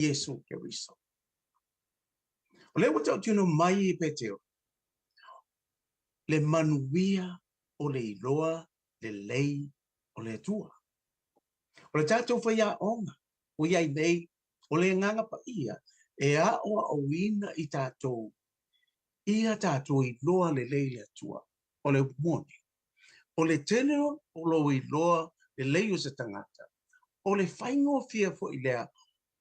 Iesu Keriso. O lea ua tautino mai e Petero, le manuia o le iloa lelei o le Atua. O le tatou faiaoga ua i ai nei, o le Agaga Paia e aoaoina i tatou, ia tatou iloa lelei le Atua. O le upu moni, o le tele o lou iloa lelei o se tagata, o le faigofie foi lea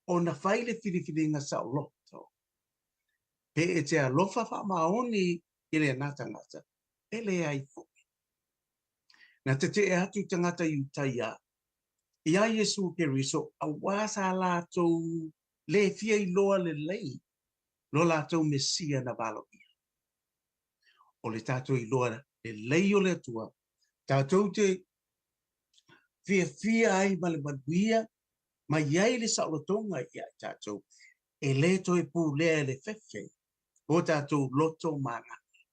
ona fai le filifiliga saoloto. Pe e te alofa faamaoni i lena tagata, e leai foi. Na tetee atu tagata Iutaia iā Iesu Keriso auā sa latou le fia iloa lelei lo latou Mesia na valoia. O le tatou iloa lelei o le Atua, tatou te fiafia ai ma le manuia ma i ai le saolotoga ia i tatou, e le toe pulea e le fefe o tatou loto ma agaga.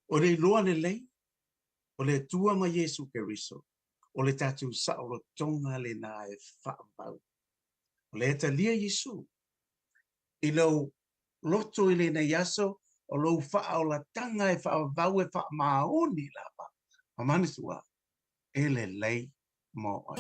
O le iloa lelei o le Atua ma Iesu Keriso, o le tatou saolotoga lena e faavavau. O lea e talia Iesu i lou loto i lenei aso, o lou faaolataga e faavavau e faamaoni lava, ma manatua e lelei mo oe.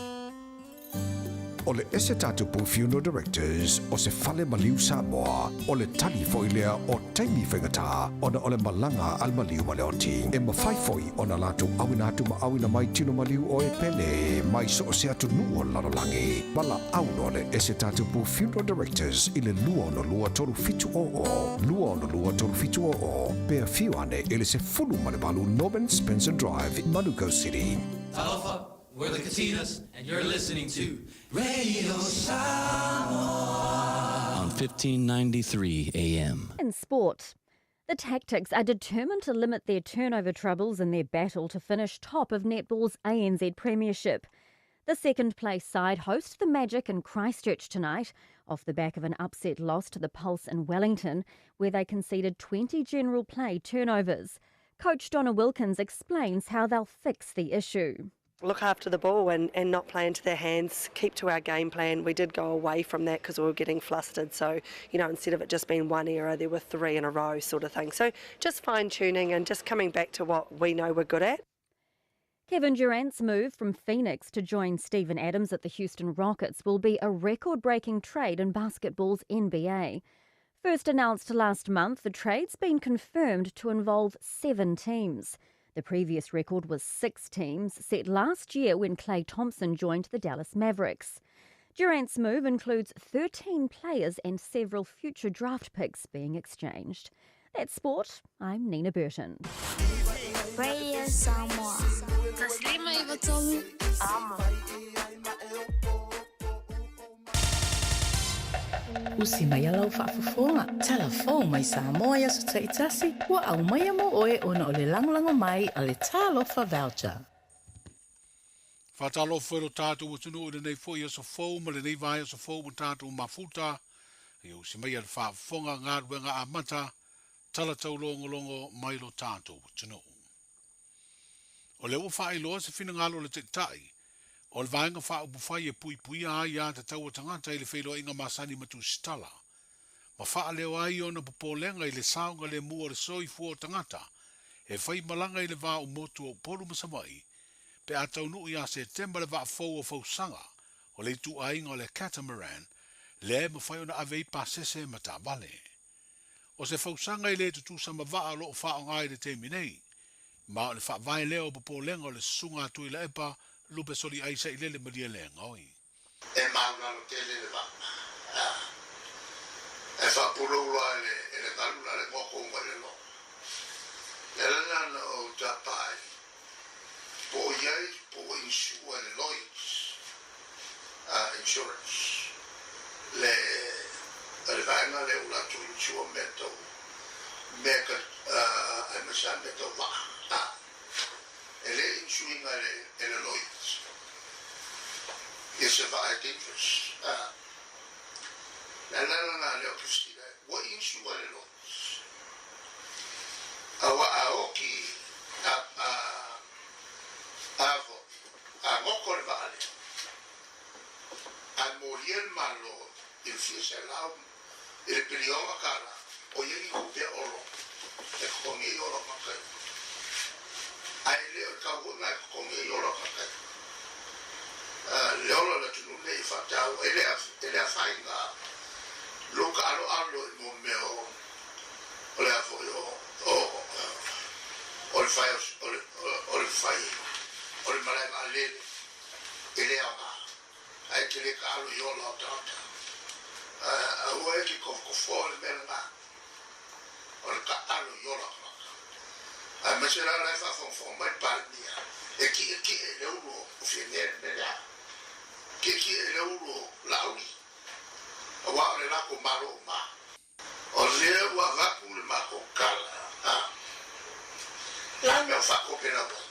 O le Ese Tatupu Funeral Directors o se fale maliu Samoa, o le tali foi lea o taimi faigata ona o le malaga a le maliu ma le oti. E mafai foi ona latou auina atu ma auina mai tino maliu o e pele mai so o se atunuu o le lalolagi. Valaau loa le Ese Tatupu Funeral Directors i le 262 3700, 262 3700, pe afio ane i le 18 Norman Spencer Drive, Manukau City. Talofa, we're the Katinas, and you're listening to Radio Samoa on 1593 AM. In sport, the Tactix are determined to limit their turnover troubles in their battle to finish top of netball's ANZ Premiership. The second place side host the Magic in Christchurch tonight, off the back of an upset loss to the Pulse in Wellington, where they conceded 20 general play turnovers. Coach Donna Wilkins explains how they'll fix the issue. Look after the ball and not play into their hands, keep to our game plan. We did go away from that because we were getting flustered. So, instead of it just being one error, there were three in a row sort of thing. So just fine tuning and just coming back to what we know we're good at. Kevin Durant's move from Phoenix to join Steven Adams at the Houston Rockets will be a record-breaking trade in basketball's NBA. First announced last month, the trade's been confirmed to involve 7 teams. The previous record was 6 teams, set last year when Klay Thompson joined the Dallas Mavericks. Durant's move includes 13 players and several future draft picks being exchanged. That's sport. I'm Nina Burton. Radio Samoa. Usi mai a lau faafofoga, tala fou mai Samoa i aso taitasi, ua aumaia mo oe ona o le lagolago mai a le Talofa Voucher. Faatalofa foi lo tatou atunuu i lenei foi aso fou ma lenei vaiaso fou ua tatou mafuta. Ia usi mai a le faafofoga galuega amata, tala taulogologo mai lo tatou atunuu. O lea ua faailoa se finagalo o le Taitai, o le Vaega Faaupufai e puipuia ai aiā tatau a tagata i le feiloaiga masani ma tusitala, ma faaleo ai ona popolega i le saogalemu o le soifua o tagata e fai malaga i le va o motu o Upolu ma Savaii pe a taunuu ia Setema le vaa fou o fausaga o le ituaiga o le catamaran lea e mafai ona ave ai pasese ma taavale. O se fausaga e le tutusa ma vaa o lo o faaaoga i le taimi nei, ma o le faavae lea o popolega o le susuga a Tuilaepa Lupe Soliai Sailele Malielegaoi. E maulalo tele le vaa, e faapulou loa e le galu la le goto mai le loa. Le ala lena na ou tapa ai, po o i ai, po ua insure e le Lloyds Insurance le le vaega lea ua latou insure mea tau mea ka aemaise lava mea tau vaa. E le insure ina e le Lloyds ia se vaa e dangerous. Le ala lena lea ou te fesili ai, ua insure e le Lloyds? Aua a oti a a a foi, a goto le vaa lea, ae molia le Malo i le fia selau i le piliona tala o i ai ni tupe a Olo e totogi ai ola o tagata ia. Ae le o le tau foi lena e totogi ai ola o tagata ia. Le ola o le atunuu lenei e faataua, e le, e le afaina lou taaloalo i mo mea o, o le a foi o, o, o le fai o le, o le fai o le malae vaalele, e le aoga. Ae te le taalo i ola o tagata. Aua e te tofotofoa le mea lena o le taaalo i ola o tagata. Aemaise la o la e faafogafoga mai le Palemia e tietie i le ulu o Fiamē le mea lea. Tietie i le ulu o Laauli, aua o le latou Malo uma. O lea ua avatu le matou tala, a le a le mea o faatopelau ai?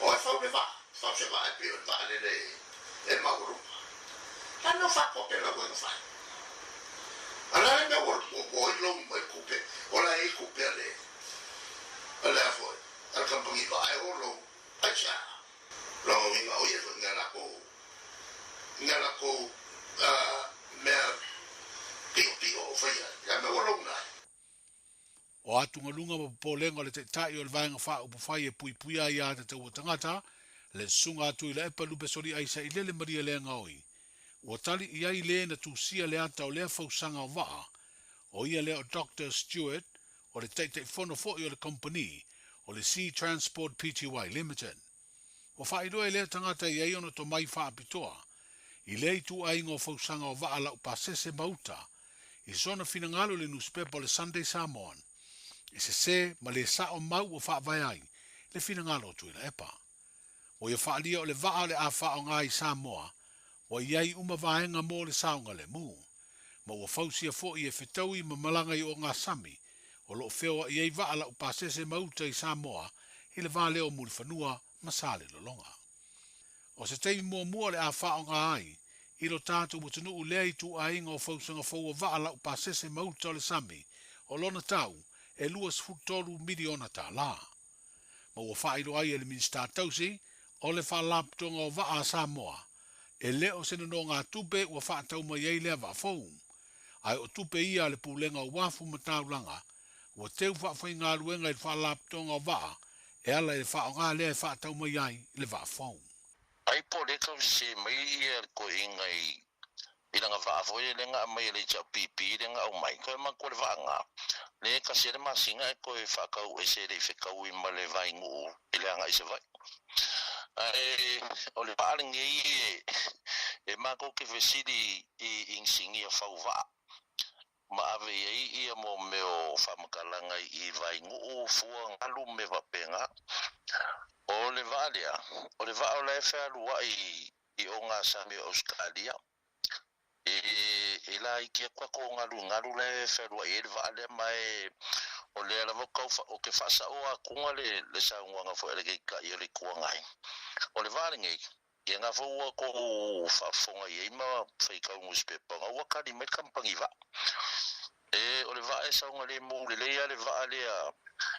O e fau le vaa, fau se vaa e pei o le vaalele e maualuga. Le a le mea o faatopelau ai na fai? A le a le mea ua ua oi lou mai tupe, o la e i ai tupe a le, a le a foi, a le kamupani vaa e o lou, aisea? Lona uiga o ia foi i nai lakou, i nai lakou mea piʻopiʻo o faia ai, ia mea ua louna ai. O atugaluga ma popolega o le Taitai o le Vaega Faaupufai e puipuia ai a tatau a tagata, le Susuga a Tuilaepa Lupe Soliai Sailele Maria Leagaoi, ua tali i ai le na tusia le ata o lea fausaga o vaa, o ia lea o Doctor Stewart, o le Taitaifono foi o le Kompani o le Sea Transport Pty Limited. Ua faailoa e lea tagata i ai ona tomai faapitoa i lea ituaiga o fausaga o vaa laupasese ma uta i sona finagalo i le nusipepa o le Sunday Samoan, e sesē ma le sa'o mau ua faavae ai le finagalo o Tuilaepa. Ua ia faaalia o le vaa o le a faaaoga i Samoa ua i ai uma vaega mo le saogalemu, ma ua fausia foi e fetaui ma malaga i ogasami o lo o feoai ai vaa laupasese ma uta i Samoa i le va lea o Mulifanua ma Salelologa. O se taimi muamua o le a faaaoga ai i lo tatou atunuu lea ituaiga o fausaga fou o vaa laupasese ma uta o le sami o lona tau e $23 miliona. Ma ua faailoa ai e le Minisita Tausi o le Faalapotopotoga o Vaa a Samoa, e le o se nonogatupe ua faatau mai ai lea vaa fou, ae o tupe ia a le Pulega o Uafu ma Taulaga ua teu faafaigaluega i le Faalapotopotoga o Vaa e ala i le faaaoga lea e faatau mai ai le vaa fou. Ai po o lea tau sese mai ia le toeaina i i lana vaa foi lea na aumai e le HRPP lea na aumai, toe manatua le vaa na, lea e tasi ai le masina e toe faatau ese e le i fetaui ma le vainuu i le agai i Savaii. Ae o le vaa lenei e matou te fesili i inisinia fau vaa ma ave i ai ia mo mea o faamatalaga i vainuu, fua, galu ma mea faapena. O le vaa lea, o le vaa o la e fealuai i ogasami o Ausetalia, e laiti atu tatou galugalu la e fealuai ai le vaa lea, ma e o lea lava ou te faasaoa atuga le saunoaga foi a le Taitai o le Itu Agai. O le vaa lenei, ia na foi ua outou faafofoga i ai ma faitau nusipepa, na ua tali mai le kamupani vaa. E, o le vaa e saogalemu lelei lava le vaa lea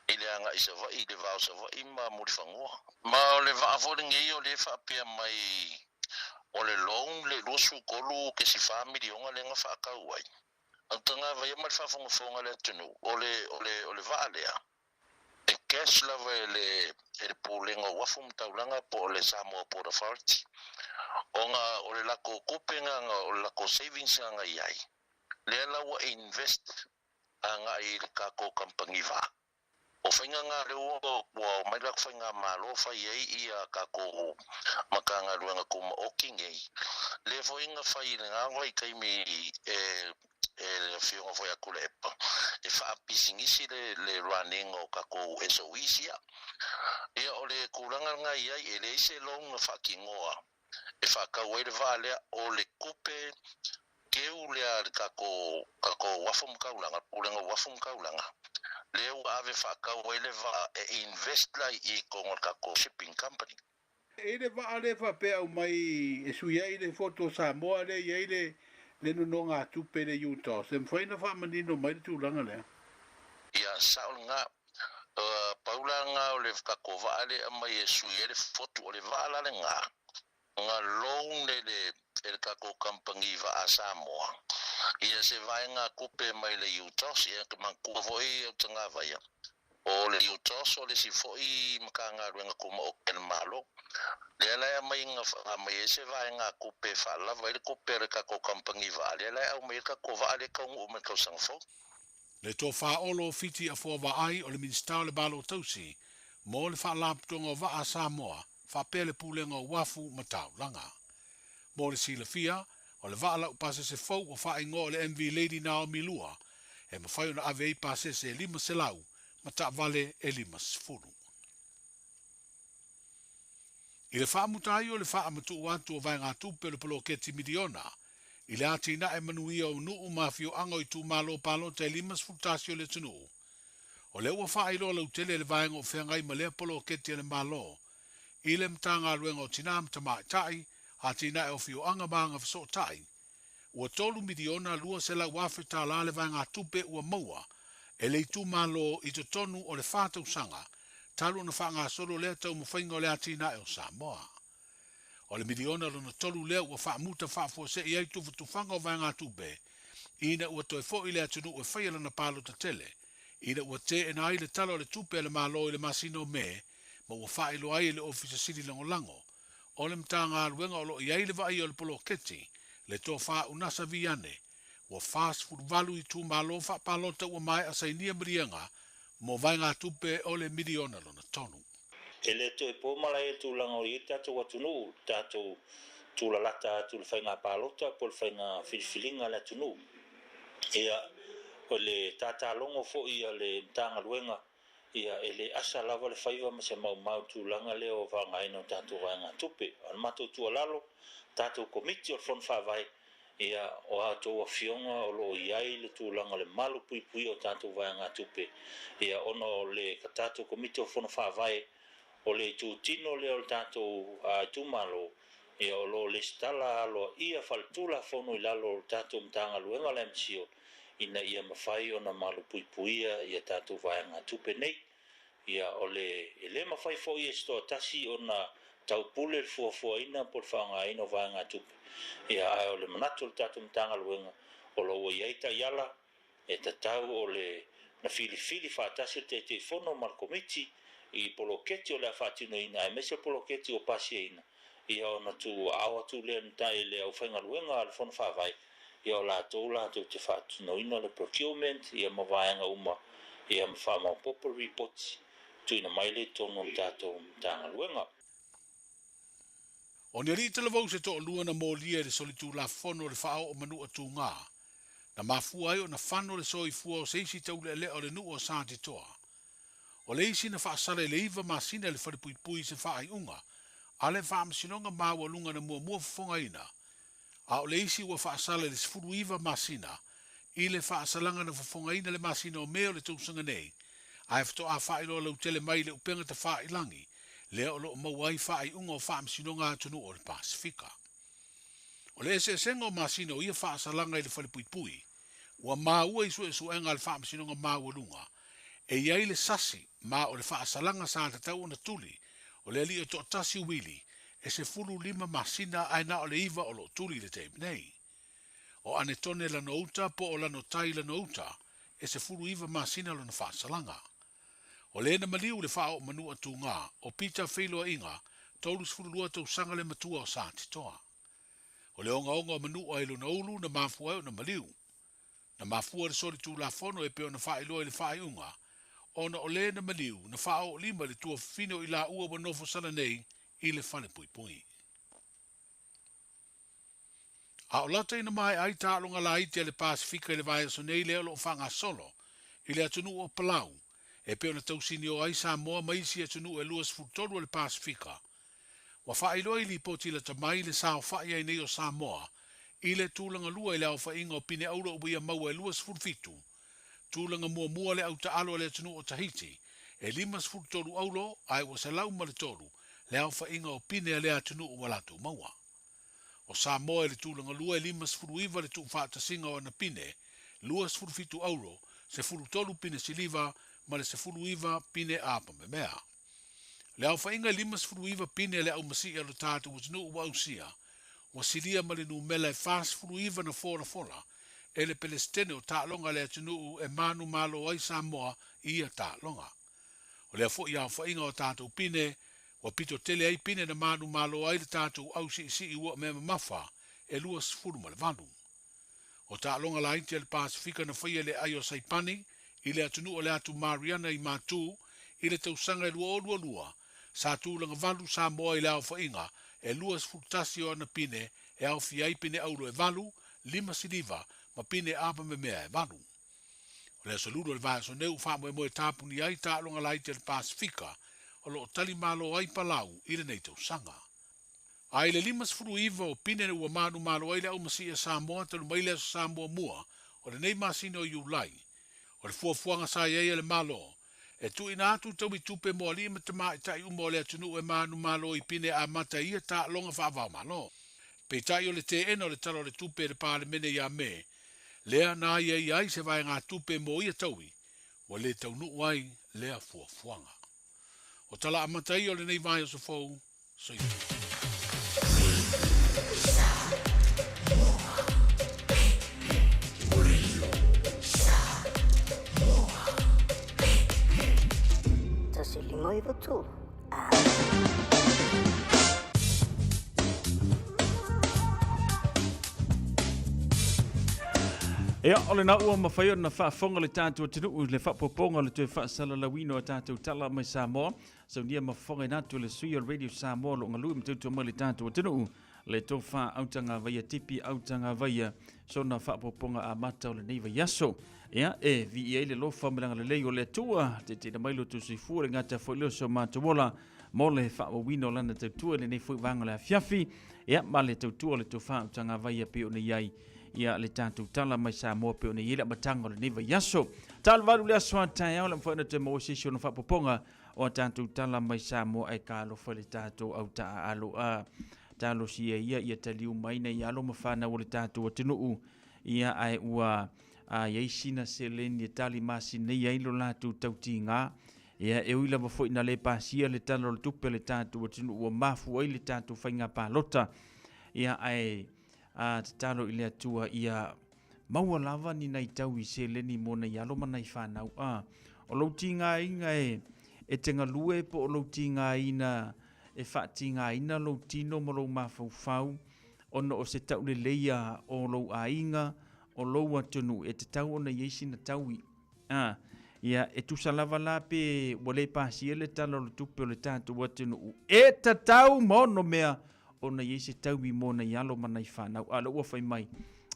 i le agai i Savaii, i le va o Savaii ma Mulifanua. Ma o le vaa foi lenei o lea e faapea mai o le loan le 23.4 miliona lea na faatau ai. Au tagava ia ma le faafogafoga a le atunuu, o le, o le, o le vaa lea, e cash lava e le, e le Pulega o Uafu ma Taulaga po o le Samoa Port Authority, ona o le latou tupe na, o le latou savings na na i ai, lea la ua invest agai i le tatou kamupani vaa. O faiga na lea ua omai le faigamalo fai ai ia tatou Matagaluega Tumaoti nei, lea foi na fai i lena vaitaimi e le Afioga foi ia Tuilaepa e faapisinisi le running o tatou SOEs ia. Ia o le tulaga lena e i ai, e leai se loan na faatinoa e faatau ai le vaa lea, o le tupe keu lea a le tatou tatou uafu ma taulaga, le Pulega o Uafu ma Taulaga, lea ua ave faatau ai le vaa e invest la i i totonu o le tatou shipping company. E le vaa lea faapea aumai e sui ai le foto o Samoa lea e i ai le le nonogatupe le Utah. Se mafai ona faamanino mai le tulaga lea? Ia, sao lena. Pau la lena o le tatou vaa lea e aumai e sui ai le fotu, o le vaa la lena, na loan e le. e le tatou kamupani vaa Samoa ia se vaegatupe mai le UTOS. Ia manatua foi e tagavaia o le UTOS o le isi foi Matagaluega Tumaoti a le Malo lea la e aumai aumai ai se vaegatupe e faalava ai le tupe a le tatou kamupani vaa lea la e aumai ai le tatou vaa lea e taunuu mai le tausaga fou. Le tofa Olo Fiti Afoa Vaai o le Minisita o le Malo Tausi mo le Faalapotopotoga o Vaa a Samoa faapea le Pulega o Uafu ma Taulaga. Mo le silafia, o le vaa laupasese fou ua faaigoa o le MV Lady Naomi 2 e mafai ona ave ai pasese e 500 ma taavale e 50. I le faamuta ai o le faamatuu atu o vaegatupe o le poloketi miliona i le atinae manuia o nuu ma afioaga o itumalo palota e 51 o le atunuu, o lea ua faailoa lautele e le vaega o feagai ma lea poloketi a le Malo i le Matagaluega o Tinā ma Tamaitai, Atinae o Afioaga ma Agafesootai, ua $3,200,000 le vaegatupe ua maua e le itumalo i totonu o le 4 tausaga talu ona faagasolo lea taumafaiga o le atinae o Samoa. O le miliona lona tolu lea ua faamuta faafuasei ai tufatufaga o vaegatupe ina ua toe foi le atunuu e faia lana palota tele, ina ua teena ai le Tala o le Tupe a le Malo i le masina o Me, ma ua faailoa ai e le Ofisa Sili Lagolago o le Matagaluega o lo o i ai le vaaia o le poloketi, le Tofa Unasa Viane, ua 48 itumalo faapalota ua maea sainia maliega mo vaegatupe o le miliona lona tolu. E le toe po malae i le tulaga o i ai le tatou atunuu, le tatou tulalata atu i le faiga palota po o le faiga filifiliga a le atunuu. Ia, o le tatalogo foi a le Matagaluega, ia, e le asa lava le faiva ma se maumau i le tulaga lea o faaaogaina o tatou vaegatupe. O le matou tuualalo, tatou Komiti o le Fono Faavae, ia, o a outou afioga o lo o i ai le tulaga o le malu puipuia o tatou vaegatupe, ia, ona o le tatou Komiti o Fono Faavae, o le itutino lea o le tatou itumalo, ia, o lo o lesitala aloaia faaletulafono i lalo o le tatou Matagaluega o le MCIL, ina ia mafai ona malu puipuia ia tatou vaegatupe nei. Ia, o le, e le mafai foi e se toatasi ona taupule le fuafuaina po o le faaaogaina o vaegatupe, ia, ae o le manatu o le tatou Matagaluega, o lo o ua i ai taiala e tatau o le na filifili faatasi le Taitaifono ma le Komiti i poloketi o le a faatinoina, aemaise o poloketi ua pasiaina, ia ona tuuaao atu lea i le aufaigaluega a le Fono Faavae, ia o latou latou te faatinoina le procurement, ia ma vaega uma, ia ma faamaopoopo le ripoti tuuina mai lea i totonu o le tatou Matagaluega. O ni alii talavou se toalua na molia i le solitulafono o le faaoo manua tuga, na mafua ai ona fano le soifua o se isi taulealea o le nuu o Satitoa. O le isi na faasala i le 9 masina i le falepuipui i se faaiuga a le Faamasinoga Maualuga na muamua fofogaina, a o le isi ua faasala i le 19 masina i le faasalaga na fofogaina le masina o Me o le tausaga nei, ae faatoa faailoa lautele mai i le upega tafailagi lea o lo o maua ai faaiuga o faamasinoga a atunuu o le Pasefika. O le eseesega o masina o ia faasalaga i le falepuipui, ua maua i suesuega a le Faamasinoga Maualuga e i ai le sasi ma o le faasalaga sa tatau ona tuli o le alii e toatasi uili e 15 masina ae na o le 9 o lo o tuli i le taimi nei. O Anetone Lanouta po o Lanotai Lanouta e 19 masina lona faasalaga. O le na maliu le faaoo manua tuga o Peter Feiloaiga, 32 tausaga le matua o Satitoa. O le ogaoga o manua i lona ulu na mafua ai ona maliu. Na mafua le solitulafono e pei ona faailoa i le faaiuga, ona o le na maliu na faaoolima i le tuafafine o i laua ua nofo sala nei i le falepuipui. A o lata ina maea ai taaloga laiti a le Pasefika i le vaiaso nei lea o lo o faagasolo i le atunuu o Palau, e pei ona tausinio ai Samoa ma isi atunuu e 23 o le Pasefika, ua faailoa i lipoti lata mai le saofai ai nei o Samoa i le tulaga lua i le aofaiga o pine auro ua ia maua e 27, tulaga muamua le autaalo a le atunuu o Tahiti e 53 auro ae ua 103 le aofaiga o pine a lea atunuu ua latou maua. O Samoa i le tulaga lua e 59 le tuufaatasiga o ana pine, 27 auro, 13 pine siliva ma le 19 pine apamemea. Le aofaiga e 59 pine a le aumasii a lo tatou atunuu ua ausia, ua silia ma le numela e 49 na folafola e le Pelesitene o taaloga a le atunuu e manumalo ai Samoa i ia taaloga. O lea foi aofaiga o tatou pine ua pito tele ai pine na manumalo ai le tatou au siisii ua mea mamafa e 28. O taaloga laiti a le Pasefika na faia i le aai o Saipani i le atunuu o le Atu Mariana i Matu i le tausaga e 2022, sa tulaga valu Samoa i le aofaiga e 21 o ana pine e aofia ai pine auro e valu, lima siliva ma pine apamemea e valu. O le aso Lulu o le vaiaso nei ua faamoemoe tapuni ai taaloga laiti a le Pasefika o lo o tali malo ai Palau i lenei tausaga. A i le 59 o pine ua manumalo ai le aumasii a Samoa talu mai le Aso Sa muamua o lenei masina o Iulai, o le fuafuaga sa i ai a le Malo, e tuuina atu taui tupe mo alii ma tamaitai uma o le atunuu e manumalo i pine amata i ia taaloga faava-o-Malo. Peitai o le teena o le Tala o le Tupe e le Palemene ia Me, lea na aiaia ai se vaegatupe mo ia taui, ua le taunuu ai lea fuafuaga. O tala amata ia o lenei vaiaso fou, soifua. Ia, o lena ua mafai ona faafofoga le tatou atunuu i le faaopoopoga o le toe faasalalauina o tatou tala mai Samoa. Saunia ma fofogaina atu le sui o le Radio Samoa o lo o galue ma tautua mai le tatou atunuu le tofa autagavaia Tipi Autagavaia sona faaopoopoga amata o lenei vaiaso. Ia, e viia ai le lofa ma le agalelei o le Atua, taitaina mai lo outou soifua le gata foi lea o so matou ola mo le faaauauina o lana tautua i lenei foi vaega o le afiafi. Ia, ma le tautua o le tofa autagavaia pei ona i ai ia le tatou tala mai Samoa pei ona i ai le amataga o lenei vaiaso. Talovalu le aso a taeao le mafai ona toe maua se isi ona faapopoga o a tatou tala mai Samoa ae talofa i le tatou au taaalo a talosia ia ia taliu mai nei alo ma fanau o le tatou atunuu ia ae ua a i ai sina seleni e tali masinei ai lo latou tautiga ia e ui lava foi na le pasia le Tala o le Tupe a le tatou atunuu ua mafua ai le tatou faiga palota ia ae a tatalo i le Atua ia maua lava ni nai taui seleni mo nai alo ma nai fanau. A o lou tigaina e, e te galue po o lou tigaina e faatigaina lou tino ma lou mafaufau ona o se tauleleia o lou aiga, o lou atunuu, e tatau ona i ai sina taui. A, ia, e tusa lava la pe ua le pasia le Tala o le Tupe o le tatou atunuu, e tatau ma ono mea ona i ai se taui mo nai alo ma nai fanau. A o lea ua fai mai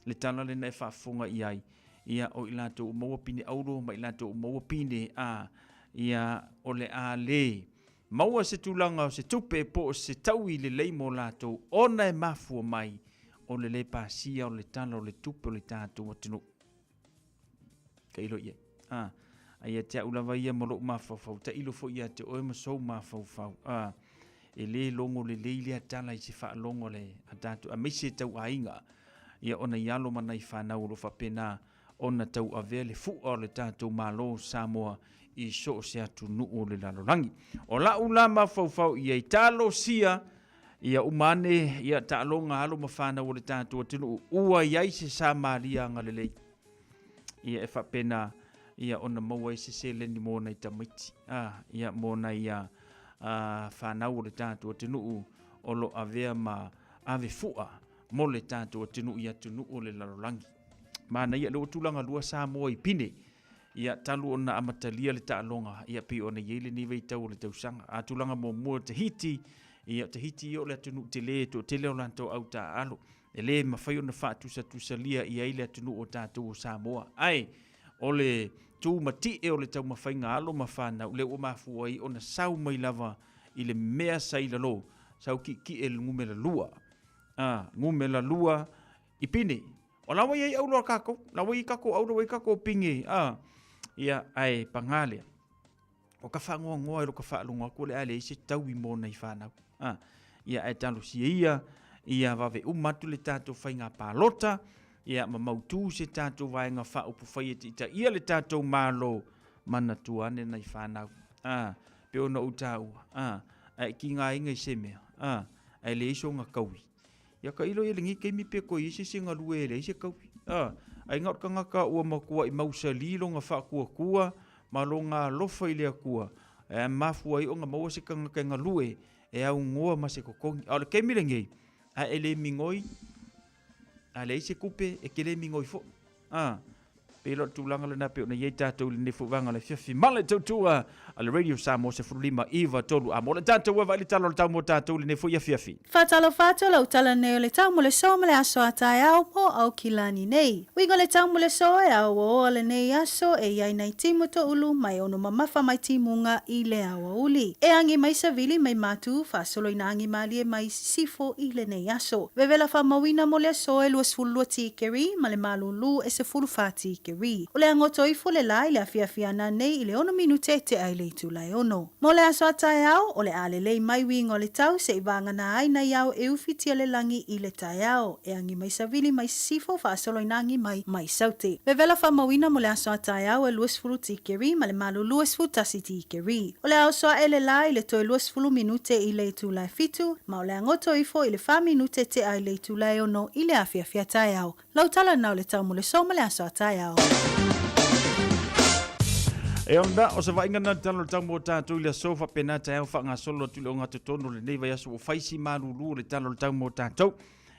le tala lena e faafofoga i ai, ia, o i latou ua maua pine auro ma i latou ua maua pine a, ia, o le a le maua se tulaga o se tupe po o se taui lelei mo latou ona e mafua mai o le le pasia o le Tala o le Tupe o le tatou atunuu. Tailo i ai. A, a ia te au lava ia ma lou mafaufau, tailo foi ia te oe ma sou mafaufau. A, e le logo lelei lea tala i se faalogo a le a tatou, aemaise tau aiga, ia ona i alo ma nai fanau o lo o faapena ona tauavea le fua o le tatou Malo o Samoa i so o se atunuu o le lalolagi. O lau la mafaufau i ai, talosia ia uma ane ia taaloga alo ma fanau o le tatou atunuu ua i ai se Samaria agalelei ia e faapena ia ona maua ai se seleni mo nai tamaiti a ia mo nai a, a fanau o le tatou atunuu o lo avea ma ave fua mo le tatou atunuu i atunuu o le lalolagi. Manaia lea ua tulaga lua Samoa i Pine ia talu ona amatalia le taaloga ia pei ona i ai lenei vaitau o le tausaga. A tulaga muamua o Tahiti, ia o Tahiti ia o le atunuu tele e toatele o latou au taaalo. E le mafai ona faatusatusalia i ai le atunuu o tatou o Samoa. Ae o le tumatie o le taumafaiga alo ma fanau lea ua mafua ai ona sau mai lava i le mea sa i lalo, sau ki'eki'e le numera lua. A, numera lua i Pine. O la ua i ai auro a kākou, la ua i ai kākou auro, ua i ai kākou pine, a, ia, ae pagā lea. O ka faanoanoa i lo ka faalogo atu o le a leai se taui mo nai fanau. A, ia, ae talosia ia, ia vave uma atu le tatou faiga palota, ia, ma mautu se tatou vaega faaupufai e tiitaia le tatou Malo, manatua ane nai fanau. A, pei ona ou taua, a, ae tigaina i se mea, a, ae leai soona taui. Ia tailo i lenei taimi pe toe i ai se isi e galue e leai se taufi. A, ai na o le tagata ua matuai mausali lona faatuatua ma lona alofa i le Atua, e mafua ai ona maua se tagata e galue e aunoa ma se totogi. A o le taimi lenei, a e le migoi, a leai se tupe, e te le migoi foi. A, pei la o le tulaga lena pei ona i ai tatou i lenei foi vaega o le afiafi. Ma le tautua a le Radio Samoa 15 9 3 a mo le tatou ua vaai le tala o le tau mo tatou i lenei foi afiafi. Faatalofa atu lau tala nei o le tau mo le so ma le aso a taeao mo Aukilani nei. Uiga le tau mo le so e aoaoa lenei aso e i ai nai timu toulu mai ono mamafa mai timuga i le aoauli. E agi mai savili mai matu faasolo ina agi malie mai sisifo i lenei aso. Vevela faamauina mo le aso e 22 tikeri ma le malūlū e 14 tikeri. O le agoto ifo le la i le afiafi ana nei i le 6 minute tea i le itula e 6. Mo le aso a taeao, o le a lelei mai uiga o le tau se i vāgana ai nai ao e ufitia le lagi i le taeao, e agi mai savili mai sisifo faasolo ina agi mai mai saute. Vevela faamauina mo le aso a taeao e 20 tikeri ma le malūlū e 11 tikeri. O le a oso aʻe le lā i le toe 20 minute i le itula e fitu, ma o le a goto ifo i le fa minute tea i le itula e ono i le afiafi a taeao. Lau tala na o le tau mo le so ma le aso a taeao. E ona, o se vaaiga na tala o le tau mo tatou i le aso faapena taeao faagasolo atu i le ogatotonu o lenei vaiaso ua fai si malulu o le tala o le tau mo tatou.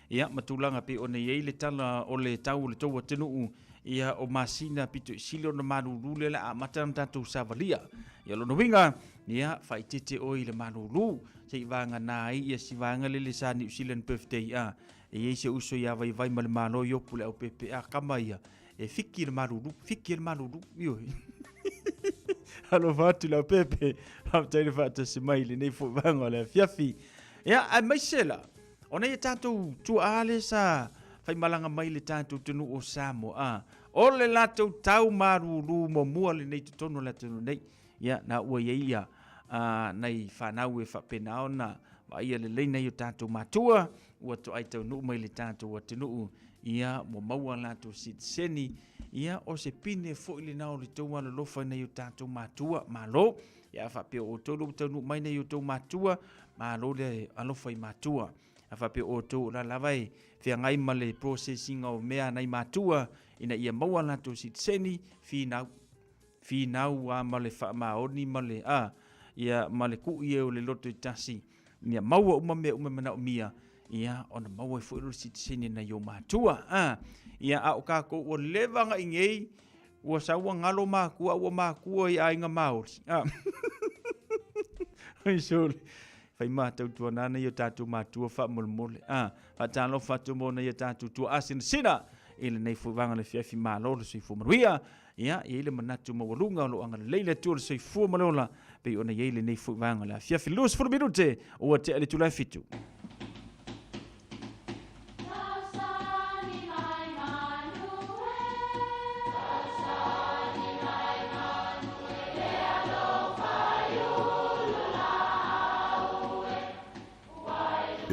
Ia, ma tulaga pei ona i ai le tala o le tau o le tou atunuu, ia, o masina pito i sili ona malulu lea o le a amata ona tatou savalia. Ia, o lona uiga, ia, faaeteete oe i le malulu, se i vagana ai ia si vaega lele sa New Zealand birthday a, e i ai se uso ia Vaivai ma le Malo i opu le au pepe a kama ia, e fiki le malulu, fiki le malulu, ioe. Alofa atu le au pepe, faafetai le faatasi mai i lenei foi vaega o le afiafi. Ia, aemaise la, Ona ia tatou tuaa le sa faimalaga mai le tatou atunuu o Samoa, a o le latou tau malūlū muamua lenei totonu o le atunuu nei. Ia, na ua i ai ia a, nai fanau e faapena ona vaaia lelei nai o tatou matua ua toai taunuu mai le tatou atunuu, ia, ua maua latou sitiseni, ia, o se pine foi lena o le tou alolofa i nai o tatou matua. Malo! Ia, a faapea o outou ua taunuu mai nai o outou matua, Malo le alofa i matua. A faapea o outou o la lava e feagai ma le processing o mea a nai matua ina ia maua latou sitiseni, finau. Finau a ma le faamaoni ma le, a, ia, ma le kui e o le loto i tasi. Ia maua uma mea uma e manaomia, ia, ona maua ai foi lea o le sitiseni a nai ou matua. A, ia, a o kākou ua leva agai nei, Ua sau ua galo makua, ua makua i aiga Māori. Ah. Oi sole. Fai mātou tua nāna i o tātou mātua whaamolemole. Ah, whaatalofa atu mōna i o tātou tua asinasina. I lenei foi vaega le afiafi malo le soifua manuia. Ia, i ai le manatu maualuga o lo o agalelei le Atua le soifua ma le ola. Pei ona i ai lenei foi vaega le afiafi. 20 minute ua tea le itula e fitu.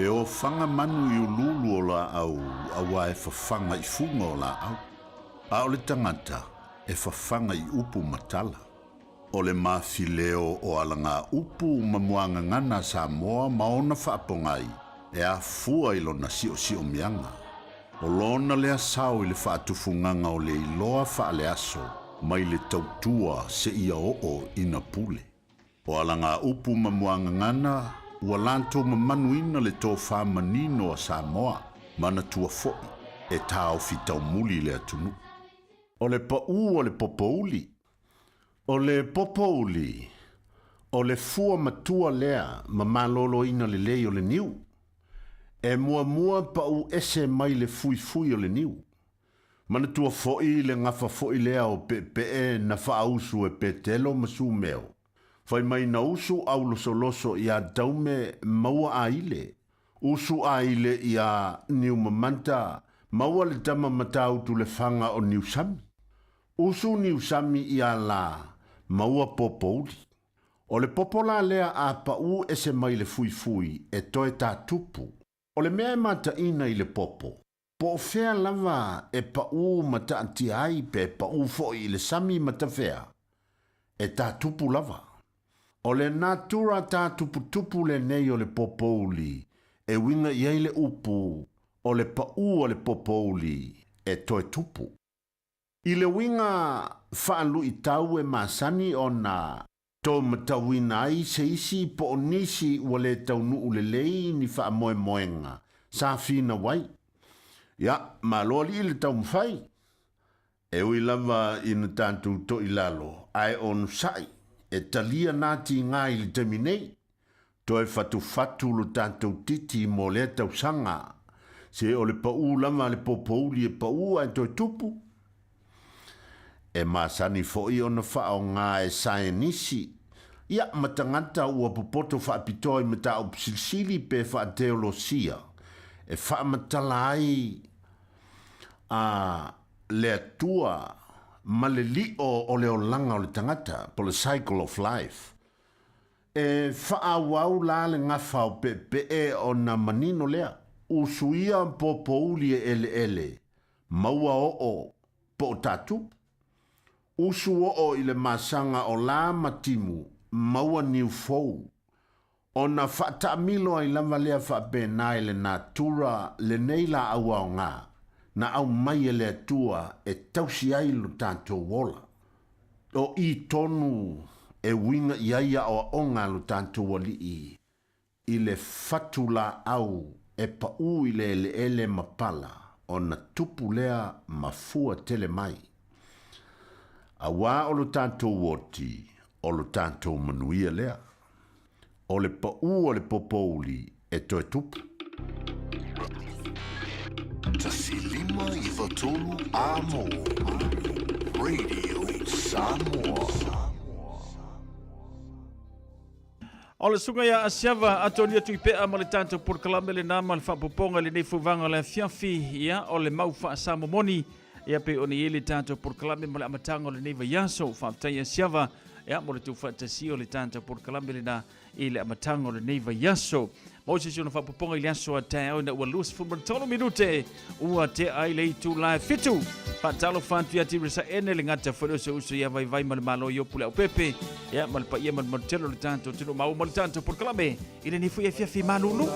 E ofaga manu i uluulu o laau auā e fafaga i fuga o laau, a o le tagata e fafaga i upu ma tala. O le mafileo o alagaupu ma muagagana a Samoa ma ona faapogai e afua i lona siosiomiaga. O lona lea sao i le faatufugaga o le iloa faaleaso mai le tautua seia oo ina pule. O alagaupu ma muagagana ua latou mamanuina le tofa manino a Samoa, manatua foi e taofi taumuli le atunuu. O le paū o le popouli O le popouli, o le fua matua lea ma maloloina lelei o le niu. E muamua pau ese mai le fuifui o le niu. Manatua foi le gafa foi lea o peepee na faausu e Petelo ma Sumeo. Fai mai na usu aulosoloso iā Taume maua aile, usu aile iā Niumamanta maua le tama Matautu le faga o Niusami. Usu Niusami iā la maua popouli. O le popo la lea a paʻū ese mai le fuifui e toe tātupu. O le mea e mataʻina i le popo, po o fea lava e paʻū ma taatia ai pe paʻū foʻi i le sami ma tafea, e tātupu lava. O le natura tātuputupu lenei o le popouli e uiga i ai le upu. o le paʻū a le popouli e toe tupu. I le uiga faaluitau e masani ona tou matauina ai se isi po o nisi ua le taunuu lelei ni faamoemoega sa finau ai. Ia, malo alii le taumafai. E ui lava ina tatou toilalo ae onosai e talia na tiga i le taimi nei, toe fatufatu lo tatou titi mo lea tausaga, se o le paʻū lava a le popouli e paʻū ae toe tupu. E masani foi ona faaaoga e saenisi, ia, ma tagata ua popoto faapitoa i mataupu silisili pe faateolosia e faamatala ai a le Atua ma le lio o le olaga o le tagata, po o le cycle of life. E faaauau la le gafa o peepee ona manino lea, usuia popouli e eleele, maua oo po o tatupu. Usu oo i le masaga o la ma timu, maua niu fou. Ona faataamilo ai lava lea faapena i le natura lenei laau aoga na aumai e le Atua e tausi ai lo tatou ola. O i tonu e uiga i ai aoaoga a lo tatou Alii i le fatu laau e paʻū i le eleele ma pala ona tupu lea ma fua tele mai. Auā o lo tatou oti, o lo tatou manuia lea. O le paʻū a le popouli e toe tupu. 1 5 93 A mo Radio Samoa. O le susuga ia Asiava Atonia Tuipea ma le tatou polokalame lena ma le faapopoga i lenei fauvaga o le afiafi, ia, o le mau faasamomoni, ia, pei ona i ai le tatou polokalame ma le amataga o lenei vaiaso. Faafetai Asiava, ia, mo le tuufaatasia o le tatou polokalame lena i le amataga o lenei vaiaso. Mo se isi ona faapopoga i le aso a taeao ina ua 23 minute ua tea ai le itula e 7. Faatalofa atu ia Tirisa Ene le gata foi o se uso ia Vaivai ma le Malo i Opu le Aupepe, ia, ma le paia ma le manutele o le tatou atunuu maua ma le tatou polokalame i lenei foi afiafi malulu.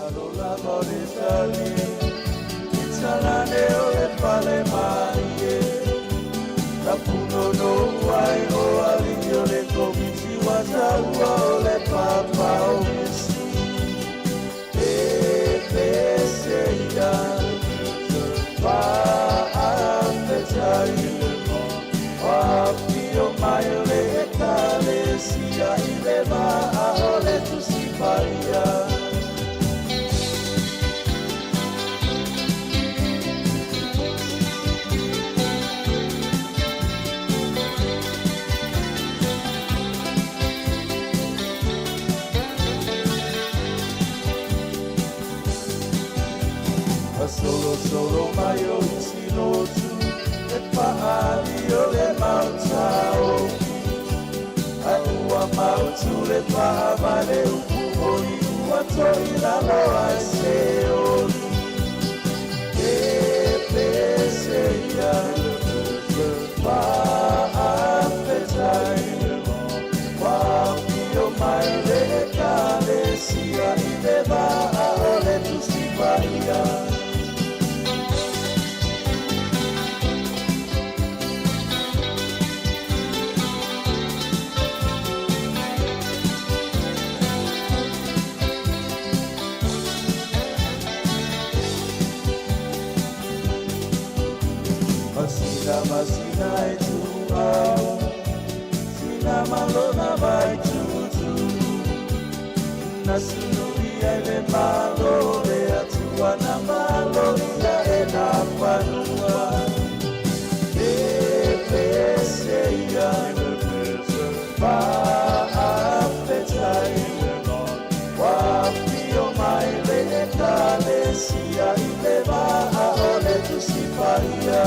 Solosolo mai o isi lotu e paali o le mautaofi Ai ua mautu le pa'a le upu moni ua toilalo ai se oli E pese ia Fa'afetai Ua afio mai le Ekalesia i le va'a o le Tusi Paia. Masina masina e tuau Sina malona vai tutu Na sulu ia i le malo le Atua na malo ia e na fanua E pese ia Fa'afetai Ua afio mai le Ekalesia i le va'a o le Tusi Paia.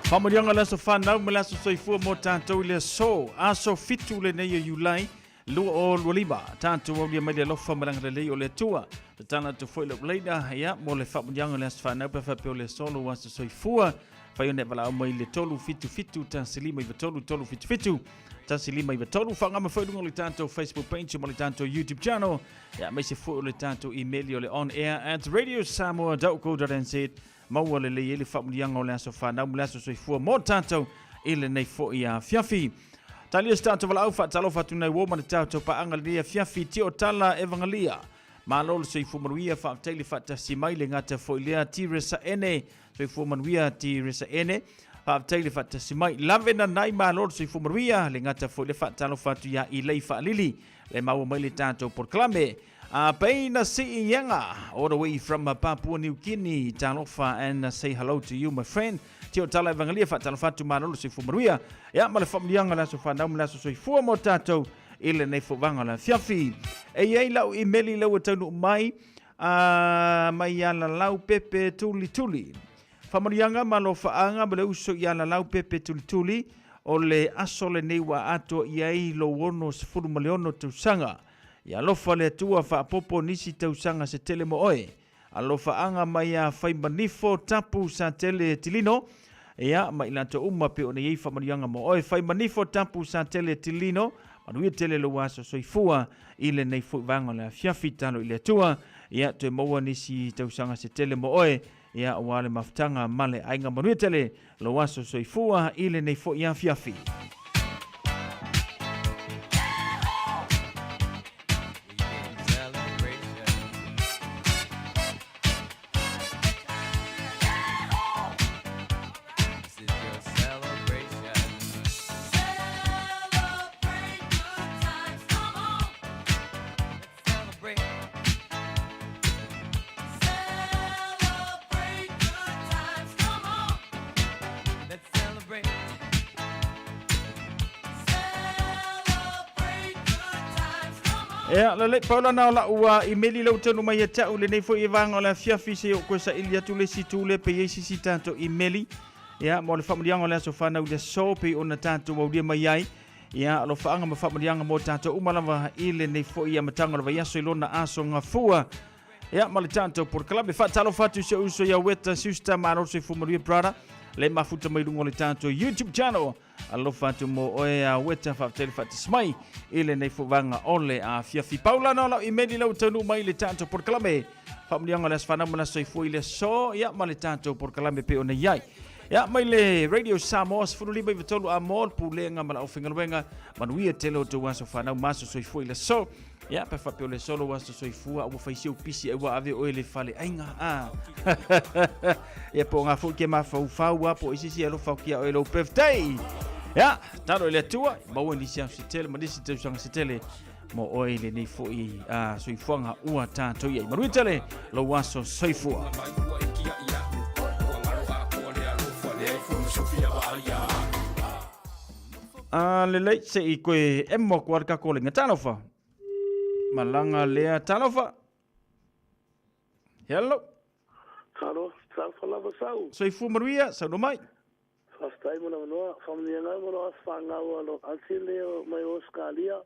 Faamanuiaga o le aso fanau ma le aso soifua mo tatou i le aso, aso 7 lenei o Iulai 2025. Tatou aulia mai le alofa ma le agalelei o le Atua. Tatala atu foi lau laina ia, mo le faamanuiaga o le aso fanau pe faapea o le aso lou aso soifua. Fai ona e valaau mai i le 377 153 377 153. Faagama foi i luga o le tatou Facebook page ma le tatou YouTube channel. Ia, aemaise foi o le tatou email o le onair@radiosamoa.co.nz. Maua lelei ai le faamanuiaga o le aso fanau ma le aso soifua mo tatou i lenei foi afiafi. Talia se tatou valaau faatalofa atu nai uo ma le tatou paaga lenei afiafi Tio Tala Evangalia. Malo le soifua manuia, faafetai le faatasi mai le gata foi lea Tiresa Ene, soifua manuia Tiresa Ene. Faafetai le faatasi mai. Lave nanai malo le soifua manuia, le gata foi le faatalofa atu ia Ilei Faalili, le maua mai le tatou polokalame. A Paina Siianga, all the way from Papua New Guinea, talofa and say hello to you my friend. Tio tala evangelia faatalofa atu malo le soifua manuia. Ia ma le faamanuiaga o le aso fanau ma le aso soifua mo tatou i lenei fovaga o le afiafi. E i ai lau imeli lea ua taunuu mai, a mai ia Lalau Pepe Tulituli. Faamanuiaga ma alofaaga ma le uso ia Lalau Pepe Tulituli, o le aso lenei ua atoa i ai lou 66 tausaga. Ia alofa le Atua faapopo nisi tausaga se tele mo oe. Alofaaga mai ia Faimanifo Tapu Satele Tilino, ia, ma i latou uma pei ona i ai faamanuiaga mo oe. Faimanifo Tapu Satele Tilino, manuia tele lou aso soifua i lenei foi vaega o le afiafi. Talo i le Atua, ia, toe maua nisi tausaga se tele mo oe, ia, aua le mafutaga ma le aiga. Manuia tele lou aso soifua i lenei foi afiafi. Ia, lelei, pau lana o lau imeli lea ua taunuu mai ia te au i lenei foi vaega o le afiafi se i ou toe saili atu le isi itu lea pe i ai se isi tatou imeli. Ia, mo le faamanuiaga o le aso fanau i le aso pei ona tatou aulia mai ai. Ia, alofaaga ma faamanuiaga mo tatou uma lava i lenei foi amataga o le vaiaso i lona aso gafua. Ia, ma le tatou polokalame. Faatalofa atu i si ou uso ia Weta Siusta, malo le soifua manuia brother. Le mafuta mai luga o le tatou YouTube channel. Alofa atu mo oe a Weta, faafetai le faatasi mai i lenei foi vaega o le afiafi. Pau lana o lau imeli lau taunuu mai i le tatou polokalame. Faamanuiaga o le aso fanau ma le aso soifua i le aso, ia ma le tatou polokalame pei ona i ai. Ia, mai le Radio Samoa 15 93 a mo le pulega ma le aufaigaluega. Manuia tele o tou aso fanau ma aso soifua i le aso. Ia, pe faapea o le aso lou aso soifua, ua fai si ou pisi ai ua ave oe i le fale aiga. Ah. Ia, po o ngā foi ke mafaufau a, po o isi si alofa ki a oe lou birthday. Ia, talo i le Atua, maua nisi aso se tele ma nisi tausaga se tele mo oe i lenei foi soifuaga ua tatou i ai. Manuia tele lou aso soifua. A lelei, se i koe emo aku a le kako lenga. Talofa. Malaga lea, talofa. Hello. Talo, talofa lava sau. Soifua manuia, saunoa mai. Faafetai mo le avanoa. Faamanuiaga ai mo lou aso fanau a lo Aunty Leo mai Ausekalia.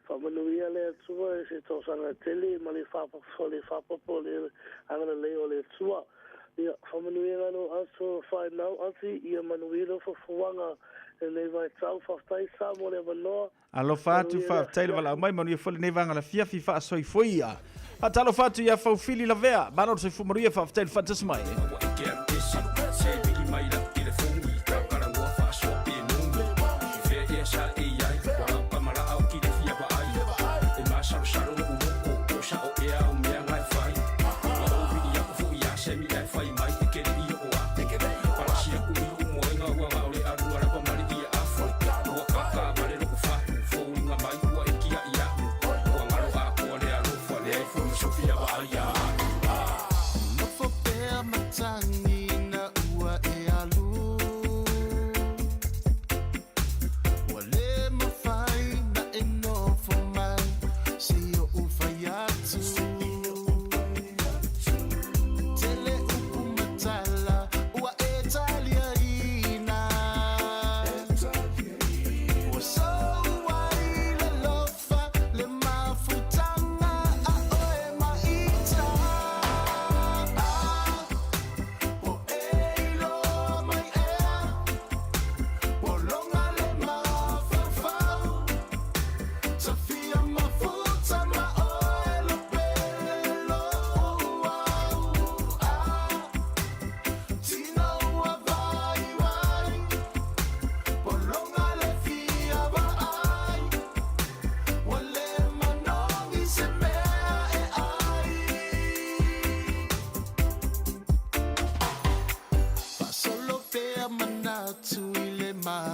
Faamanuia le Atua i se tausaga tele ma le faapopo o le agalelei o le Atua. Ia, faamanuiaga lou aso fanau Aunty, ia manuia lou fofoaga i lenei vaitau. Faafetai sa mo le avanoa. Alofa atu, faafetai le valaau mai, manuia foi lenei vaega lafiafi faasoifoia. Faatalofa atu ia Faufili Lavea, malo le soifua manuia, faafetai le faatasi mai. Nofo pea matagi ina ua e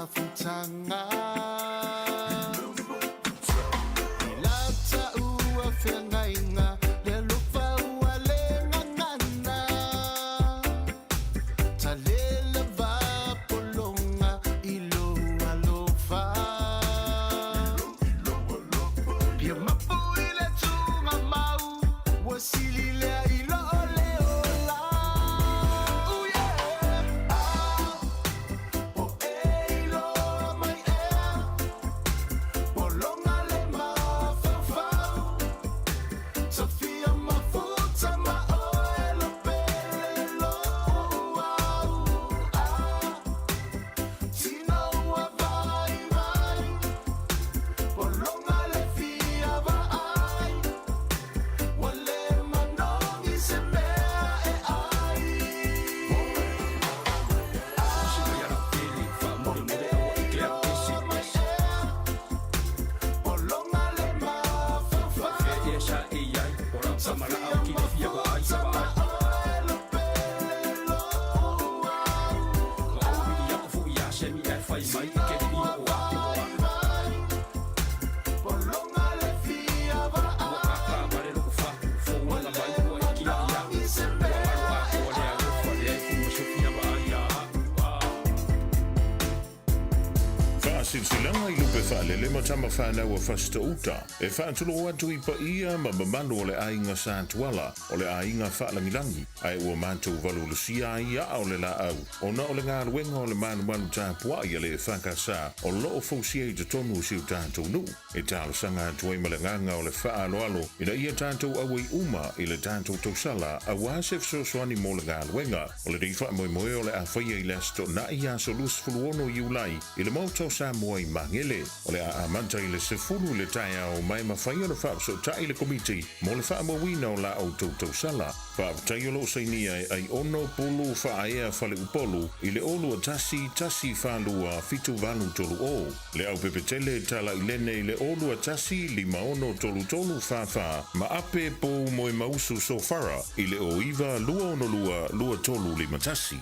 mafutaga. I lata ua feagaiga le alofa ua le gagana. Talela va pologa i lou alofa. Ia mapu i le tugamau ua sili lea i loo le ola. Ooh, yeah. Ah, po e iloa mai ea, pologa le mafaufau. Tafia mafuta ma oe lo pele lou au. Ah, tino ua vaivai, pologa le fia vaai. Ua le manogi se mea e ai. Pologa le mafaufau. Tafia mafuta ma oe lo pele lou au. Pologa le fia vaai. Ua le manogi se mea e ai. Faasilasilaga i Lupe Faalele ma tama fanau a Fasitoo-uta. E faatulou atu i paia ma mamalu o le aiga Sa Tuala, o le aiga Faalagilagi, ae ua matou valuvalusia ai aa o le laau, ona o le galuega o le malumalu tapuai a le EFKS o loo fausia i totonu o si o tatou nuu. E talosaga atu ai ma le agaga o le faaaloalo ina ia tatou auai uma i le tatou tausala auā se fesoasoani mo le galuega. O lenei faamoemoe o le a faia i le Aso Toonai aso 26 Iulai i le Maota o Samoa i Magele. O le a amata i le 10 i le taeao ma e mafai ona faafesootai le Komiti mo le faamauina o la outou tausala. Faafetai o loo sainia e Aiono Pulu Faaea Faleupolu i le 0 21 42 78 30. Le Aupepetele Talailene i le 0 21 56 33 44 ma Ape Pou Moemausu Sofara i le 09 262 23 51.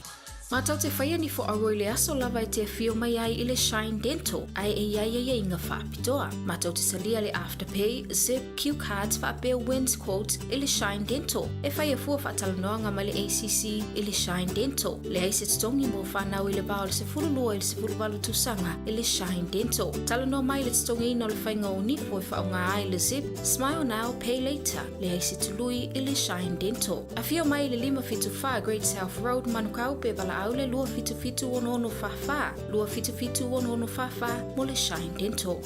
Matou te faia ni foauo i le aso lava e te afio mai ai i le Shine Dental, ae e i ai aiaiga faapitoa. Matou te talia le Afterpay, Zip, Q Cards faapea Wins Quotes i le Shine Dental. E faia fua faatalanoaga ma le ACC i le Shine Dental. Leai se totogi mo fanau i le va o le 12 i le 18 tausaga i le Shine Dental. Talanoa mai i le totogiina o le faiga o nifo e faaaoga ai le Zip, Smile Now, Pay Later. Leai se tului i le Shine Dental. Afio mai i le 574 Great South Road, Manukau pe valaau le 277 6644, 277 6644 mo le Shine Dental.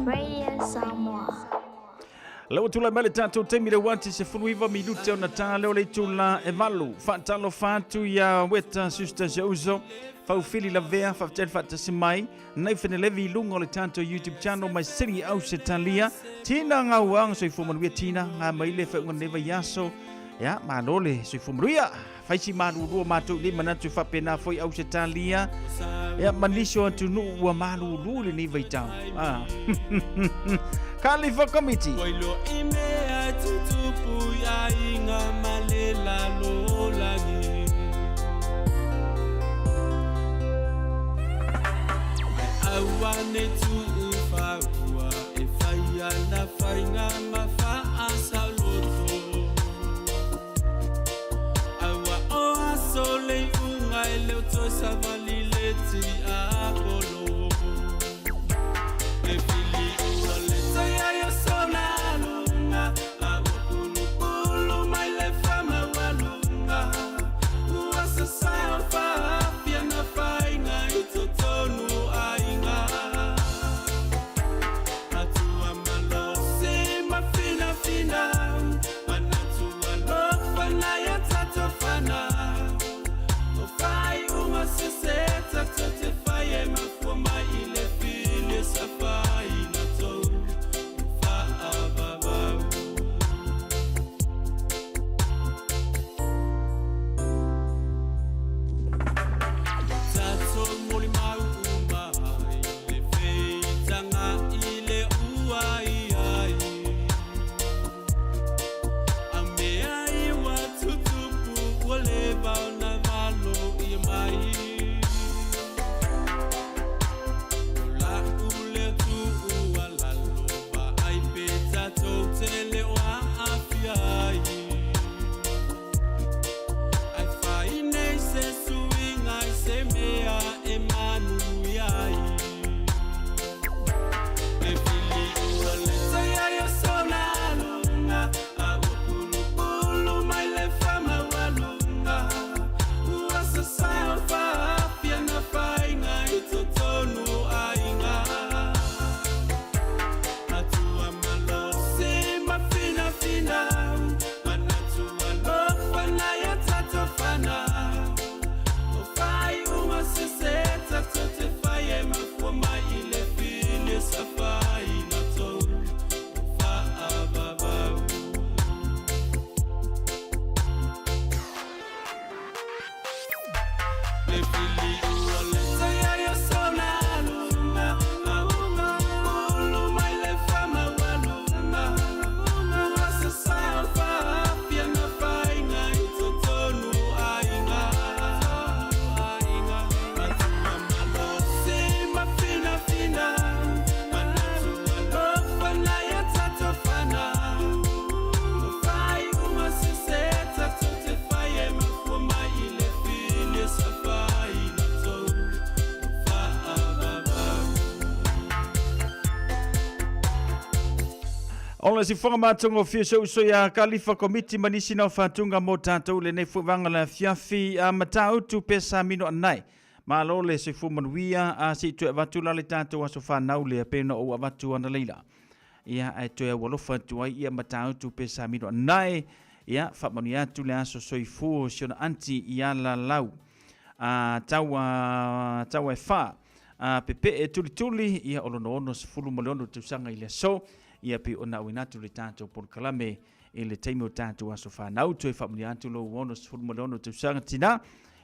Radio Samoa. Lau tulai mai le tatou taimi le uati 19 minute ona ta leo le itula e 8. Faatalofa atu ia Weta Sister Seuso, Faufili Lavea, faafetai le faatasi mai. Nathan Levi i luga o le tatou YouTube channel mai Sydney Ausetalia. Tina Gauaga, soifua manuia Tina, ngā mai le whaunga nei vaiaso. Ia, malo le soifua manuia. Faisi malulu o matou nei manatu faapena foi Ausetalia. Ia, ma nisi o atunuu ua malulu lenei vaitau. Ah. Khalifa Committee. Ua i mea e tutupu i aiga ma le lalolagi. Aua ne tuu faua e fai ana faiga ma faasaoloto. Aua o aso le iuga e le o toe savali le tiapolo. E fili ua le tai ai o sona aluga, a ua pulupulu mai le faamaualuga. Ua sasao faafia na faiga i totonu o aiga. Matua malosi ma finafina, manatu alofa nai a tatou fanau. O faaiuga sese tatou te fai e mafua. Ona sifoga matagofie se uso ia Kalifa Komiti ma nisi nao faatuga mo tatou lenei fuevaga le afiafi a Matautu pe sa mino anai. Malo le soifua manuia a se i toe avatu la le tatou aso fanau lea pe na ou avatu ana leila. Ia ae toe au alofa atu ai ia Matautu pe sa mino anai. Ia faamanuia atu le aso soifua o si ona anti ia Lalau. A taua taua e fa a pepe'e tulituli ia o lona 66 tausaga i le aso ia pei ona auina atu le tatou polokalame i le taimi o tatou aso fanau. Toe faamanuia atu lou 66 tausaga tina.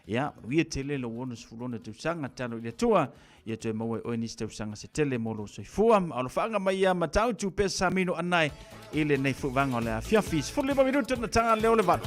Ia manuia tele lou 66 tausaga talo i le Atua ia toe maua e oe nisi tausaga se tele mo lou soifua. Alofaga mai ia Matautu pe sa mino anai i lenei fuvaga o le afiafi. 15 minuta na taga leo le 8.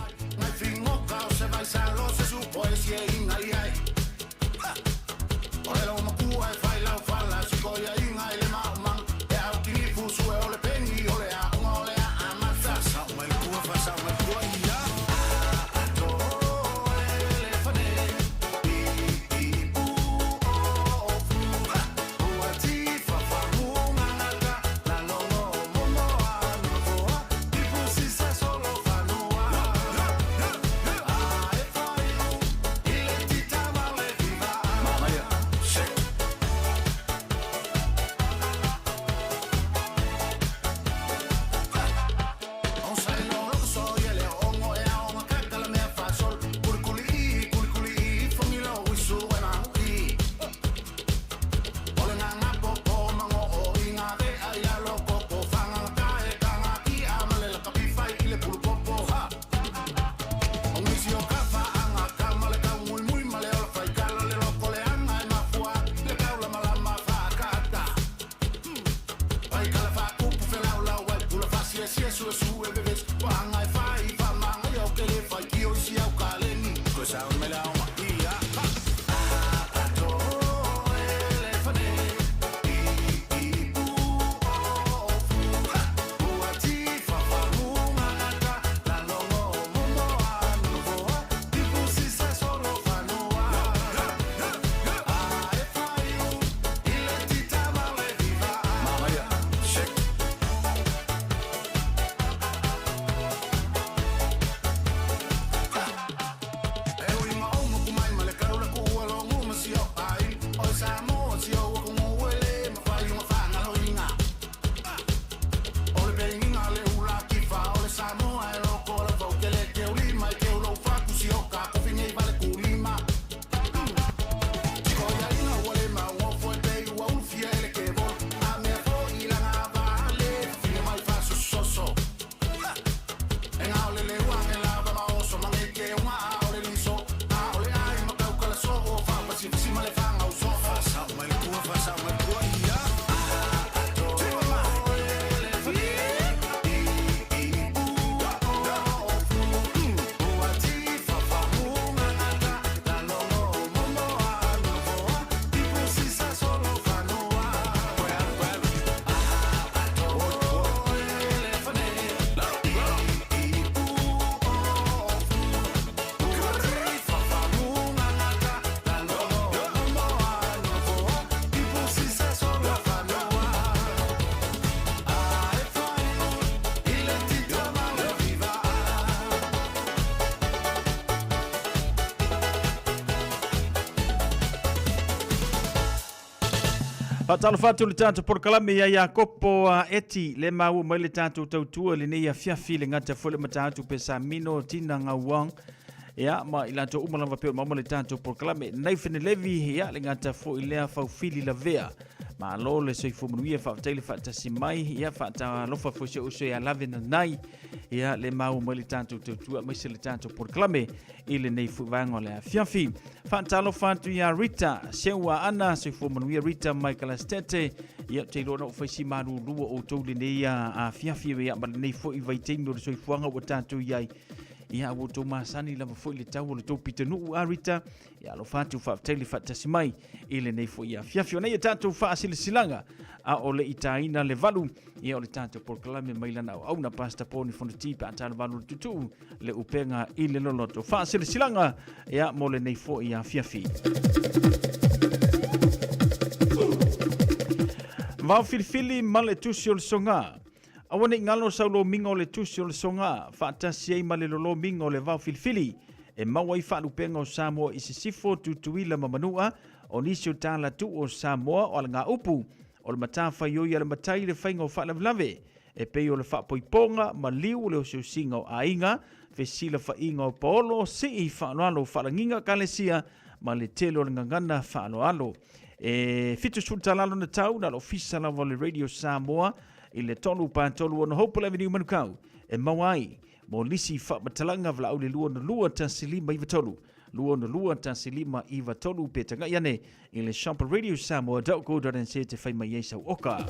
Faatalofa atu le tatou polokalame ia Iakopo a Eti le maua mai le tatou tautua lenei afiafi le gata foi le matautu pe sa mino tina ngauang. Ia, ma i latou uma lava pei ona maua le tatou polokalame. Nathan Levy, ia, le gata foi lea faufili lavea. Malo le soifua manuia, faafetai le faatasi mai, ia, faatalofa foi si ou uso ia Lave Nanai, ia, le maua mai le tatou tautua aemaise le tatou polokalame i lenei foi vaega o le afiafi. Faatalofa atu ia Rita, Seua Ana, soifua manuia Rita mai Kalastete, ia, ou te iloa na ou fai si malulu o outou lenei afiafi, ia, ma lenei foi vaitaimi o le soifuaga ua tatou i ai. Ia, ua outou masani lava foi le tau o le tou pitonuu, a Rita. Ia, alofa atu, faafetai le faatasi mai i lenei foi afiafi. O nei a tatou faasilasilaga, a o le i taina le valu, ia o le tatou polokalame mai lana auauna, Pastor Paul ni Fonoti, pe a tala valu le tutuu, le upega i le loloto. Faasilasilaga, ia, mo lenei foi afiafi. Vao filifili ma le tusi o le soga. Aua ne i galo sau lomiga o le tusi o le soga, faatasi ai ma le lolomiga o le vao filifili, e maua ai faalupega o Samoa i sisifo, Tutuila ma Manua, o nisi o talatuu o Samoa o alagaupu, o le matafaioi a le matai le faiga o faalavelave, e pei o le faapoipoga, maliu, le osiosiga o aiga, fesilafaiga o paolo, sii faaaloalo faalagiga kalesia, ma le tele o le gagana faaaloalo. E 70 tala lona tau, na o le ofisa lava o le Radio Samoa, i le 3 pa 3 6 Hopewell Avenue Manukau e maua ai mo nisi faamatalaga valaau le 262 1593 262 1593 pe tagai ane i le shop radiosamoa.co.nz te fai mai ai sau oka.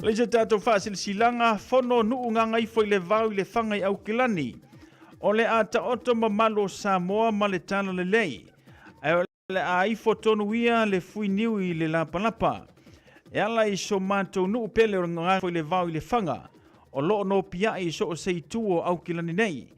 Le se tatou faasilasilaga fono nuu gagaifo i le vao i le faga i Aukilani. O le a taoto mamalu o Samoa ma le tala lelei. Ae o le a ifo tonu ia le fuiniu i le lapalapa. E ala i so matou nuu pele o le gagaifo i le vao i le faga, o lo o nopiai i so o se itu o Aukilani nei.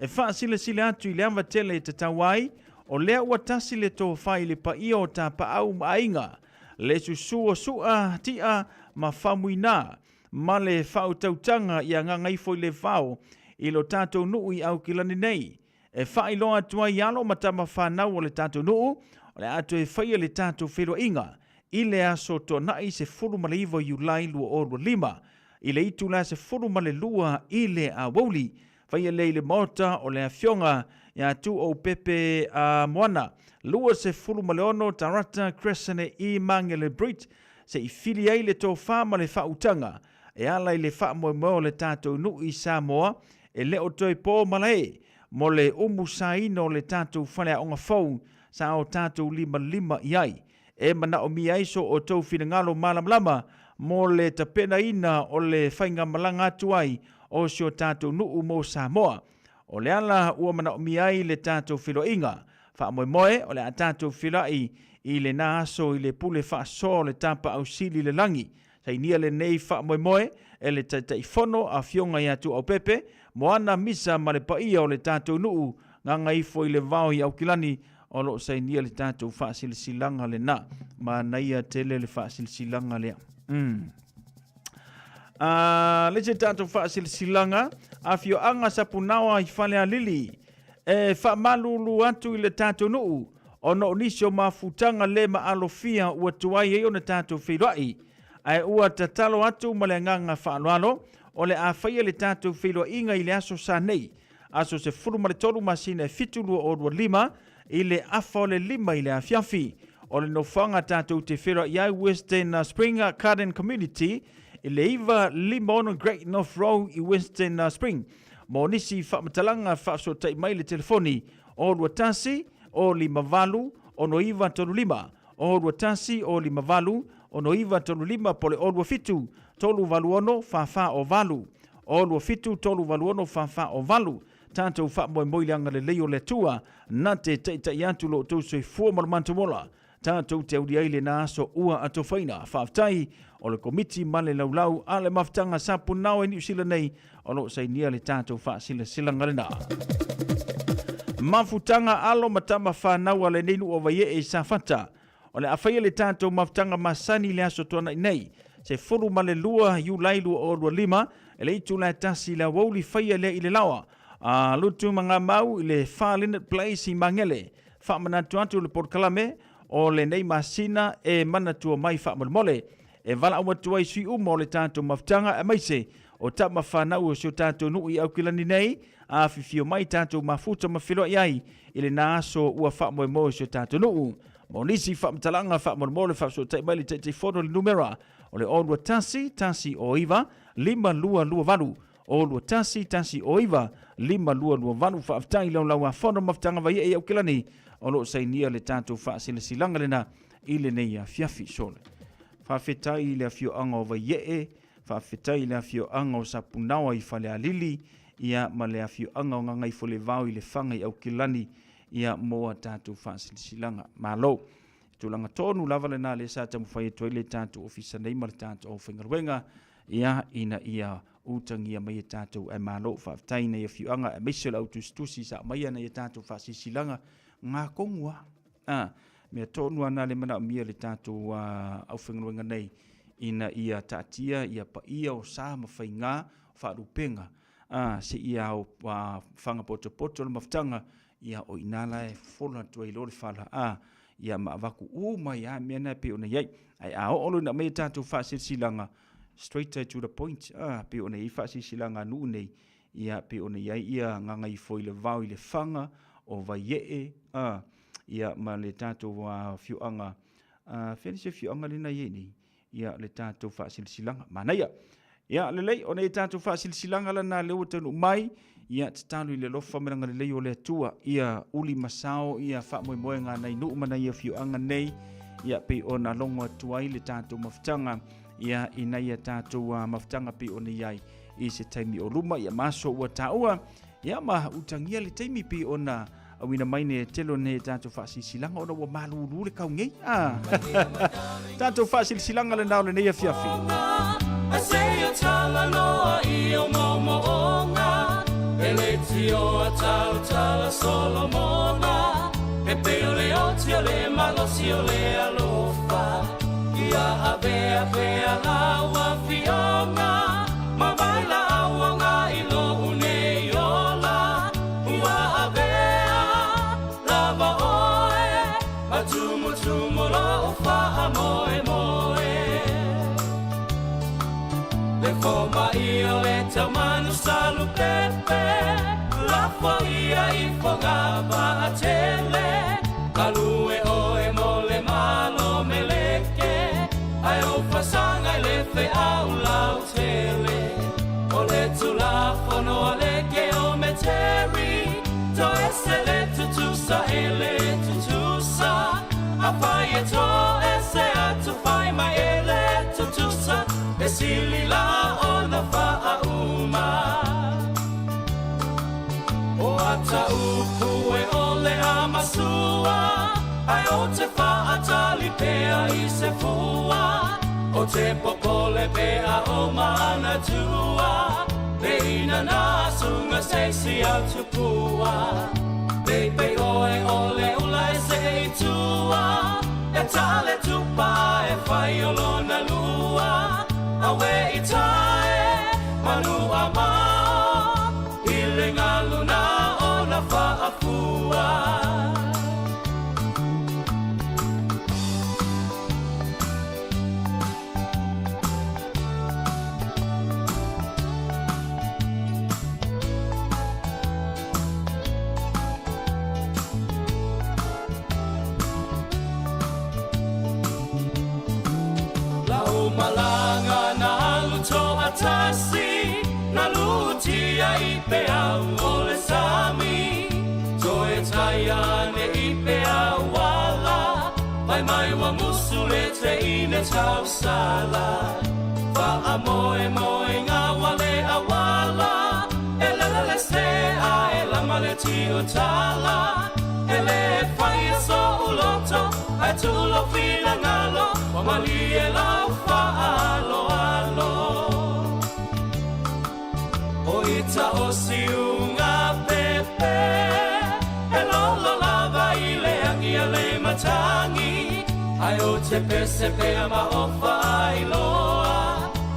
E faasilasila atu i le ava tele e tatau ai, o lea ua tasi le tofa i le paia o tapaau ma aiga, le susu o Su'a, Ti'a ma Faumuina, ma le faautautaga ia Gagaifo-i-le-Vao i lo tatou nuu i Aukilani nei. E faailoa atu ai alo ma tama fanau o le tatou nuu, o le a toe faia le tatou feiloaiga i le aso Toanai 19 Iulai 2025 i le itula 12 i le aoauli. Faia lea i le Maota o le Afioga ia Tuuou Pepe a Moana, 26 Tarata Crescent i Magele Bridge, se i fili ai le tofa ma le faautaga e ala i le faamoemoe o le tatou nuu i Samoa e le o toe po malae mo le umusaina o le tatou faleaoga fou sa o tatou limalima i ai. E manaomia ai so outou finagalo malamalama mo le tapenaina o le faigamalaga atu ai o si o tatou nuu mo Samoa. O le ala ua manaomia ai le tatou feiloaiga. Faamoemoe o le a tatou feiloai i lena aso i le pule faasoa o le Tapaau Sili i le lagi. Sainia lenei faamoemoe e le Taitaifono Afioga ia Tuuaupepe, Moana Misa ma le paia o le tatou nuu Gagaifo i le vao i Aukilani o lo o sainia le tatou faasilasilaga lena. Manaia tele le faasilasilaga lea. Le se tatou faasilasilaga, afioaga Sapunaoa i Falealili e faamalulu atu i le tatou nuu ona o nisi o mafutaga le maalofia ua tuai ai ona tatou feiloai, ae ua tatalo atu ma le agaga faaaloalo o le a faia le tatou feiloaiga i le aso sa nei, aso 13 masina e 7 2025 i le afa o le 5 i le afiafi. O le nofoaga tatou te feiloai ai Western Spring Garden Community i le 956 Great North Road i Western Spring. Mo nisi faamatalaga faafesootai mai le telefoni o 21 o 58 69 35 o 21 o 58 69 35 po o le o 27 386 44 o 8 o 27 386 44 o 8. Tatou faamoemoe i le agalelei o le Atua na te taitai atu lo outou soifua ma lo matou ola. Tatou te auli ai lena aso ua atofaina. Faafetai o le Komiti ma le Laulau a le Mafutaga Sapunao i Niu Sila nei o lo o sainia le tatou faasilasilaga lena. Mafutaga alo ma tama fanau a lenei nuu o Vaiee i Safata. O le a faia le tatou mafutaga masani i le aso Tuanai nei, 12 Iulai 2025, E le itula e 1 i le aoauli faia lea i le laoa a Lutu ma Gamau i le 4 Linnet Place i Magele. Faamanatu atu le polokalame o lenei masina e manatua mai faamolemole e valaau atu ai sui uma o le tatou mafutaga aemaise o tama fanau o si o tatou nuu i Aukilani nei, afifio mai tatou mafuta ma feiloai ai i lena aso ua faamoemoe si o tatou nuu. Mo nisi faamatalaga faamolemole faafesootai mai le Taitaifono i le numera o le 021 109 5228, 021 109 5228. Faafetai i Laulauafono Mafutaga Vaiee i Aukilani o lo o sainia le tatou faasilasilaga lena i lenei afiafi. Sole. Faafetai i le afioaga o Vaiee, faafetai i le afioaga o Sapunaoa i Falealili, ia ma le afioaga o Gagaifolevao i Lefaga i Aukilani, ia mo a tatou faasilasilaga. Malo. Tulaga tonu lava lena lea sa taumafai atu ai le tatou ofisa nei ma le tatou aufaigaluega, ia ina ia utagia mai e tatou ae malo. Faafetai i nai afioaga aemaise o le au tusitusi sa aumaia nai a tatou faasilasilaga ngā kongu a. A, mea tonu ana le manaomia le tatou aufaigaluega nei ina ia taatia ia paia o sa ma faigā faalupega a, seia ao faga potopoto le mafutaga, ia o i ina la e fofola atu ai loa le fala a, ia ma avatu uma ai lava mea na e pei ona i ai. Ae a oo loa ina aumai a tatou faasilasilaga, straight to the point, a, pei ona i ai faasilasilaga a nuu nei, ia pei ona i ai ia Gagaifo i le Vao i Lefaga, o Vaiee, a, ia ma le tatou afioaga, a, fea le isi afioaga lea na i ai nei? Ia le tatou faasilasilaga. Manaia. Ia, lelei, o nei tatou faasilasilaga lana lea ua taunuu mai, ia tatalo i le alofa ma le agalelei o le Atua, ia uli ma sao ia faamoemoega a nai nuu ma nai afioaga nei, ia pei ona logo atu ai le tatou mafutaga, ia i nai a tatou mafutaga pei ona i ai i se taimi o luma, ia ma aso ua taua, ia ma utagia le taimi pei ona auina mai nei e tele o nei tatou faasilasilaga ona ua malulu le kau nei. Ah. Tatou faasilasilaga lena o lenei afiafi.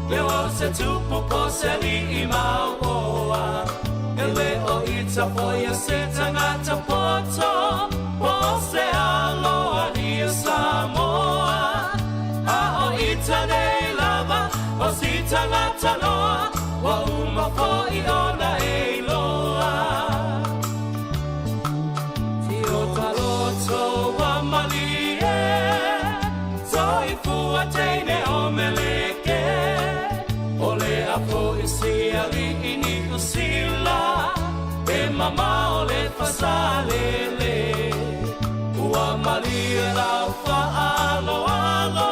Leo o se tupu po se li i mauoa. E le o ita foia se tangata poto, po se aloa ia Samoa. A o ita nei lava, o si tangata noa, ua uma fo'i ona e iloa. Tio taloto wa malie, soifua teine o meleke. O le a fo'i si ali'i ni usila, e mamao le fasalele. Ua malie lau fa'aloalo,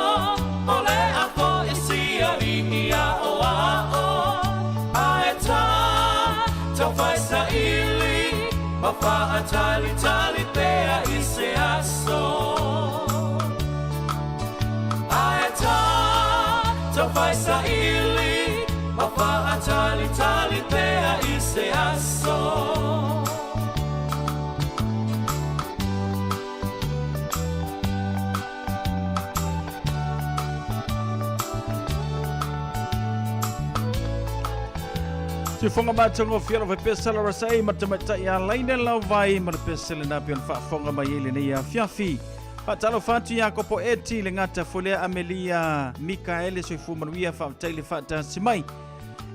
o le a fo'i si ali'i a'o a'o. Ae tā, taufai sa'ili, ma fa'atalitali pea i se aso. Ae tā, taufai sa'ili, ma fa'atalitali pea i se aso. Tufoga matagofie lava pesa la rasai ma tamaitai a laina lau vai ma le pesa lena pe ona faafofoga mai ai lenei afiafi. Faatalofa atu iā Kopo Eti le gata folea Amelia Mikaele soifua manuia faafetai le faatasi mai.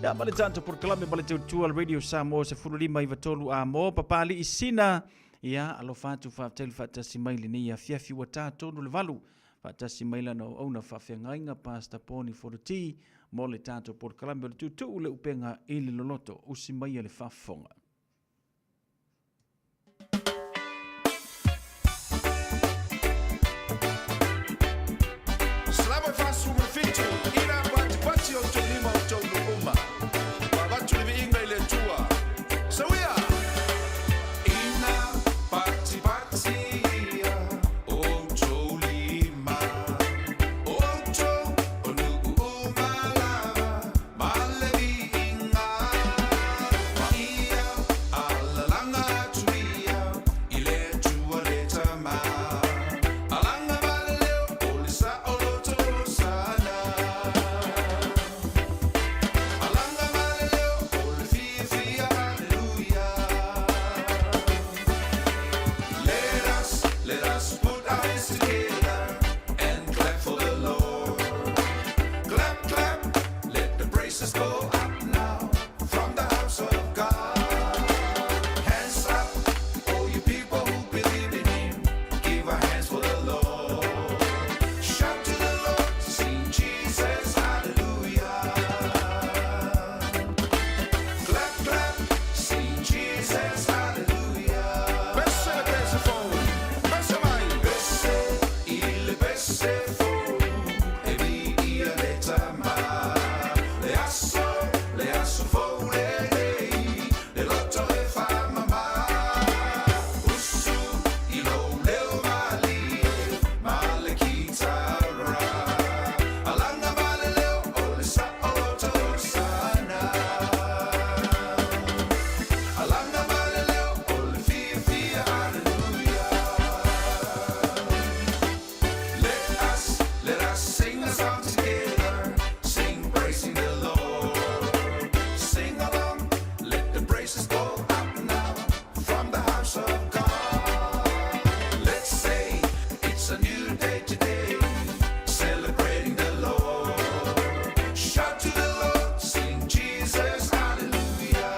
Ia ma le tatou polokalame ma le tautua le Radio Samoa 15 i 3 a mo Papalii Sina. Ia alofa atu faafetai le faatasi mai lenei afiafi ua ta tonu le valu. Faatasi mai lana auauna faafeagaiga Pastor Poni Foloti mo le tatou polokalame o le tuutuu le upega i le loloto. Usi maia le faafofoga. Salama 47, ina patipati o tou lima o tou nuu uma. Ua avatu le viiga i le Atua. Sauia! Ina patipati ia o tou lima, o outou o nuu uma lava, ma le viiga. Ma ia alalaga atu ia i le Atua le Tama. Alaga ma le leo o le saoloto Hosana. Alaga ma le leo o le fiafia Haleluia. Let us, let us put our hands together and clap for the Lord. Clap, clap, let the praises go up now from the house of God. Hands up, all you people who believe in Him, give a hands for the Lord. Shout to the Lord, sing Jesus, hallelujah. Clap, clap, sing Jesus, hallelujah. Pese le pese fou, pese mai. Pese i le pese fou, e viia le Tama. Le aso, le aso fou lenei, le loto e faamama. Usu i lou leo malie, ma le kitara. Alaga ma le leo o le saoloto Hosana. Alaga ma le leo o le fiafia Haleluia. Let us, let us sing a song together, sing praising the Lord. Sing along, let the praises go up now from the house of God. Let's say it's a new day today, celebrating the Lord. Shout to the Lord, sing Jesus, hallelujah.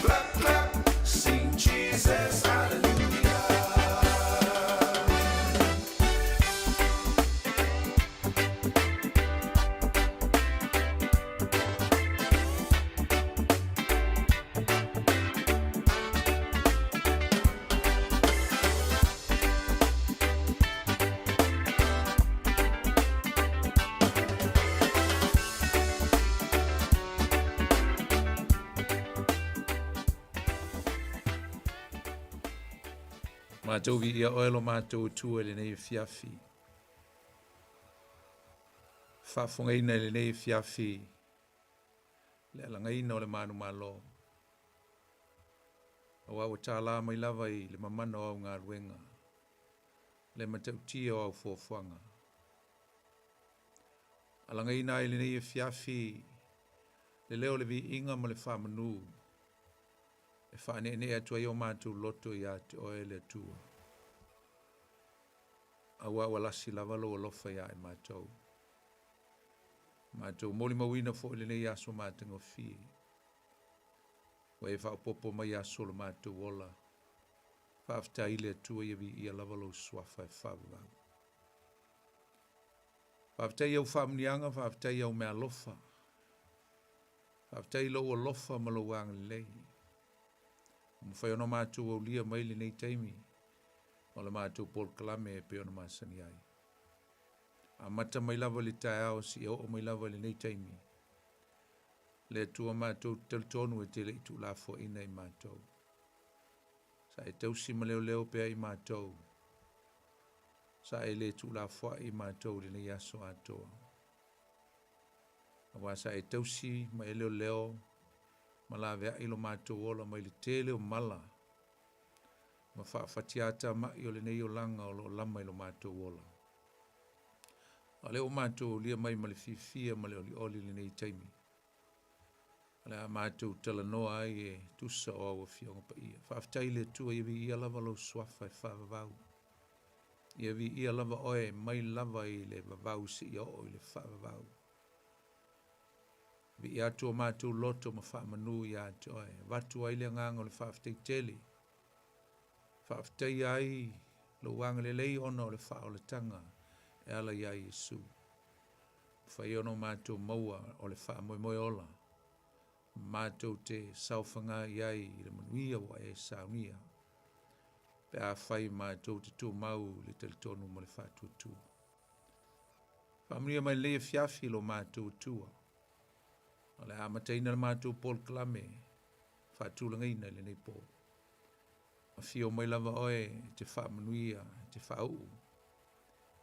Clap, clap, sing Jesus, hallelujah. Matou viia oe lo matou Atua i lenei afiafi. Faafofogaina i lenei afiafi le alagaina o le manumalo. Aua ua tālā mai lava i le mamana o au galuega, le matautia o au fuafuaga. Alagaina ai lenei afiafi le leo o le viiga ma le faamanu e faaneenee atu ai o matou loto iā te Oe le Atua. Auā ua lasi lava lou alofa iā i matou. Matou molimauina foi lenei aso matagofie. Ua e faaopoopo mai aso o lo matou ola. Faafetai i le Atua ia viia lava lou suafa e faavavau. Faafetai i au faamuniaga, faafetai i au meaalofa. Faafetai i lou alofa ma lou agalelei. Ua mafai ona matou aulia mai lenei taimi o le matou polokalame e pei ona masani ai. Amata mai lava i le taeao seia oo mai lava i lenei taimi. Le Atua matou te talitonu e te le i tuulafoaiina i matou. Sa e tausi ma leoleo pea i matou. Sa e le tuulafoai i matou i lenei aso atoa. Aua sa e tausi ma e leoleo ma laveai lo matou ola mai le tele o mala ma faafatiatamai o lenei olaga o lo o lama i lo matou ola. A o lea ua matou aulia mai ma le fiafia ma le olioli i lenei taimi. O le a matou talanoa ai e tusa o au Afioga Paia. Faafetai i le Atua ia viia lava lou suafa e faavavau. Ia viia lava oe mai lava i le vavau seia oo i le faavavau. Viia atu o matou loto ma faamanu iā te oe. Avatu ai le agaga o le faafetai tele. Faafetaia ai lou agalelei ona o le faaolataga e ala iā Iesu. Mafai ona o matou maua o le faamoemoe ola matou te saofaga i ai i le manuia ua e saunia pe afai matou te tumau i le talitonu ma le faatuatua. Faamanuia mai lenei afiafi i lo matou Atua. O le a amataina le matou polokalame faatulagaina i lenei po. Afio mai lava oe e te faamanuia, e te faauu,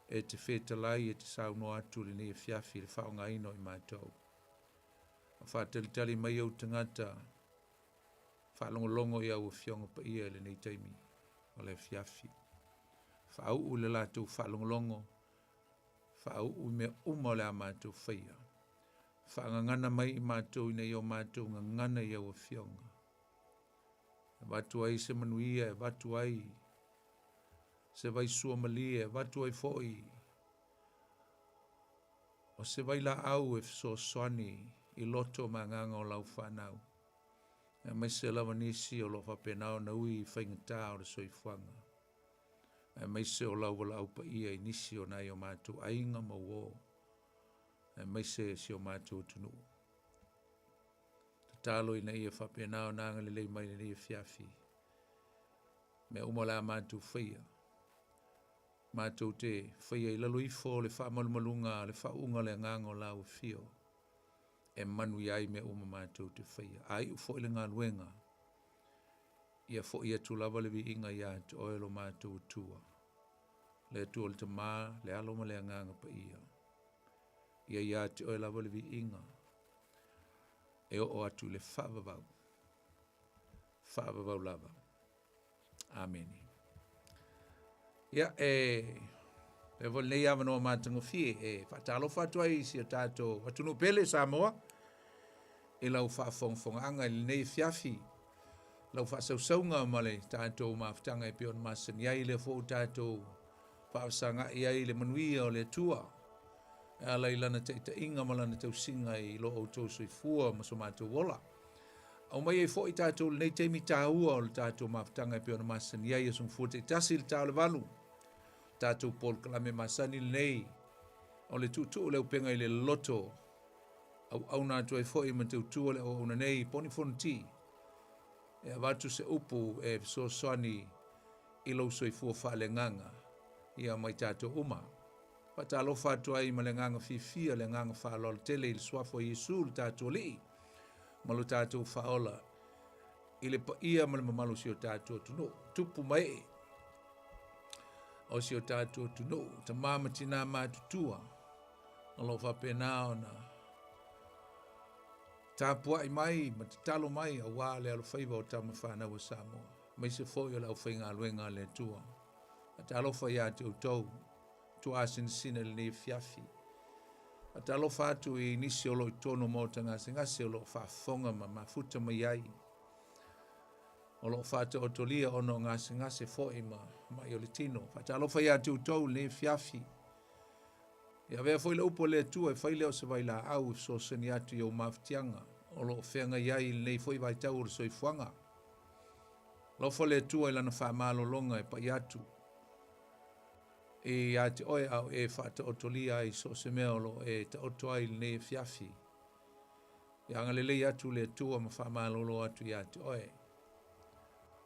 e te fetalai, e te saunoa atu i lenei afiafi i le faaaogaina o i matou. A faatalitali mai ou tagata faalogologo i au Afioga Paia i lenei taimi o le afiafi. Faauu i le latou faalogologo, faauu i mea uma o le a matou faia. Faagagana mai i matou ina ia o matou gagana i au Afioga. E avatu ai se manuia, e avatu ai se vaisua malie, e avatu ai foi o se vailaau e fesoasoani i loto ma agaga o lau fanau, aemaise lava nisi o lo o faapena ona ui i faigata o le soifuaga, aemaise o lau valaau paia i nisi o nai o matou aiga ma uō, aemaise si o matou atunuu. Tatalo ina ia faapena ona agalelei mai lenei afiafi. Mea uma o le a matou faia, matou te faia i lalo ifo o le faamalumaluga a le faauuga o le agaga o lau afio e manuia ai mea uma matou te faia. A iu foi le galuega, ia foi atu lava le viiga iā te oe lo matou Atua, le Atua o le Tamā, le Alo ma le Agaga Paia. Ia iā te oe lava le viiga e oo atu i le faavavau, faavavau lava. Amene. Ia, e e foi lenei avanoa matagofie e faatalofa atu ai i si o tatou atunuu pele Samoa i lau faafogafogaaga i lenei afiafi, lau faasausauga ma le tatou mafutaga e pei ona masani ai, lea foi ua tatou faafesagai ai i le manuia o le Atua e ala i lana taitaiga ma lana tausiga i lo outou soifua ma so matou ola. Aumai ai foi tatou lenei taimi taua o le tatou mafutaga e pei ona masani ai aso gafua taitasi i le ta o le 8. Tatou polokalame masani lenei o le tuutuu le upega i le loto auauna atu ai foi ma tautua le auauna nei Poni Fonoti e avatu se upu e fesoasoani i lou soifua faaleagaga ia mai tatou uma. Faatalofa atu ai ma le agaga fiafia, le agaga faaaloalo tele i le suafa o Iesu le tatou Alii ma lo tatou Faaola i le paia ma le mamalu o si o tatou atunuu, tupu ma ee o si o tatou atunuu, tamā ma tinā matutua o lo o faapena ona tapuai mai ma tatalo mai auā le alofaiva o tama fanau a Samoa, aemaise foi o le aufaigaluega a le Atua. Faatalofa iā te outou tuasinasina i lenei afiafi. Faatalofa atu i nisi o lo o i totonu o maota gasegase o lo o faafofoga ma mafuta mai ai. O lo o faataotolia ona o gasegase foi ma mai o le tino. Faatalofa ia te outou i lenei afiafi. Ia avea foi le upu a le Atua e fai lea o se vailaau e fesoasoani atu i ou mafatiaga o lo o feagai ai i lenei foi vaitau o le soifuaga. Alofa le Atua i lana faamalologa e pai atu ia te oe a o e faataotolia ai so o se mea o lo o e taoto ai i lenei afiafi. Ia agalelei atu le Atua ma faamalolo atu ia te oe.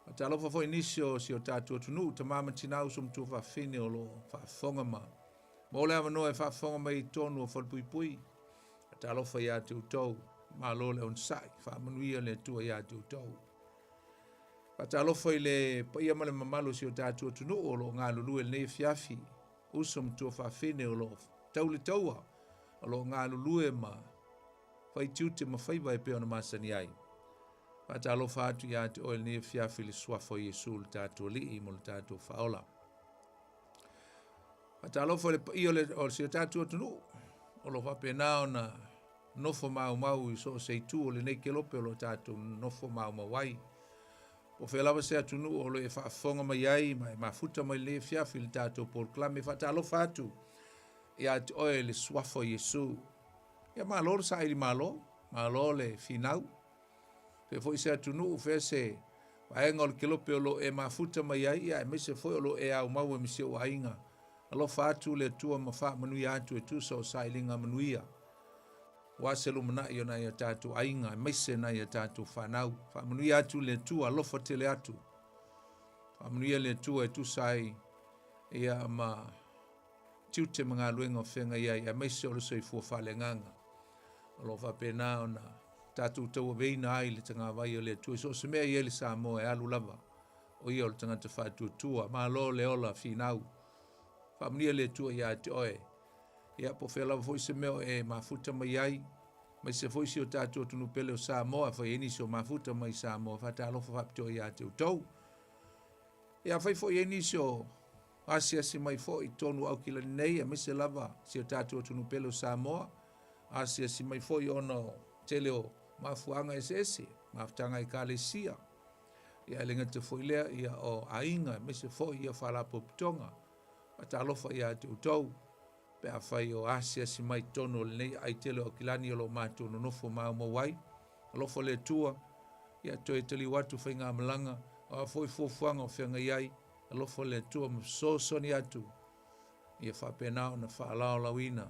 Faatalofa foi nisi o si o tatou atunuu, tama ma tina, uso ma tuafafine o lo o faafofoga ma maua le avanoa e faafofoga mai i totonu o Falepuipui. Faatalofa ia te outou, malo le onosai, faamanuia le Atua ia te outou. Faatalofa i le paia ma le mamalu o si o tatou atunuu o lo o galulue i lenei afiafi, uso ma tuafafine o lo o tau le taua, o lo o galulue ma fai tiute ma faiva e pei ona masani ai. Faatalofa atu ia te oe lenei afiafi i le suafa o Iesu le tatou Alii mo le tatou Faaola. Faatalofa i le paia o, le, o si o tatou atunuu o lo o faapena ona nofo maumau i so o se itu o lenei kelope o lo o tatou nofo maumau ai. Po o fea lava se atunuu o lo o e faafofoga mai ai ma e mafuta mai lenei afiafi i le tatou polokalame. Faatalofa atu ia te oe i le suafa o Iesu. Ia malo le saili malo, malo le finau. Fea foi se atunuu, fea se vaega o le kelope o lo o e mafuta mai ai, ia aemaise foi o lo o e aumau ai ma si ou aiga. Alofa atu le Atua ma faamanuia atu e tusa o sailiga manuia aua se lumanai o nai o tatou aiga, aemaise nai o tatou fanau. Faamanuia atu le Atua, alofa tele atu. Faamanuia le Atua e tusa ai ia ma tiute ma galuega o feagai ai, aemaise o le soifua faaleagaga o lo o faapena ona tatou tauaveina ai le tagavai o le Atua. I so o se mea e i ai le Samoa e alu lava, o ia o le tagata faatuatua. Malo le ola finau. Faamanuia le Atua ia te oe. Ia, po o fea lava foi se mea o e mafuta mai ai, aemaise foi si o tatou atunuu pele o Samoa, e fai ai nisi o mafuta mai Samoa, faatalofa faapitoa ia te outou. Ia, afai foi e i ai nisi o asiasi mai foi i totonu o Aukilani nei, aemaise lava si o tatou atunuu pele o Samoa, asiasi mai foi ona o tele o mafuaaga eseese, mafutaga ekalesia, ia e le gata foi lea, ia o aiga, aemaise foi ia faalapotopotoga. Faatalofa ia te outou, pe afai o asiasi mai totonu o lenei aai tele o Aukilani o lo o matou nonofo maumau ai. Alofa le Atua, ia toe taliu atu faigamalaga, o a foi fuafuaga o feagai ai, Alofa le Atua ma fesoasoani atu ia faapena ona faalaolauina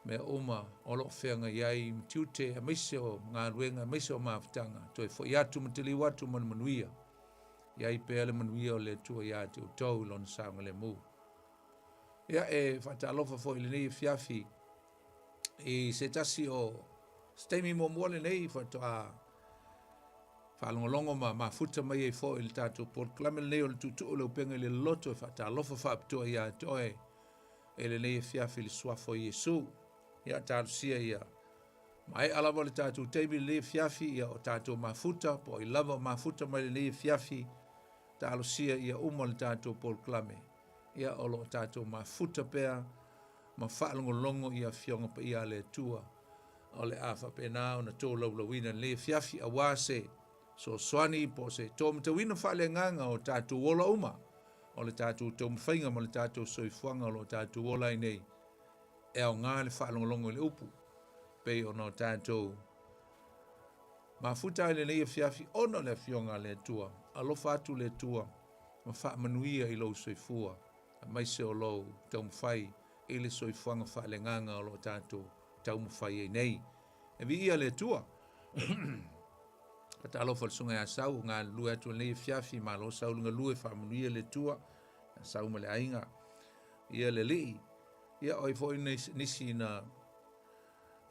mea uma o lo o feagai ai ma tiute aemaise o galuega aemaise o mafutaga. Toe foi atu ma taliu atu ma le manuia. I ai pea le manuia o le Atua ia te outou i lona saogalemu. Ia e faatalofa foi i lenei afiafi i se tasi o se taimi muamua lenei faatoa faalogologo ma mafuta mai ai foi i le tatou polokalame lenei o le Tuutuu le Upega i le Loto e faatalofa faapitoa ia te oe e lenei afiafi i le suafa o Iesu. Ia talosia ia maea lava le tatou taimi i lenei afiafi, ia o tatou mafuta, po o ai lava o mafuta mai lenei afiafi, talosia ia uma le tatou polokalame. Ia o lo o tatou mafuta pea ma faalogologo i afioga paia a le Atua o le a faapena ona tolaulauina lenei afiafi aua se fesoasoani po o se tōmatauina faaleagaga o tatou ola uma, o le tatou taumafaiga ma le tatou soifuaga o lo o tatou ola ai nei. E aoga le faalogologo i le upu pei ona o tatou mafuta ai lenei afiafi ona o le afioga a le Atua. Alofa atu le Atua ma faamanuia i lou soifua aemaise o lou taumafai i le soifuaga faaleagaga o lo o tatou taumafai ai nei. E viia le Atua. Faatalofa i le Susuga ia Sau o galulue atu lenei afiafi, malo Sau le galue, faamanuia le Atua ia Sau ma le aiga. Ia le Alii, ia o ai foi nisi na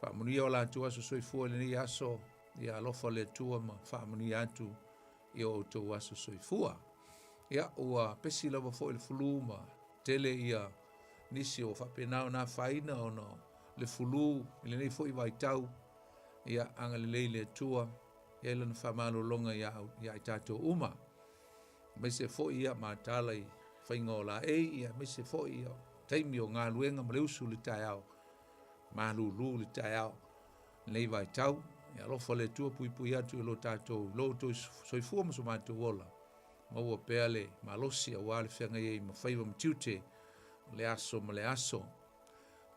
faamanuia o latou aso soifua i lenei aso, ia alofa le Atua ma faamanuia atu i o outou aso soifua. Ia, ua pesi lava foi le fulu ma tele ia nisi o faapena ona afaina ona o le fulu i lenei foi vaitau. Ia, agalelei le Atua, ia i lana faamalologa ia, ia i tatou uma. Aemaise foi ia matala i faiga o laei, ia aemaise foi ia taimi o galuega ma le usu i le taeao. Malūlū le taeao lenei vaitau. E alofa le Atua puipui atu i lo tatou, lo outou soifua ma so matou ola. Maua pea le malosi auā le feagai ai ma faiva ma tiute o le aso ma le aso.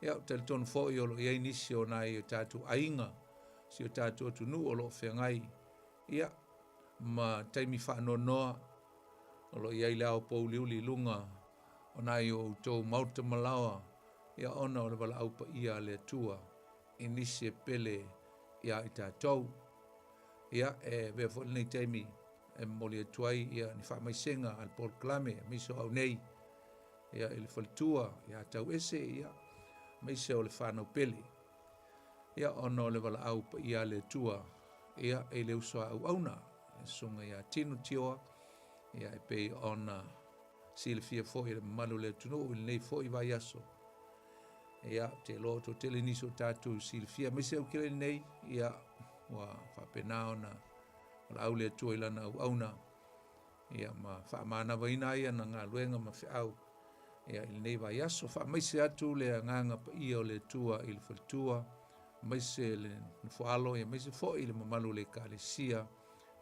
Ia, ou te talitonu foi o lo o i ai nisi o nai o tatou aiga, si o tatou atunuu o lo o feagai, ia, ma taimi faanoanoa o lo o i ai le ao pōuliuli i luga o nai o outou maota ma laoa, ia ona o le valaau paia a le Atua i nisi e pele iā i tatou. Ia, e avea foi lenei taimi e momoli atu ai ia ni faamaisega a le polokalame aemaise o au nei ia i le faletua ia Tauese ia aemaise o le whānau pele ia ona o le valaau paia a le Atua ia i le uso a auauna le susuga ia Tino Tioa ia e pei ona silafia foi e le mamalu o le atunuu i lenei foi vaiaso. Ia, te loa o toatele nisi o tatou silafia, aemaise au kele nei, ia, ua faapena ona valaau le Atua i lana auauna, ia, ma faamanavaina ai ana galuega ma feau, ia, i lenei vaiaso. Faamaise atu le agaga paia o le Atua i le faletua, aemaise le nofoalo, ia, aemaise foi le mamalu o le Ekalesia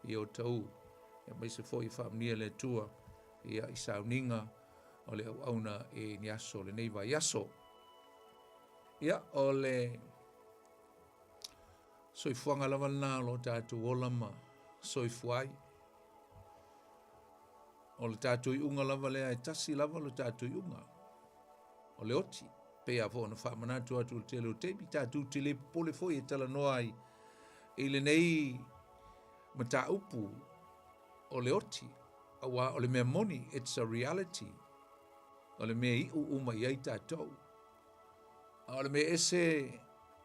i Otahuhu, ia, aemaise foi faamanuia le Atua, ia, i sauniga o le auauna i ni aso o lenei vaiaso. Ia, o le soifuaga lava lena o lo o tatou ola ma soifua ai. O le tatou iuga lava lea e tasi lava lo tatou iuga. O le oti, pei lava foi ona faamanatu atu i le tele o taimi, tatou te le popole foi e talanoa ai i lenei mataupu o le oti, auā o le mea moni, it's a reality, o le mea e iu uma i ai tatou. A o le mea ese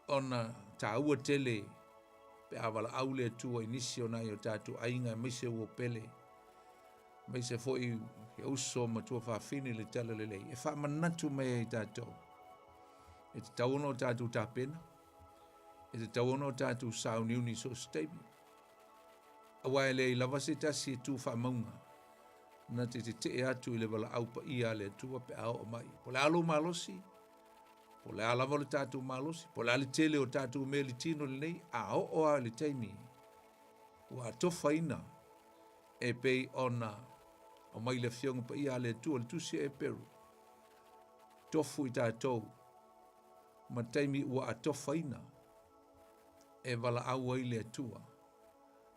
ona taua tele pe a valaau le Atua i nisi o nai o tatou aiga aemaise ua pele, aemaise foi e uso ma tuafafine i le talalelei, e faamanatu mai ai tatou. E tatau ona o tatou tapena, e tatau ona o tatou sauniuni i so o se taimi. Aua e leai lava se tasi e tu faamauga na te tetee atu i le valaau paia a le Atua pe a oo mai. Po o le a lou malosi, po o le a lava lo tatou malosi, po o le a le tele o tatou mea i le tino lenei, a oo lava i le taimi ua atofaina e pei ona aumai le Afioga Paia a le Atua i le Tusi a Eperu, tofu i tatou ma taimi ua atofaina e valaau ai le Atua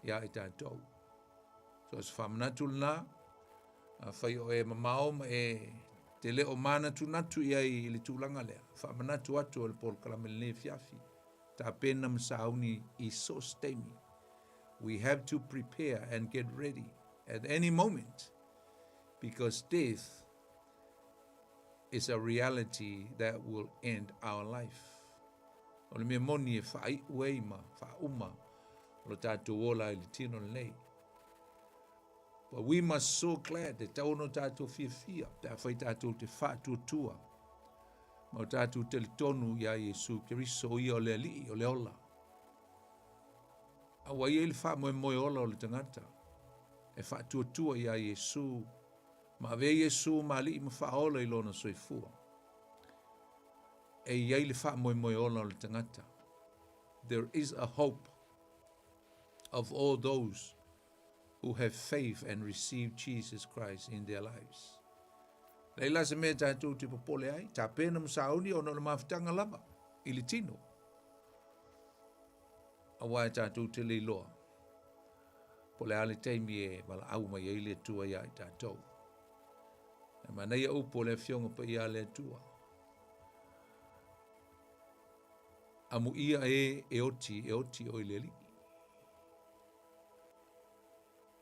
iā i tatou. So se faamanatu lena, afai o e mamao ma e te le o manatunatu i ai i le tulaga lea, faamanatu atu o le polokalame lenei afiafi, tapena ma sauni i so o se taimi. We have to prepare and get ready at any moment because death is a reality that will end our life. O le mea moni e faaiu ai ma faauma o lo tatou ola i le tino lenei. But we must so glad e tatau ona tatou fiafia pe afai tatou te faatuatua ma o tatou talitonu iā Iesu Keriso o ia o le Alii o le ola. A ua i ai le faamoemoe ola o le tagata e faatuatua iā Iesu ma avea Iesu ma Alii ma Faaola i lona soifua. E i ai le faamoemoe ola o le tagata. There is a hope of all those who have faith and received Jesus Christ in their lives. Leai la se mea tatou te popole ai, tapena ma sauni ona o le mafutaga lava i le tino. Aua e tatou te le iloa po o le a le taimi e valaau mai ai le Atua iā i tatou. E manaia upu o le Afioga Paia a le Atua. Amuia e e oti, e oti oe i le Alii.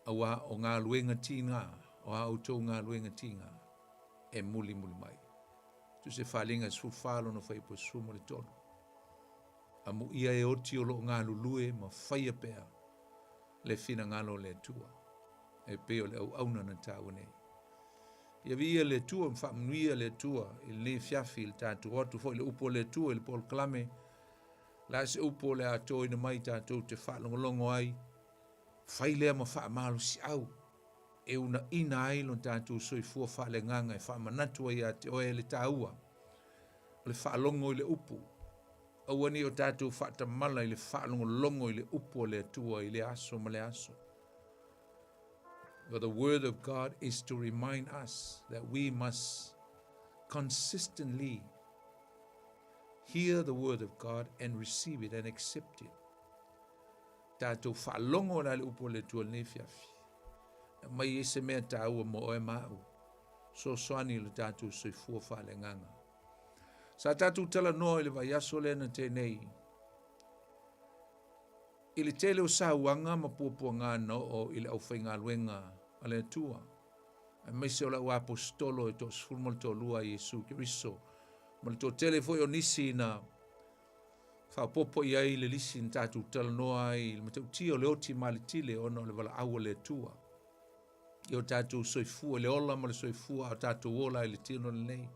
Auā o galuega tigā, o a outou galuega tigā, e mulimuli mai. Tusi e faliga e 14 lona fuaiupu e 13. Amuia e oti o lo o galulue ma faia pea le finagalo o le Atua, e pei o le auauna na taua nei. Ia viia le Atua ma faamanuia le Atua i lenei afiafi i le tatou atu foi le upu a le Atua i le polokalame. La se upu o le a toina mai tatou te faalogologo ai, fai lea ma faamalosiau e unaina ai lo tatou soifua faaleagaga e faamanatu ai ia te oe le taua o le faalogo i le upu. Aua ne i o tatou faatamala i le faalogologo i le upu a le Atua i lea aso ma lea aso. For the word of God is to remind us that we must consistently hear the word of God and receive it and accept it. Tatou faalogo la le upu a le Atua lenei afiafi. E aumai ai se mea taua mo oe ma au. Soasoani i lo tatou soifua faaleagaga. Sa tatou talanoa i le vaiaso lea na tea nei i le tele o sauaga ma puapuaga na oo i le aufaigaluega a le Atua, aemaise o le auaposetolo e toasefulu ma le toalua a Iesu Keriso, ma le toatele foi o nisi na faaopoopo i ai le lisi na tatou talanoa ai i le matautia o le oti maletile ona o le valaau a le Atua i o tatou soifua, le ola ma le soifua a o tatou ola ai i le tino lenei.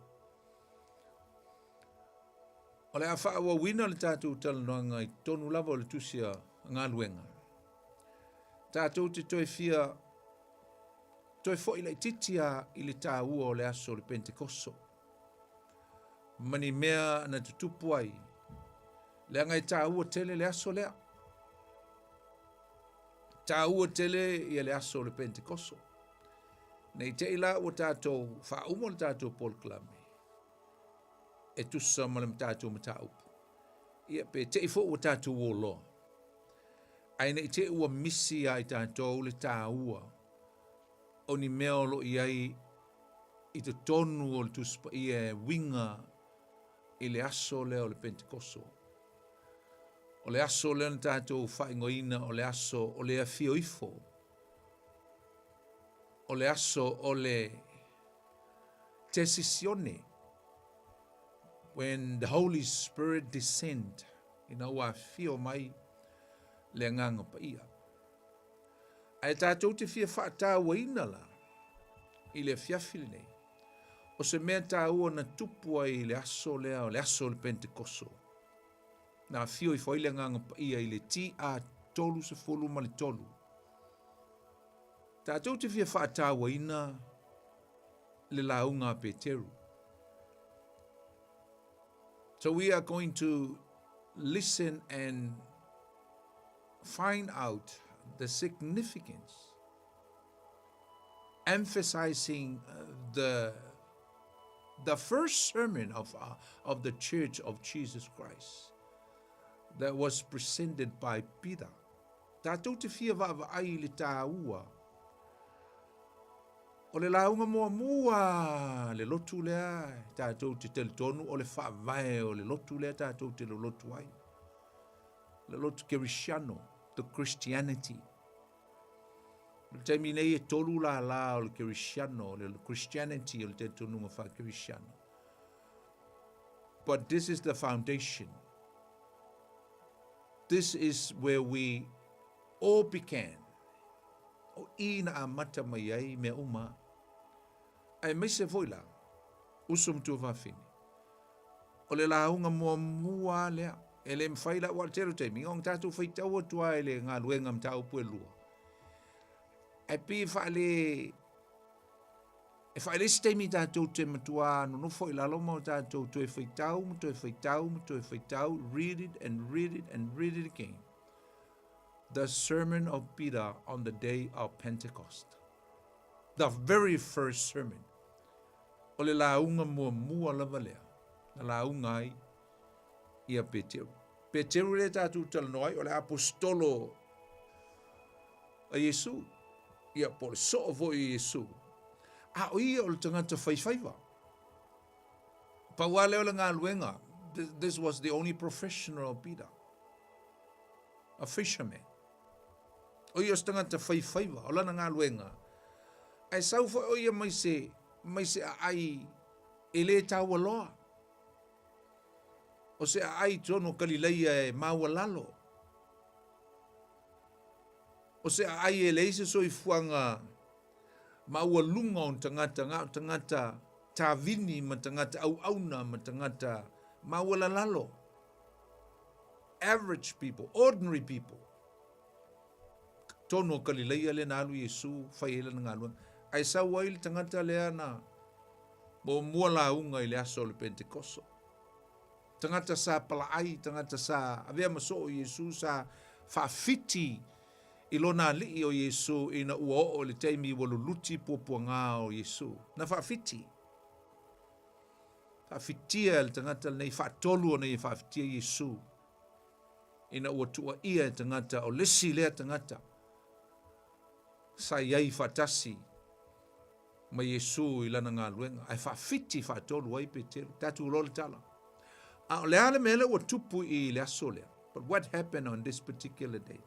O le a faaauauina le tatou talanoaga i totonu lava o le tusi a galuega. Tatou te toe fia toe foi laitiiti a i le taua o le aso o le Pentekoso ma ni mea na tutupu ai, leaga e taua tele le aso lea. Taua tele ia le aso o le Pentekoso. Nei te i la ua tatou faauma le tatou polokalame e tusa ma le tatou mataupu. Ia pe te i foi ua tatou o loa. Ae nei te i ua misi ia i tatou le taua o ni mea o lo o i ai i totonu o le Tusi Paia e uiga i le aso lea o le Pentekoso. O le aso lea na tatou faaigoaina o le aso o le afio ifo. O le aso o le Tesisione, when the Holy Spirit descend, ina ua afio mai le Agaga Paia. Ae tatou te fia faatauaina la i le afiafi lenei, o se mea taua na tupu ai i le aso lea o le aso o le Pentekoso, na afio ifo ai le Agaga Paia i le TA 33. Tatou te fia faatauaina le lauga a Peteru. So we are going to listen and find out the significance, emphasizing the the first sermon of, of the Church of Jesus Christ that was presented by Peter. Tatou te fia vaavaai i le tāua o le lauga muamua le lotu lea tatou te talitonu o le faavae o le lotu lea tatou te lolotu ai. Le lotu Kerisiano, the Christianity. O le taimi nei e tolu lālā o le Kerisiano, o le Christianity o le talitonuga faa-Kerisiano. But this is the foundation. This is where we all began. O i na amata mai ai mea uma. Aemaise foi la, uso ma tuafafine. O le lauga muamua lea, e le mafai la ua tele o taimi, ona tatou faitau atu lava i le galuega mataupu e lua. Ae pei e faale e faale se taimi tatou te matua nonofo i lalo ma o tatou toe faitau ma toe faitau ma toe faitau, read it and read it and read it again. The sermon of Peter on the day of Pentecost. The very first sermon. O le lauga muamua lava lea na lauga ai ia Peteru. Peteru lea tatou talanoa ai, o le aposetolo a Iesu, ia po o le soo foi o Iesu. A o ia o le tagata faifaiva. Pau lava lea o le galuega. This was the only professional of Peter. A fisherman. O ia o se tagata faifaiva, o lana galuega. Ae sau foi o ia mai se, mai se aai e le taua loa. O se aai totonu o Kalileia e maualalo. O se aai e leai se soifuaga maualuga o tagata, na o tagata tavini ma tagata auauna ma tagata maualalalo. Average people, ordinary people. Totonu o Kalileia lea na alu Iesu fai ai lana galuega. Ae sau ai le tagata lea na muamua lauga i le aso o le Pentekoso. Tagata sa palaai, tagata sa avea ma soo i Iesu, sa faafiti i lona alii o Iesu ina ua oo i le taimi ua luluti puapuaga o Iesu. Na faafiti. Faafitia e le tagata lenei, faatolu ona ia faafitia Iesu ina ua tuuaia e tagata o le isi lea tagata sa i ai faatasi ma Iesu i lana galuega, ae faafiti faatolu ai Peteru. Tatou iloa le tala. A o le a le mea lea ua tupu i le aso lea? But what happened on this particular day?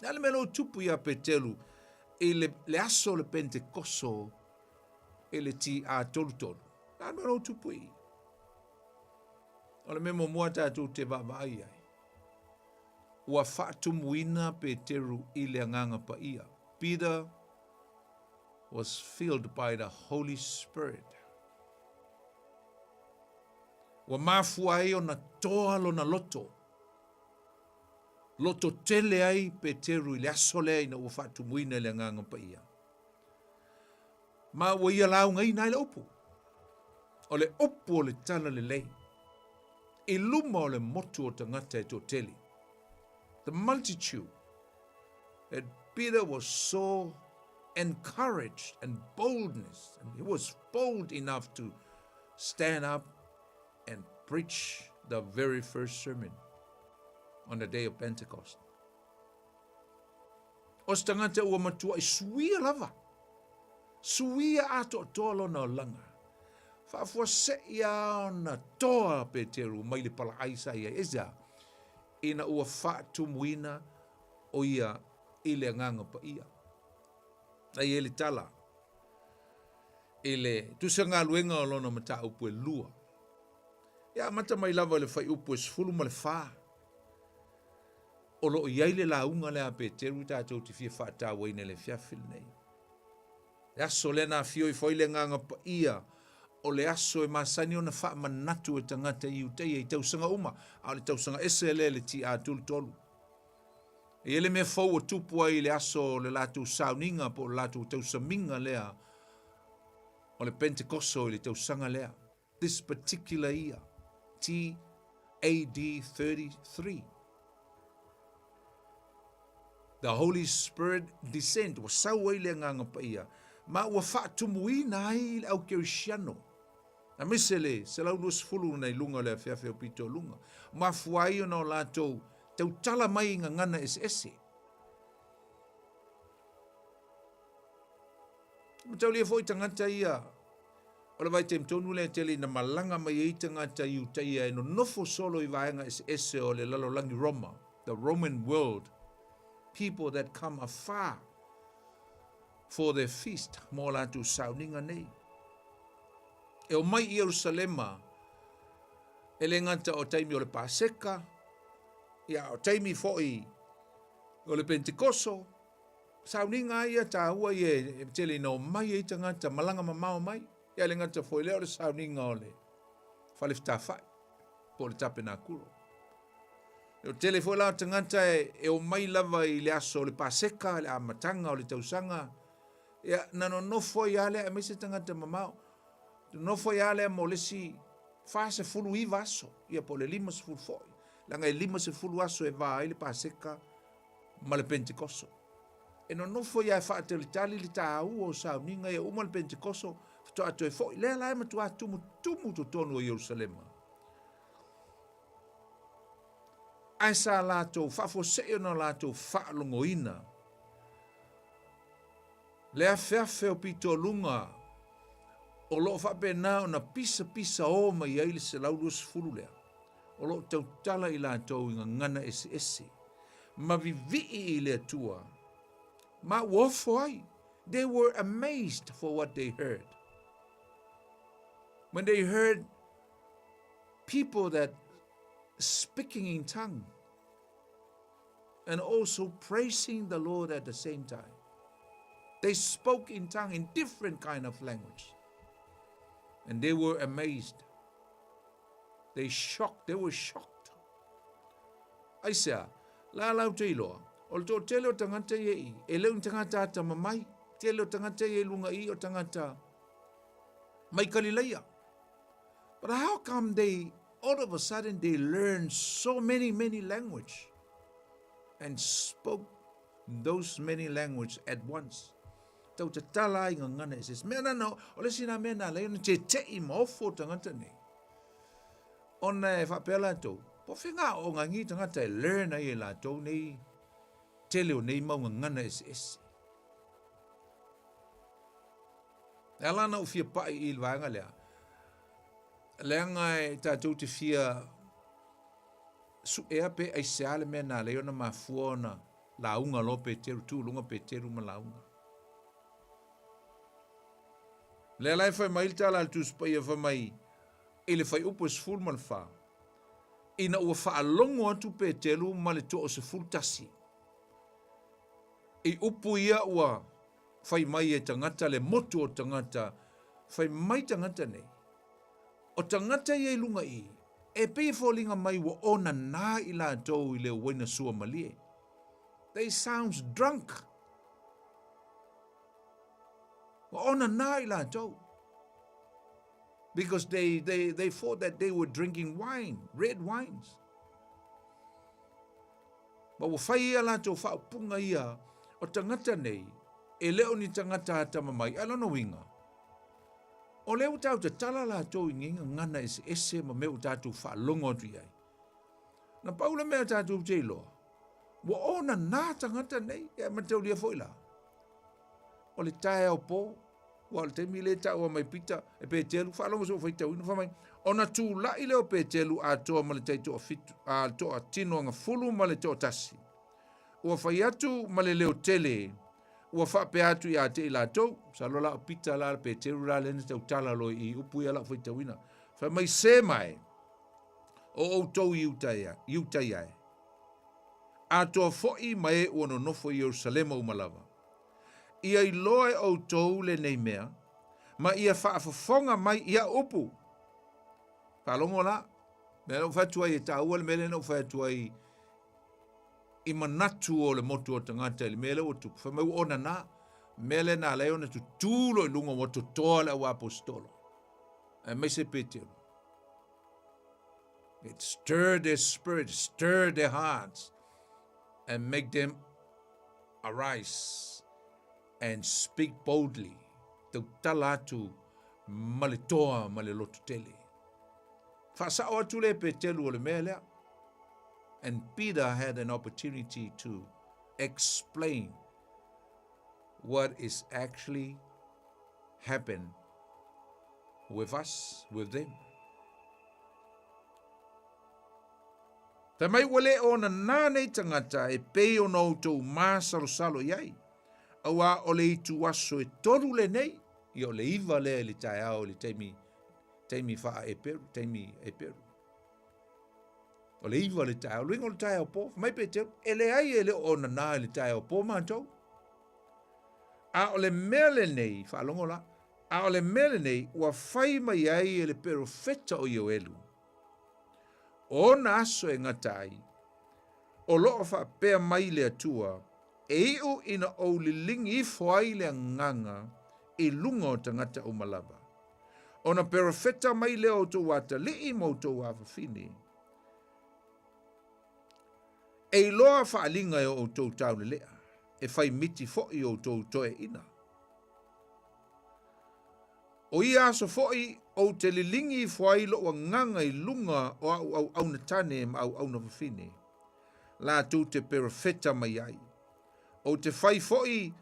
Le a le mea lea ua tupu iā Peteru i le, le aso o le Pentekoso i le TA 33? Le a le mea lea ua tupu i i? O le mea muamua tatou te vaavaai ai, ua faatumuina Peteru i le Agaga Paia. Peter was filled by the Holy Spirit. Ua mafua ai ona toa lona loto. Loto tele ai Peteru i le aso lea ina ua faatumuina i le Agaga Paia. Ma ua ia laugaina ai le upu. O le upu o le tala lelei i luma o le motu o tagata e toatele. The multitude that Peter was so encouraged and boldness, and he was bold enough to stand up and preach the very first sermon on the day of Pentecost. O se tagata ua matuai suia lava. Suia atoatoa lona olaga. Faafuasei a ona toa Peteru mai le palaai sa i ai. Aisea? Ina ua faatumuina o ia i le Agaga Paia. Na i ai le tala i le tusa galuega o lona mataupu e lua. Ia amata mai lava i le fuaiupu e 14. O lo o i ai le lauga lea a Peteru tatou te fia faatauaina i le afiafi lenei. Le aso lea na afio ifo ai le Agaga Paia, o le aso e masani ona faamanatu e tagata i Iutaia i tausaga uma, a o le tausaga ese lea i le TA 33. E i ai le mea fou ua tupu ai i le aso o le latou sauniga po o le latou tausamiga lea o le Pentekoso i le tausaga lea. This particular year, TAD 33. The Holy Spirit descent, ua sau ai le Agaga Paia, ma ua faatumuina ai le au kerisiano, aemaise le 120 na i luga o le afeafe o Pitoluga, mafua ai ona o latou tautala mai i gagana eseese. Mataulia foi tagata ia o le vaitaimi tonu lea e tele ina malaga mai ai tagata Iutaia e nonofo solo i vaega eseese o le lalolagi Roma, the Roman world, people that come afar for their feast, mo latou sauniga nei. E omai i Ierusalema, e le gata o taimi o le Paseka, ia o taimi foi o le Pentekoso, Sauniga a ia taua ia e tele ina omai ai tagata malaga mamao mai. Ia le gata foi lea o le sauniga o le fale fetafai po o le tapenakulo. E tele foi la o tagata e omai lava i le aso o le Paseka, le amataga o le tausaga, ia na nonofo ai lava lea aemaise tagata mamao. Nonofo ai lava lea mo le isi 49 aso, ia po o le 50 foi. Leaga e 50 aso e va ai le Paseka ma le Pentekoso. E nonofo ia e faatalitali le taua o sauniga ia uma le Pentekoso faatoa toe foi. Lea la e matuā tumutumu totonu o Ierusalema. Ae sa latou faafuasei ona o latou faalogoina le afeafe o pitoluga o lo o faapena ona pisapisa o mai ai le 120 lea. O lo o tautala i latou i gagana eseese ma vivii i le Atua, ma ua ofo ai. They were amazed for what they heard. When they heard people that speaking in tongue and also praising the Lord at the same time. They spoke in tongue in different kind of language. And they were amazed. They shocked, they were shocked. Aisea, la lau te iloa, o le toatele o tagata ia i, e le o ni tagata atamamai, tele o tagata ia i luga i o tagata mai Kalilaia. But how come they, all of a sudden, they learn so many, many language and spoke those many language at once? Tau tatala ai gagana eseese. Mea na na, o le isi na mea na ala ai ona tete'i ma ofo tagata nei. Ona e faapea latou, po o fea ngā aoaoga tagata e learn ai e latou nei tele o nei mau gagana eseese. E ala ana ou fia pa'i i le vaega lea, leaga e tatou te fia su'ea pe aisea le mea na ala ai ona mafua ona lauga loa Peteru, tu i luga Peteru ma lauga. Lea la e fai mai le tala a le Tusi Paia fai mai i le fuaiupu e 14, ina ua faalogo atu Peteru ma le toa-11 i upu ia ua fai mai e tagata le motu o tagata, fai mai tagata nei, o tagata ia i luga i i, e pei e foliga mai ua onanā i latou i le uaina suamalie. They sounds drunk. Ua onanā i latou. Because they, they, they thought that they were drinking wine, red wines. Ma ua fai ia latou faaupuga ia o tagata nei, e le o ni tagata atamamai, a lona uiga, o lea ua tatou tatala latou i nei gagana eseese ma mea ua tatou faalogo atu i ai. Na pau le mea tatou te iloa, ua onanā tagata nei, e mataulia foi la. O le taeao po, Ua o le taimi lea e taua mai Pita e Peteru, faalogo sou faitauina, fai mai, ona tula'i lea o Peteru atoa ma le taitoafitu, a, le toatino agafulu ma le toatasi. Ua fai atu ma le leo tele, ua faapea atu ia te i latou, masalo la o Pita la, Peteru la lea na tautala loa i upu ia lau faitauina. Fai mai, se mai, o outou Iutaia, Iutaia e, atoa foi ma e ua nonofo i Ierusalema uma lava. Ia iloa e outou lenei mea, ma ia faafofoga mai ia upu. Faalogo la, mea na ou fai atu ai e taua le mea lea na ou fai atu ai i manatu o le motu o tagata i le mea lea ua tupu. Fai mai ua onanā, mea lea na ala ai ona tutū loa i luga ua totoa le auaposeitolo, aemaise Peteru. It stirred their spirit, stirred their hearts, and make them Arise and speak boldly, tautala atu ma le toa ma le loto tele. Faasao atu le Petelu o le mea lea. And Peter had an opportunity to explain what is actually happened with us, with them. Fai mai ua le onanā nei tagata e pei ona outou māsalosalo i ai, auā o le ituaso e tolu lenei, ia o le iva lea i le taeao i le taimi, taimi faa-Eperu, taimi Eperu. O le iva le taeao, luiga o le taeao pō, fai mai Peteru, e leai e le o onanā i le taeao pō mātou. A o le mea lenei, faalogo la, a o le mea lenei ua fai mai ai e le perofeta o Ioelu, O ona aso e gata ai, o lo o faapea mai le Atua, e iu ina ou liligi ifo ai le agaga i luga o tagata uma lava. Ona perofeta mai lea o outou atalii ma outou afafine, e iloa faaaliga e o outou taulelea, e fai miti foi outou toeaiina. O ia aso foi ou te liligi ifo ai lou agaga i luga o a'u auauna tane ma auauna fafine, latou te perofeta mai ai. Ou te fai foi,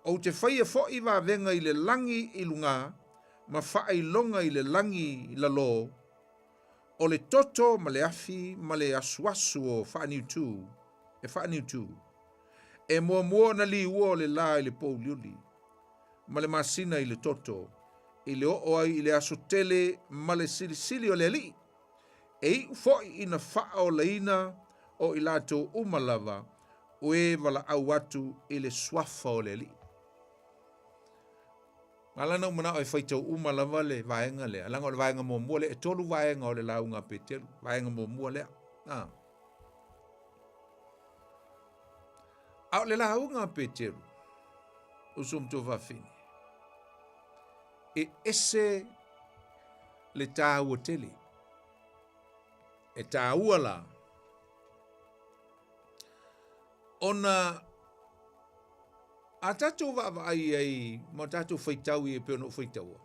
ou te faia foi vavega i le lagi i lugā, ma faailoga i le lagi i lalō, o le toto ma le afi ma le asuasu o faaniutū, e faaniutū. E muamua ona liua o le lā i le pōuliuli. ma le masina i le toto, i le oo ai i le aso tele ma le silisili o le Alii, e iu foi ina faaolaina o i latou uma lava o e valaau atu i le suafa o le Alii. Na ala ona ou manao e faitau uma lava le vaega lea, leaga o le vaega muamua lea, e tolu vaega o le lauga a Peteru, vaega muamua lea. A. A o le lauga a Peteru, uso ma tuafafine, e ese le tāua tele. E tāua la, ona a tātou vaavaai ai ma tātou faitau i e pei ona ou faitaua.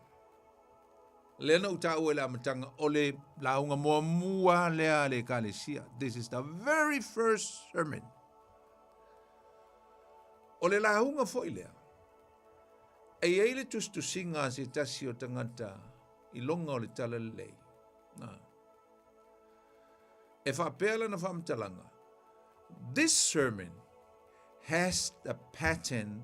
Lea na ou tāua i le amataga o le lauga muamua lea a le Ekalesia. This is the very first sermon. O le lauga foi lea, e i ai le tusitusiga a se tasi o tagata i loga o le Talalelei. Na. E faapea lana faamatalaga, This sermon has the pattern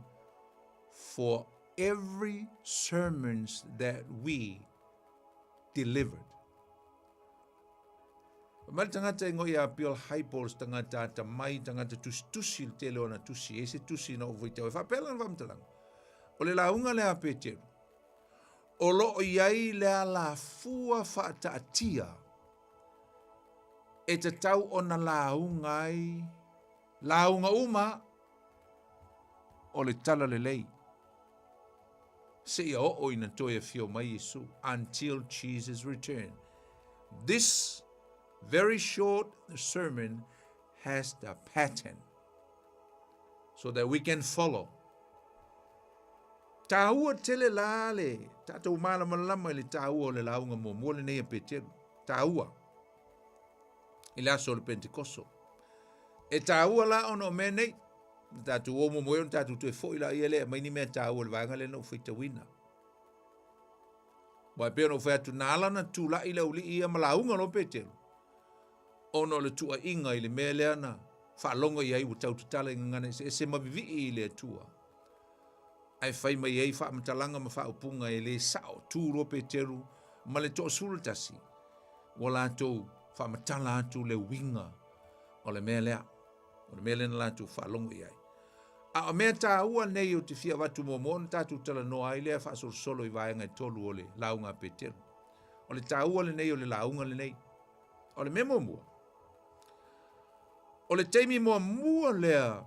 for every sermons that we delivered. Mai le tagata e ngoi a Bill Hybels, tagata atamai, tagata tusitusi le tele o ana tusi, e se tusi na ou faitau. E faapea lana faamatalaga, o le lauga lea a Peteru, o lo o i ai le alafua faataatia e tatau ona lauga ai lauga uma o le talalelei seia oo ina toe afio mai Iesu, until Jesus return. This very short sermon has the pattern so that we can follow. Tāua tele la le tātou malamalama i le tāua o le lauga muamua lenei a Peteru. Tāua. I le aso o le Pentekoso. E tāua la ona o mea nei. Na tātou o muamua ona tātou toe foi la ia lea mai ni mea tāua le vaega lea na ou faitauina. Wai pei ona ou fai atu, na ala ona tula'i le auli'i ia ma lauga loa Peteru, ona o le tuuaiga i le mea lea na faalogo i ai ua tau tatala i gagana eseese ma vivii i le Atua. Ae fai mai ai faamatalaga ma faaupuga e le sao, tu loa Peteru ma le toasefulu tasi, ua latou faamatala atu le uiga o le mea lea, o le mea lea na latou faalogo i ai. A o mea tāua nei ou te fia avatu muamua ona tatou talanoa ai lea faasolosolo i vaega e tolu o le lauga a Peteru. O le tāua lenei o le lauga lenei. O le mea muamua, o le taimi muamua lea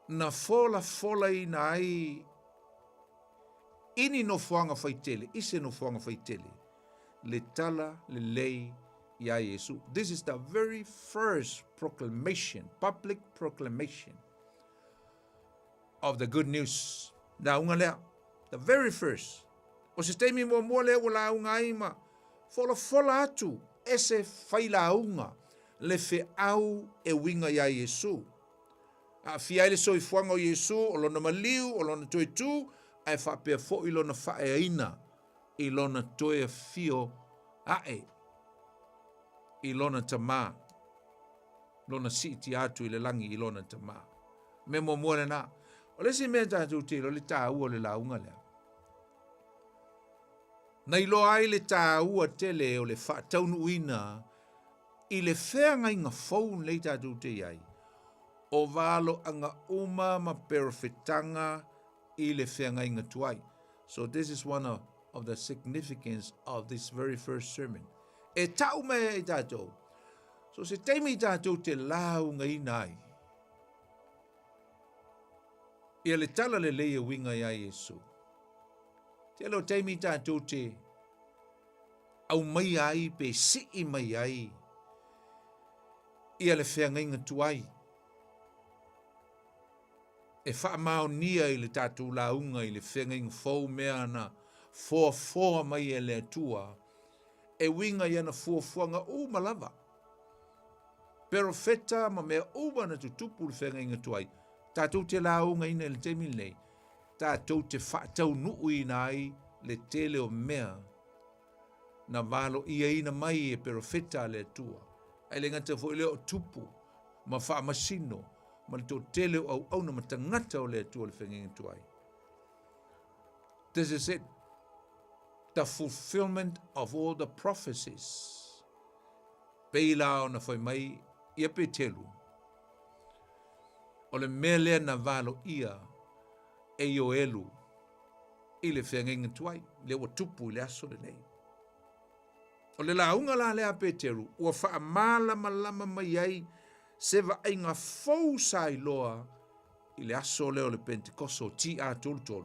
na folafolaina ai i ni nofoaga faitele, i se nofoaga faitele, le tala lelei iā Iesu. This is the very first proclamation, public proclamation of the good news. Lauga lea, the very first. O se taimi muamua lea ua lauga ai ma folafola atu e se failauga le feau e uiga iā Iesu. Aafia ai le soifuaga o Iesu, o lona maliu, o lona toe tu, ae faapea foi lona faaeaina i lona toe afio ae i lona Tama, lona siitia atu i le lagi i lona Tama. Mea muamua lena. O le isi mea tatou te iloa le taua o le lauga lea. Na iloa ai le taua tele o le faataunuuina i le feagaiga fou lenei tatou te i ai, o valoaga uma ma perofetaga i le feagaiga tuai. So this is one of, of the significance of this very first sermon. E tau mai ai tātou. So se taimi tātou te laugaina ai. Ia le tala lelei e uiga iā Iesu. Tele o taimi tātou te aumaia ai pe sii mai ai ia le feagaiga tuai e faamaonia i le tatou lauga i le feagaiga fou mea na foafoa mai e le Atua e uiga i ana fuafuaga uma lava. Perofeta ma mea uma na tutupu i le feagaiga tuai, tatou te laugaina i le taimi lenei, tatou te faataunuuina ai le tele o mea na valoiaina mai e perofeta a le Atua. Ae le gata foi lea o tupu ma faamasino ma le toatele o auauna ma tagata o le Atua o le feagaiga tuai. This is it. The fulfillment of all the prophecies. Pei la ona fai mai ia Petelu, o le mea lea na valoia e Ioelu i le feagaiga tuai, lea ua tupu i le aso lenei. O le lauga la lea a Peteru, ua faamalamalama mai ai se vaaiga fou sa iloa i le aso lea o le Pentekoso TA 33.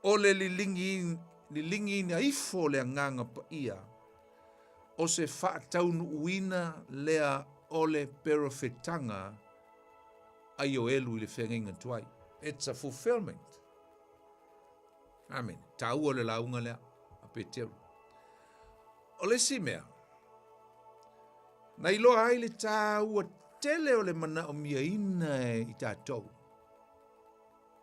O le liligiina liligiina ifo o le Agaga Paia, o se faataunuuina lea o le perofetaga a Ioelu i le feagaiga tuai. It's a fulfillment. Amene. Taua le lauga lea a Peteru. O le isi mea, na iloa ai le taua tele o le manaomiaina e i tatou.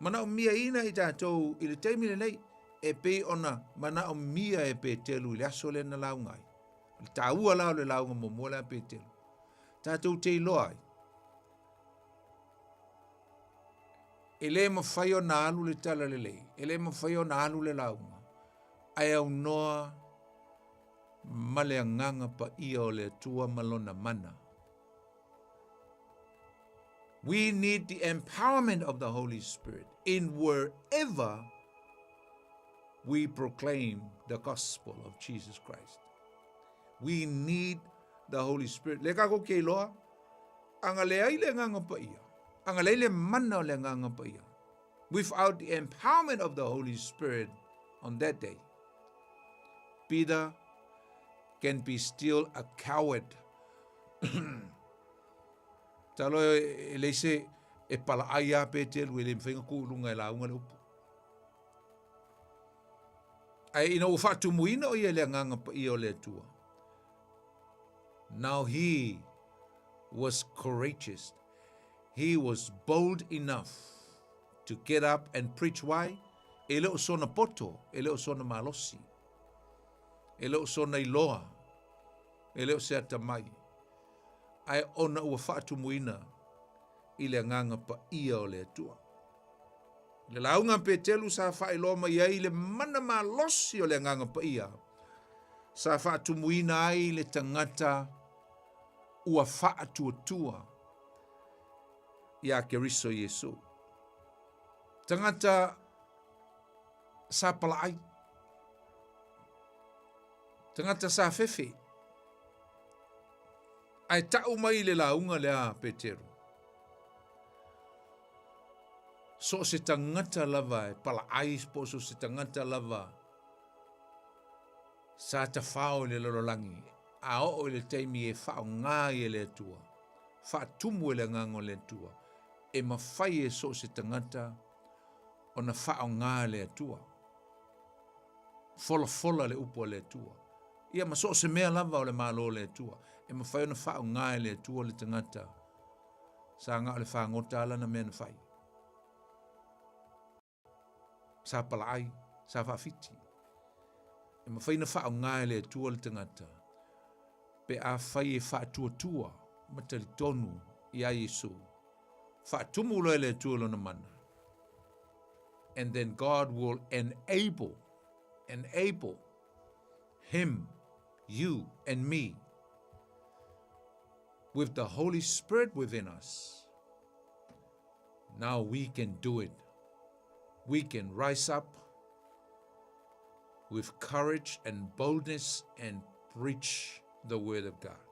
Manaomiaina i tatou i le taimi lenei e pei ona manaomia e Peteru i le aso lea na lauga ai. O le taua la o le lauga muamua lea a Peteru. Tatou te iloa ai E le mafai ona alu le talalelei, e le mafai ona alu le lauga, ae aunoa ma le agaga paia o le Atua ma lona mana. We need the empowerment of the Holy Spirit in wherever we proclaim the gospel of Jesus Christ. We need the Holy Spirit. Le kako ke iloa, Aga leai le Agaga Paia, aga leai le mana o le Agaga Paia. Without the empowerment of the Holy Spirit on that day, Peter can be still a coward. Talo e leai se e palaai a Peteru e le mawhai nga ku lunga e lauga le upu. Ae ina ua faatumuina o ia i le Agaga Paia o le Atua, Now he was courageous. He was bold enough to get up and preach. Why? E le o sona poto, e le o sona malosi, e le o sona iloa, e le o se atamai. Ae ona ua faatumuina i le agaga paia o le Atua. I le lauga a Petelu sa faailoa mai ai le mana malosi o le Agaga Paia, sa faatumuina ai le tagata ua faatuatua iā Keriso Iesu. Tagata sa palaai. Tagata sa fefe. Ae tau mai i le lauga lea a Peteru. So o se tagata lava e palaai po o so se tagata lava sa tafao i le lalolagi a oo i le taimi e faaaoga ai e le Atua, faatumu e le Agaga o le Atua, e mafai e so o se tagata ona faaaoga e le Atua. Folafola le upu a le Atua. Ia ma so o se mea lava o le Malo o le Atua, e mafai ona faaaoga e le Atua le tagata Sa na o le fagota a lana mea na fai. Sa palaai, sa faafiti. E mafai ona faaaoga e le Atua le tagata pe afai e faatuatua ma talitonu iā Iesu. Faatumu loa e le Atua lona mana. And then God will enable, enable him, you and me with the Holy Spirit within us, now we can do it. We can rise up with courage and boldness and preach the word of God.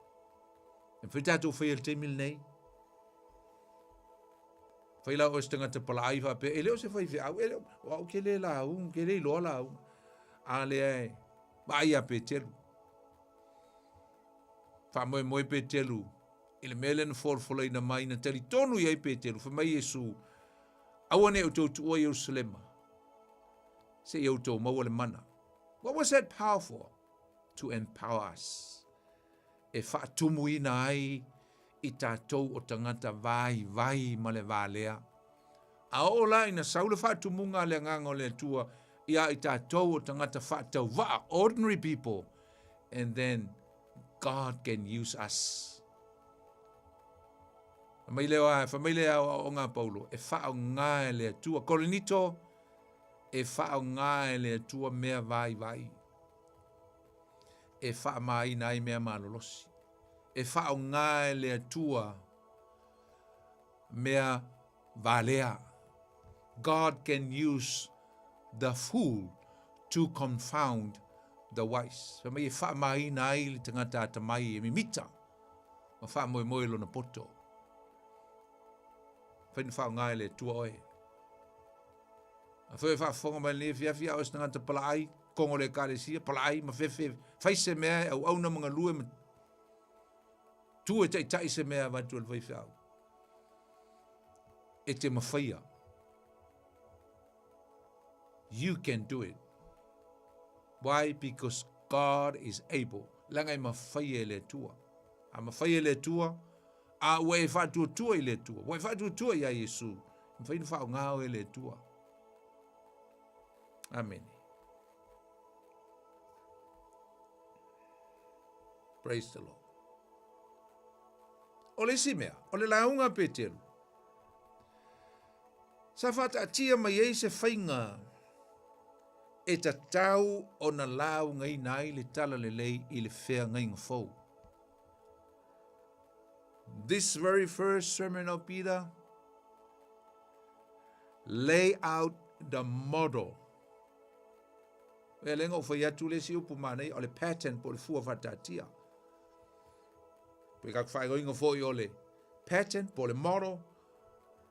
E whai tātou whai el taimi lenei, whai la o se tangata palaai whaapea, e le o se whai whiau, e le o au ke le la au, ke le iloa la au. A lea e, vaai a Petelu. Faamoemoe Peteru i le mea lea na folafolaina mai, na talitonu i ai Peteru, fai mai Iesu, Aua ne i outou tuua Ierusalema, seia outou maua le mana. What was that power for? To empower us. E faatumuina ai i tatou o tagata vaivai ma le valea. A oo la ina sau le faatumuga a le Agaga o le Atua iā i tatou o tagata faatauvaa, ordinary people, and then God can use us. Fai mai lea, fai mai lea aoaoga a Paulo, e faaaoga e le Atua. Korinito, e faaaoga e le Atua mea vaivai. E faamāina ai mea malolosi. E faaaoga e le Atua mea valea. God can use the fool to confound the wise. Fai mai e faamāina ai le tagata atamai e mimita ma faamoemoe lona poto. Fai na faaaoga e le Atua oe. Afai e faafofoga mai lenei afiafi a o se tagata palaai. Kongo le ekalesia, palaai ma fefe, fai se mea e auauna ma galue ma tu e taitai se mea avatu e le faifeau. E te mawhaia. You can do it. Why? Because God is able. Leaga e mawhaia e le Atua. A mawhaia e le Atua, a ua e whaatuatua i le Atua. Ua e whaatuatua i a Iesu. Mawhai na whaongao e le Atua. Amen. Praise the Lord. O le isi mea, o le lauga Petelu. Sa whaataatia mai ai se whainga e tatau ona laugaina ai le tala lelei i le feagaiga fou. This very first sermon of Peter lay out the model. E lenga o whai atu le si upu mānei o le pattern po le fua whatatia. Pe ka whaingoinga fo i o le pattern po le model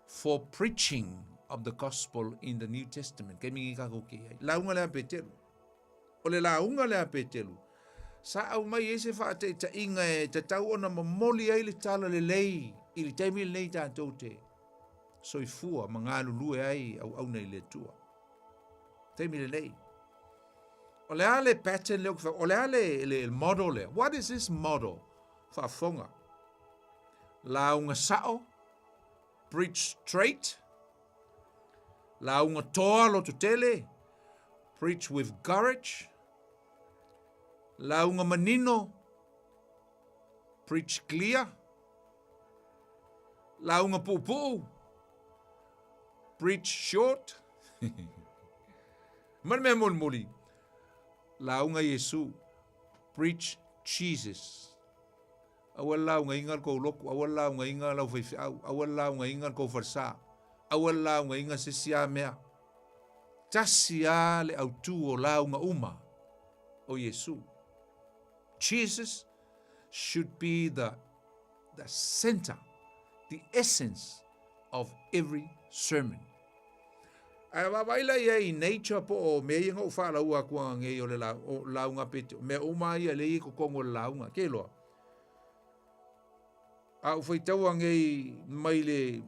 for preaching of the gospel in the New Testament. Kei mingi ka koke ai. Launga le a Petelu. O le lauga lea a Peteru, sa aumai ai se faataitaiga e tatau ona momoli ai le talalelei i le taimi lenei tatou te soifua ma galulue ai auauna i le Atua. Taimi lenei. O le a le pattern lea, o le a le, le model lea? What is this model? Faafofoga. Lauga sao, preach straight, Lauga toa loto tele, preach with courage. Lauga manino, preach clear. Lauga puupuu, preach short. Ma le mea mulimuli, lauga Iesu, preach Jesus. Aua le laugaina le kou lotu, aua le laugaina lau faifeau, aua le laugaina le kou falesa, aua le laugaina se isi a mea. Tasi a le autū o lauga uma o Iesu. Jesus should be the, the center, the essence of every sermon. Ae vaavaai la i ai i nature po o mea ia na ou faalaua atu ananei o le la, o lauga pete, mea uma ia lea i totonu o le lauga, ke loa. A ou faitau anei mai le,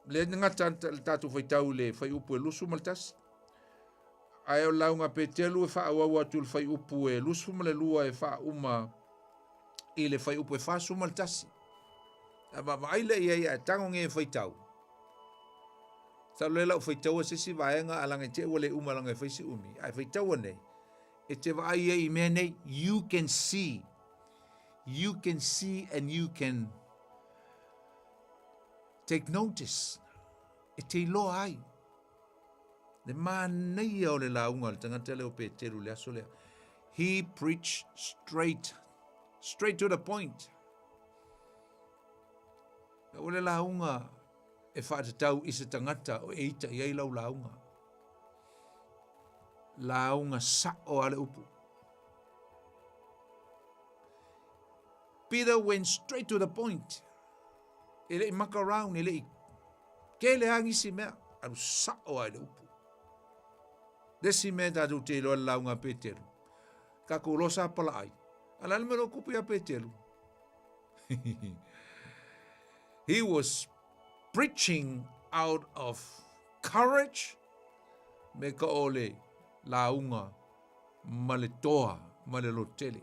le gata le tatou faitau i le fuaiupu e 21, ae o le lauga Petelu e faaauau atu i le fuaiupu e 22 e faauma i le fuaiupu e 41. A vaavaai lea i ai ae tago nei e faitau. Masalo lea la u faitaua se isi vaega a laga i te ua le uma laga e fai si umi. Ae faitaua nei, e te vaai ai i mea nei, you can see. You can see and you can take notice. E te iloa ai. Le manaia o le lauga o le tagata lea o Peteru le aso lea. He preached straight, straight to the point. O le lauga e faatatau i se tagata o e ita i ai lau lauga. Lauga sa'o a le upu. Peter went straight to the point. E le i maka round, e le i kele a nisi mea, alu sa'o a i le upu. Le isi mea tatou te iloa le lauga a Peteru. Kakou loa sa palaai. A le a le mea o lo o kupu ia Peteru? He was preaching out of courage me ka ole lauga ma le toa ma le lotele.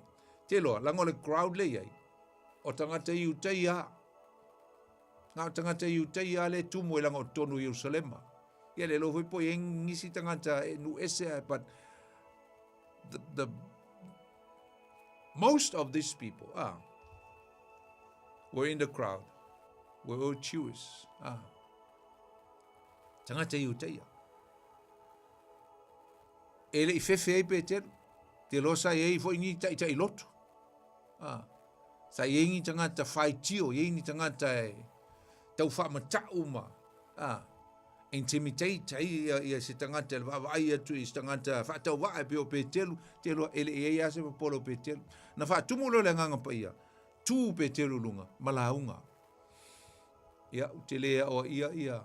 Te loa, laga o le crowd le iai, o tagata Iutaia. Nga o tagata Iutaia le tumu e laga o tonu i Yerusalema. Ia le lo foi po i ngisi tagata e nu ese ae, but the, the most of these people ah, were in the crowd, were all Jewish. Ah. Tagata Iutaia. E le i fefe ai Peteru. Te loa sa i ai foi ni taitai lotu. Ah. Sa i ai ni tagata whaitio, i ai ni tagata e tau whaamatau ma. Ah. Intimidate ai ia, ia se tagata le vaavaai atu i se tagata faatauvaa e pei o Peteru, te loa e le i ai lava se popole o Peteru. Na faatumu loa le Agaga Paia, tu Peteru i luga ma lauga. Ia, ou te le aoaia ia,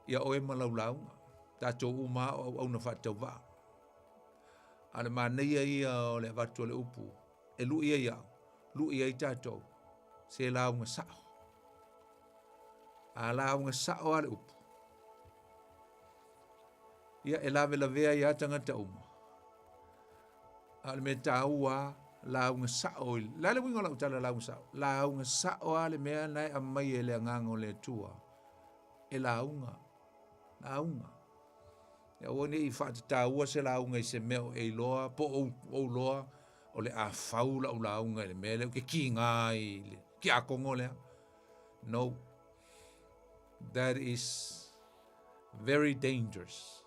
ia oe ma lau lauga. Tatou uma lava o auauna faatauvaa. A o le manaia ia o le avatu o le upu e lui ai au, lui ai tatou, se lauga sao. A lauga sao lava le upu, ia e lavelavea ai lava tagata uma. A o le mea taua lava, lauga sao. I, le a le uiga o lau tala lauga sao? Lauga sao lava le mea na e aumai e le Agaga o le Atua e lauga. Lauga. Ia aua ne i faatataua se lauga i se mea o e iloa po o ou loa o le a fau lau lauga i le mea lea ou te kiga ai i le tiakono lea. No. That is very dangerous.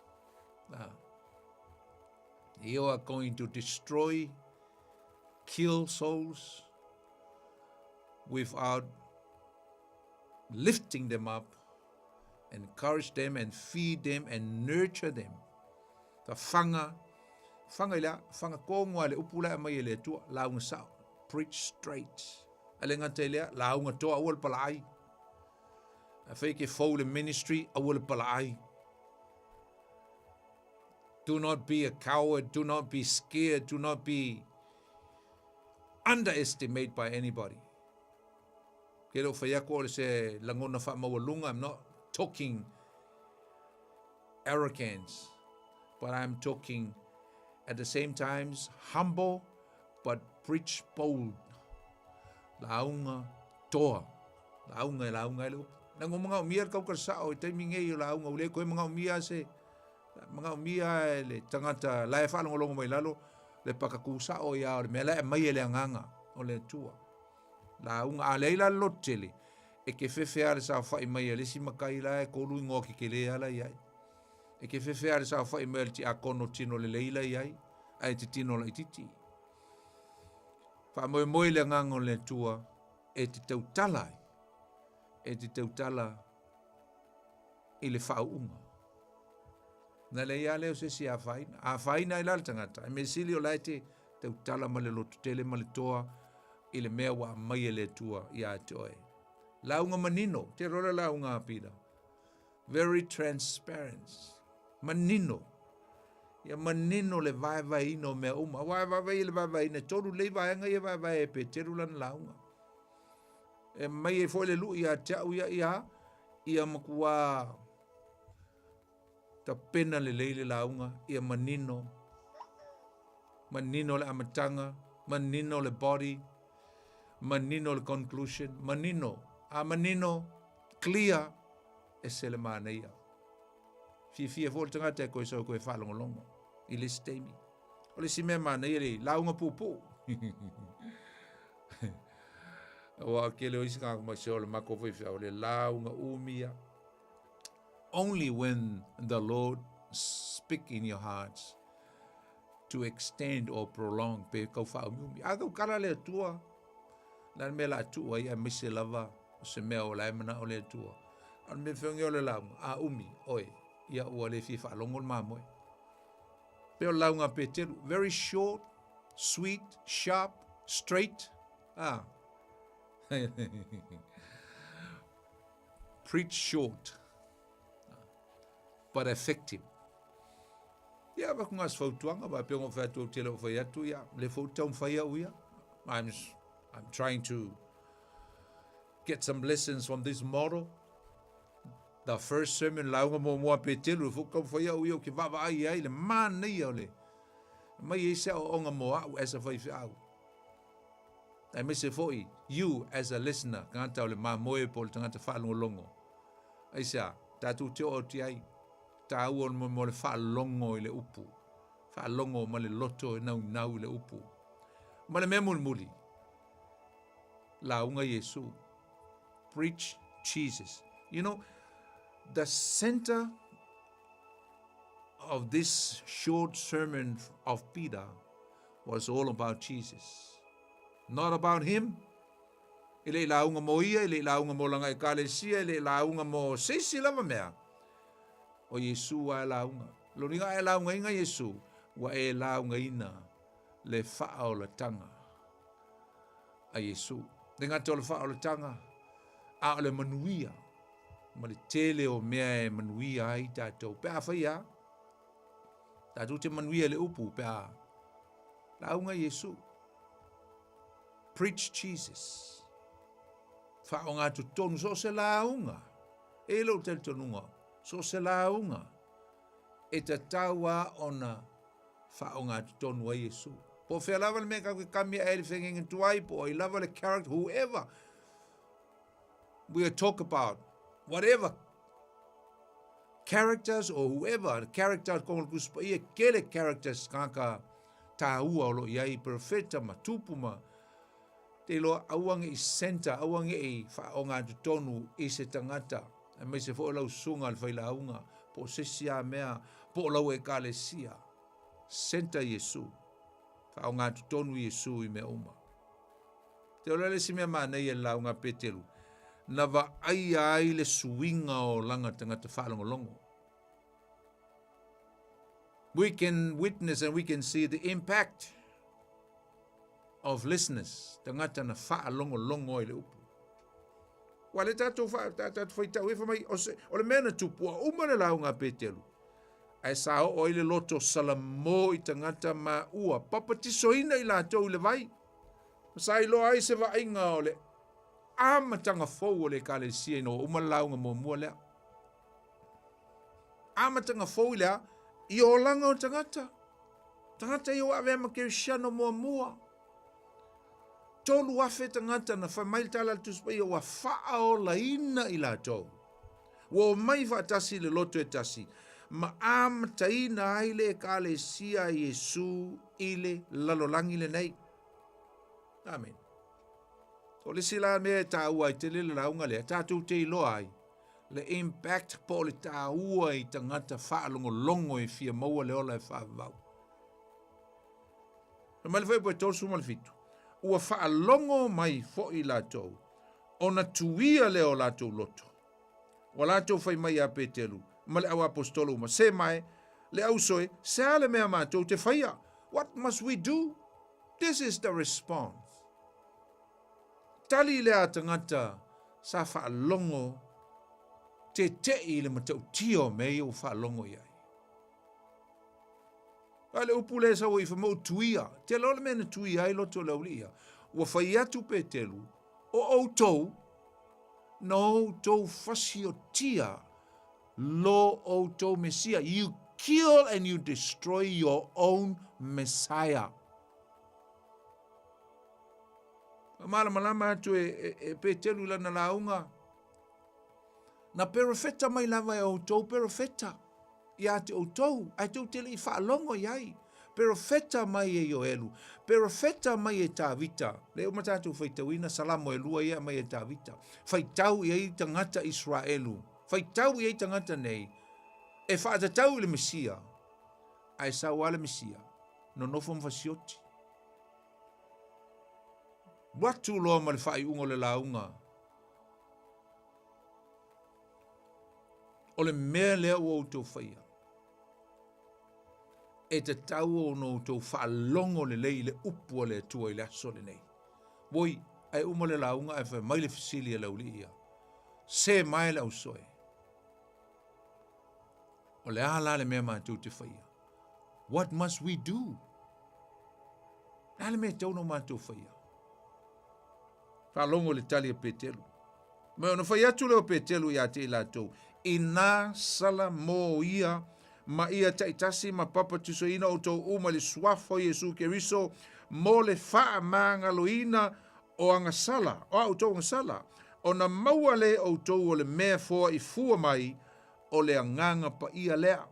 Ah. You are going to destroy, kill souls without lifting them up, encourage them and feed them and nurture them. Ta fanga, fanga i le a, fanga kongo a le upu la e mai e le Atua, lauga sao, preach straight. A le gata i lea, lauga toa aua le palaai. A fai ke fou le ministry, aua le palaai. Do not be a coward, do not be scared, do not be underestimated by anybody. Ke le o fai atu o le se lagona faamaualuga, I'm not talking arrogance, but I'm talking at the same times humble but preach bold. Lauga toa. Lauga e lauga ai le upu. Na ngo manaomia le kauka sao i taimi nei o lauga ua le toe manaomia se manaomia e le tagata la e faalogologo mai lalo le pakakū sao ia o le mea la e aumai e le Agaga o le Atua. Lauga a leai la le loto tele e ke fefe a le saofai mai a le isi matai la e tolu igoa kekele a la i ai. E ke fefe a le saofai mai a le tiakono tino lelei la i ai ae te tino laitiiti. Faamoemoe le Agaga o le Atua e te tautala ai, e te tautala i le faauuga. Na leai lava lea o se isi e afaina. A afaina ai la le tagata, e mea sili o la e te tautala ma le lototele ma le toa i le mea ua aumai e le Atua ia te oe. Lauga manino, te rola lauga a Pita. Very transparent. Manino. Ia manino le vaevaeina o mea uma. Aua e vaevae i le vaevaeina, e tolu lelei vaega ia e vaevae e Peteru lana lauga. E mai ai foi le lui ia te au ia ia, ia matua tapena lelei le lauga, ia manino, manino le amataga, manino le body, manino le conclusion, manino, a manino, clear, ese le manaia. Fiafia foi le tagata e koe sau koe faalogologo i le isi taimi. O le isi mea manaia le lauga puupuu. Aua o kele o isi tagata mai se o le makou faifeau le lauga umi ia. Only when the Lord speak in your hearts to extend or prolong pe kau whaaumiumi. A kau kala le Atua, la le mea la tuu ai aemaise lava o se mea o la e manao le Atua. A o le mea whiongi o le lauga, a umi, oe, ia ua le fia whaalongo le mamoe. Pe o le lauga a Peteru, very short, sweet, sharp, straight, ah. Preach short, but effective. Ia, avatu nā se fautuaga, vae pea ona ou fai atu au te le o fai atu, ia, le foi ou te taumafai au ia. I'm, I'm trying to get some lessons from this model. The first sermon, lauga muamua a Petelu, e foi taumafai au ia ou te vaavaai ai le manaia o le mai ai se aoaoga mo au as a faifeau. Aemaise foi, you as a listener, tagata o le mamoe po o le tagata faalogologo. Aisea, tatou te oo atu i ai, tāua o le mo le faalogo i le upu. Faalogo ma le loto e naunau i le upu. Ma le mea mulimuli, lauga Iesu. Preach Jesus. You know, the center of this short sermon of Peter was all about Jesus. Not about him. E le i lauga mo ia, e le i lauga mo lana ekalesia, e le i lauga mo se isi lava mea. O Iesu a e lauga. Lona uiga a e laugaina Iesu, ua e laugaina le faaolataga a Iesu. Le gata o le faaolataga, a o le manuia ma le tele o mea e manuia ai tatou. Pe a fai a, tatou te manuia i le upu pe a Lauga Iesu. Preach Jesus. Faaaoga totonu so o se lauga. E i lou talitonuga, so o se lauga e tatau a ona faaaoga totonu ai Iesu. Po o fea lava le mea kau ke kami a e le whengenge tuai, po o ai lava le character, whoever we are talk about, whatever characters or whoever, character ko le kusi paia, kele characters kaka tāua o lo iai, profeta ma tupu ma te iloa aua nge i center, aua nge i whaonga atu tonu i se tangata, e mai se fo lau sunga le whailāunga, po o sesi a mea, po o lau ekalesia. Center Iesu. Whaonga atu tonu Iesu i mea uma. Te ole le si mea mānei e launga Petelu, na va ai ai le suinga o langa tangata whaalongolongo. We can witness and we can see the impact of listeners, tangata na whaalongolongo ai le upu. Ua le tātou wha, tā, tātou whaitau e whamai, o, se, o le mea na tupu, a uma le launga Petelu. Ae sa oo ai le loto salamo i tangata ma ua papatisoina i latou i le vai. Ma sa iloa ai se vaaiga o le amataga fou o le Ekalesia ina ua uma le lauga muamua lea. Amataga fou i le a? I olaga o tagata. Tagata ia ua avea ma Kerisiano muamua. 3,000 tagata na fai mai le tala a le Tusi Paia ua faaolaina i latou. Ua omai faatasi i le loto e tasi, ma amataina ai le Ekalesia a Iesu i le lalolagi lenei. Amen. O le isi la mea e taua ai tele le lauga lea, tatou te iloa ai le impact po o le taua i tagata faalogologo e fia maua le ola e faavavau. Fai mai le fuaiupu e 37, Ua faalogo mai foi latou, ona tuia lea o latou loto. Ua latou fai mai ia Petelu ma le auaposetolo uma, Se mae, le auso e, se a le mea matou te faia? What must we do? This is the response. Tali lea a tagata sa faalogo tete'i i le matautia o mea ia ua faalogo i ai. A le upu lea sau ai fai mai o tuia. Tele o le mea na tuia ai loto o le aualii ia. Ua fai atu Petelu, o outou, na outou fasiotia lo outou Mesia. You kill and you destroy your own Messiah. Malamalama atu e, e, e Petelu lana lauga. Na perofeta mai lava e outou perofeta. Iā te outou, ae tou te le i faalogo i ai. Perofeta mai e Ioelu, perofeta mai e Tavita. Lea uma tatou faitauina Salamo e lua ia mai e Tavita. Faitau i ai tagata Israelu. Faitau i ai tagata nei e faatatau i le Mesia. Ae sau lava le Mesia, nonofo ma fasioti. Alu atu loa ma le faaiuga o le lauga. O le mea lea ua outou faia, e tatau ona outou faalogo lelei i le upu a le Atua i le aso lenei. Oi, ae uma le lauga ae fai mai le fesili a le aualii ia, Se mae le ausoe. O le a la le mea matou te faia? What must we do? Le a le mea e tatau ona matou faia? Faalogo i le tali a Petelu. Ma ona fai atu lea o Petelu iā te i latou, Inā sala mō ia ma ia taitasi ma papatisoina outou uma i le suafa o Iesu Keriso mo le faamagaloina o agasala, o a outou agasala, ona maua lea outou o le mea foa i fua mai o le Agaga Paia lea.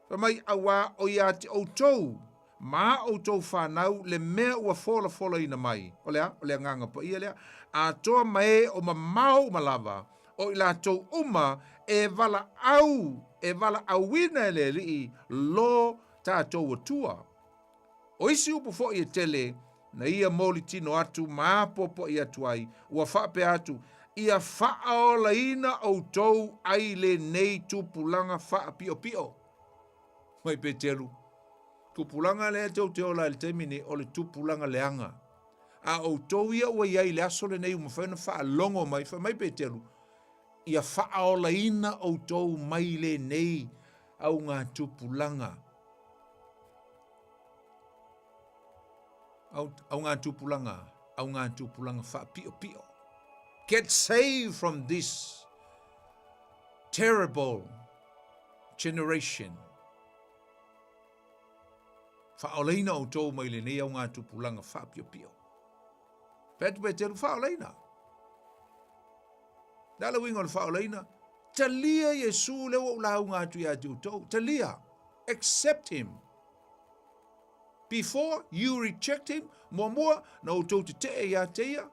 Fai mai, Auā o iā te outou ma a outou whanau le mea ua folafolaina mai, o le a? O le Agaga Paia lea, atoa ma e o mamao uma lava, o i latou uma e valaau, e valaauina e le Alii lo tatou Atua. O isi upu foi e tele na ia moli tino atu ma apoapoai atu ai, ua faapea atu, Ia faaolaina outou ai lenei tupulaga faapiopio. Mai Petelu, tupulaga lea tou te ola ai i le taimi nei, o le tupulaga leaga. A outou ia ua i ai i le aso lenei ua mafai ona faalogo mai, fai mai Petelu, ia faaolaina outou mai lenei augatupulaga. Au, augatupulaga, augatupulaga faapiopio. Get saved from this terrible generation. Faaolaina outou mai lenei augatupulaga faapiopio. Fai atu Peteru, faaolaina. Le a le uiga o le faaolaina? Talia Iesu lea ua ou lauga atu ia te outou. Talia. Accept him. Before you reject him, muamua na outou tetee ia te ia,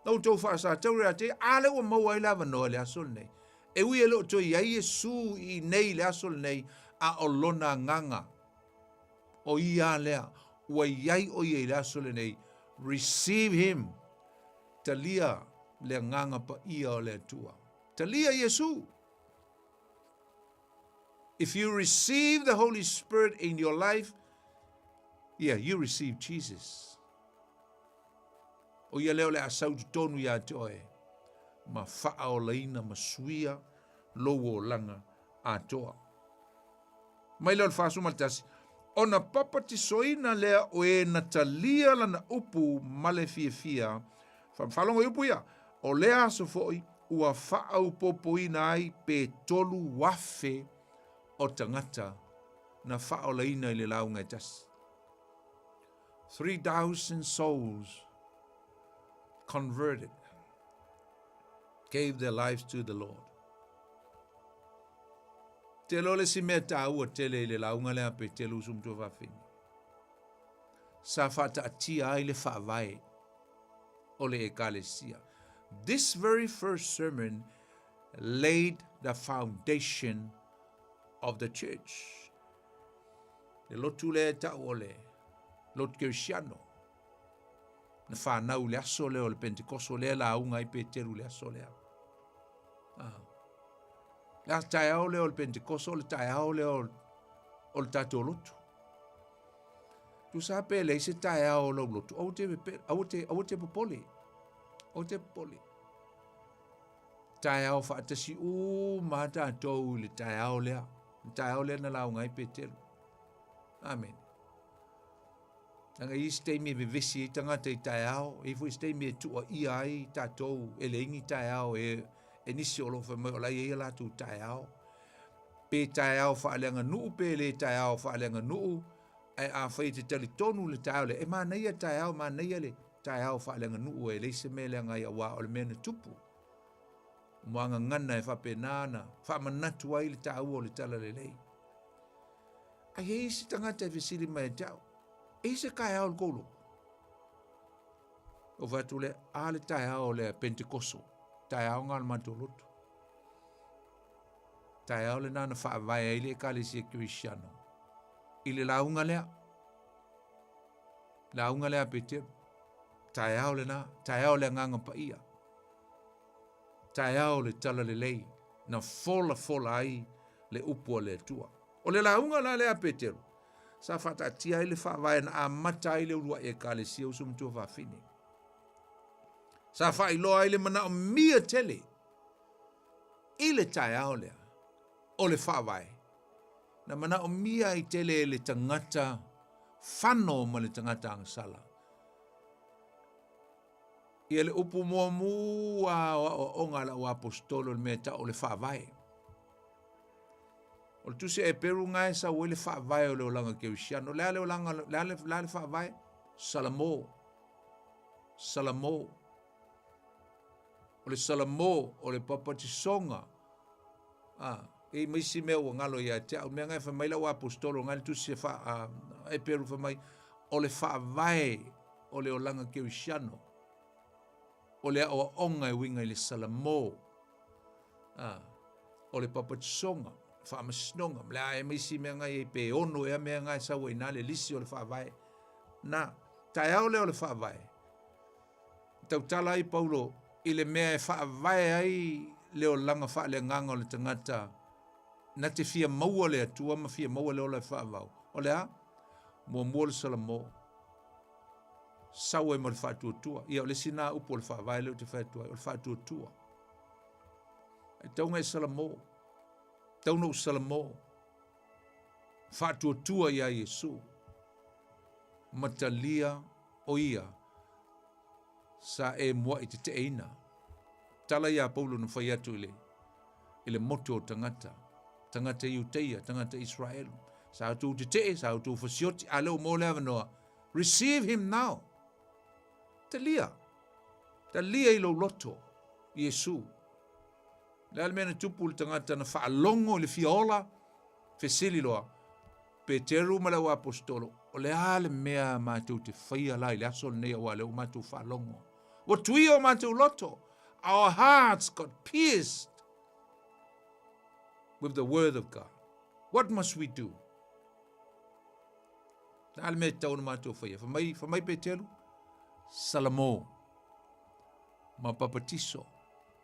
na outou faasataura ia te ia, a lea ua maua ai le avanoa i le aso lenei. E ui e le o toe i ai Iesu i inei i le aso lenei, a o lona agaga, o ia lea, ua i ai o ia i le aso lenei, receive him, talia le agaga paia o le Atua. Talia Iesu. If you receive the Holy Spirit in your life, yeah, you receive Jesus. O ia lea o le a sau totonu ia te oe, ma faaolaina ma suia lou olaga atoa. Mai lea o le 41, ona papatisoina lea o e na talia lana upu ma le fiafia, faalogo i upu ia, o lea aso foi ua faaopoopoina ai pe 3,000 o tagata na faaolaina i le lauga e tasi. 3,000 souls converted, gave their lives to the Lord. Te loa le isi mea taua tele i le lauga lea a Petelu usu matua fafine. Sa faataatia ai le faavae o le Ekalesia. This very first sermon laid the foundation of the church. Le lotu lea e tau o le lotu kerisiano. Na whanau le aso lea o le Pentekoso lea lauga ai Peteru le aso lea. Ah. Le a taeao lea o le Pentekoso, le taeao lea o, o le tatou lotu. Tusa pe leai se taeao o lau lotu, aua te, aua te, aua te popole. Aua te popole. Taeao faatasi uma a tatou i le taeao lea. Le taeao lea na lauga ai Peteru. Amen. Leaga e i ai se taimi e vevesi ai tagata i taeao, e i ai foi se taimi e tuuaia ai tatou e leai ni taeao e, e nisi o lo o fai mai o la e i ai a latou taeao. Pe taeao faaleaganuu pe le taeao faaleaganuu, ae afai e te talitonu le taeao lea, e manaia taeao, manaia le taeao faaleaganuu e leai se mea e leaga ai aua o le mea na tupu. O muagagana e faapena ona faamanatu ai le taua o le talalelei. Ae i ai isi tagata e fesili mai ia te au, e i se taeao i le tou lotu? Ou fai atu lea, a le taeao lea Pentekoso, taeao lena o le matou lotu. Taeao lena na faavae ai le Ekalesia Kerisiano i le lauga lea. Lauga lea a Peteru. Taeao lena, taeao le agaga paia. Taeao le talalelei na folafola ai le upu a le Atua. O le lauga la lea a Peteru, sa faataatia ai le faavae na amata ai le uluai Ekalesia uso matua fafine. Sa faailoa ai le manaomia tele i le taeao lea o le faavae na manaomia ai tele e le tagata fano ma le tagata agasala. Ia le upu muamua o aoaoga a lau aposetolo le mea e tau o le faavae. O le tusi a Eperu nga e sau ai le faavae o le olaga kerisiano. Le a le olaga, le a le, le, a le faavae? Salamo. Salamo. O le salamo o le papatisoga. Ah, e mai si mea ua ngalo ia te au. Mea nga e fai mai lau apostolo nga le tusi e fa, a, Eperu fai mai, o le faavae o le olaga kerisiano. O le aoaoga e uiga i le salamo. A, o le papatisoga, faamasinoga, ma le a e ma isi mea ngai ai pe ono ea mea ngai sau ai na le lisi o le faavae. Na, taeao lea o le faavae. Tautala ai Paulo i le mea e faavae ai le olaga faaleagaga o le tagata na te fia maua le Atua ma fia maua le ola e faavau. O le a? Muamua le Salamo. Sau ai ma le faatuatua. Ia, o le isi na upu o le faavae lea ou te fai atu ai, o le faatuatua. E tau na e Salamo, tau na ou Salamo, faatuatua iā Iesu, ma talia O ia sa e muaʻi teteʻeina. Tala iā Paulo na fai atu i le, i le motu o tagata, tagata Iuteia, tagata Israelu. Sa outou teteʻe, sa outou fasioti, a lea ua maua le avanoa, receive him now. Talia. Talia i lou loto, Iesu. Le a le mea na tupu i le tagata na faalogo i le fia ola, fesili loa, Peteru ma le au aposetolo, o le a le mea matou te faia la i le aso lenei auā lea ua matou faalogo? Ua tuia o matou loto. Our hearts got pierced with the word of God. What must we do? Le a le mea e tatau ona matou faia? Fai mai, fai mai Peteru, Salamo ma papatiso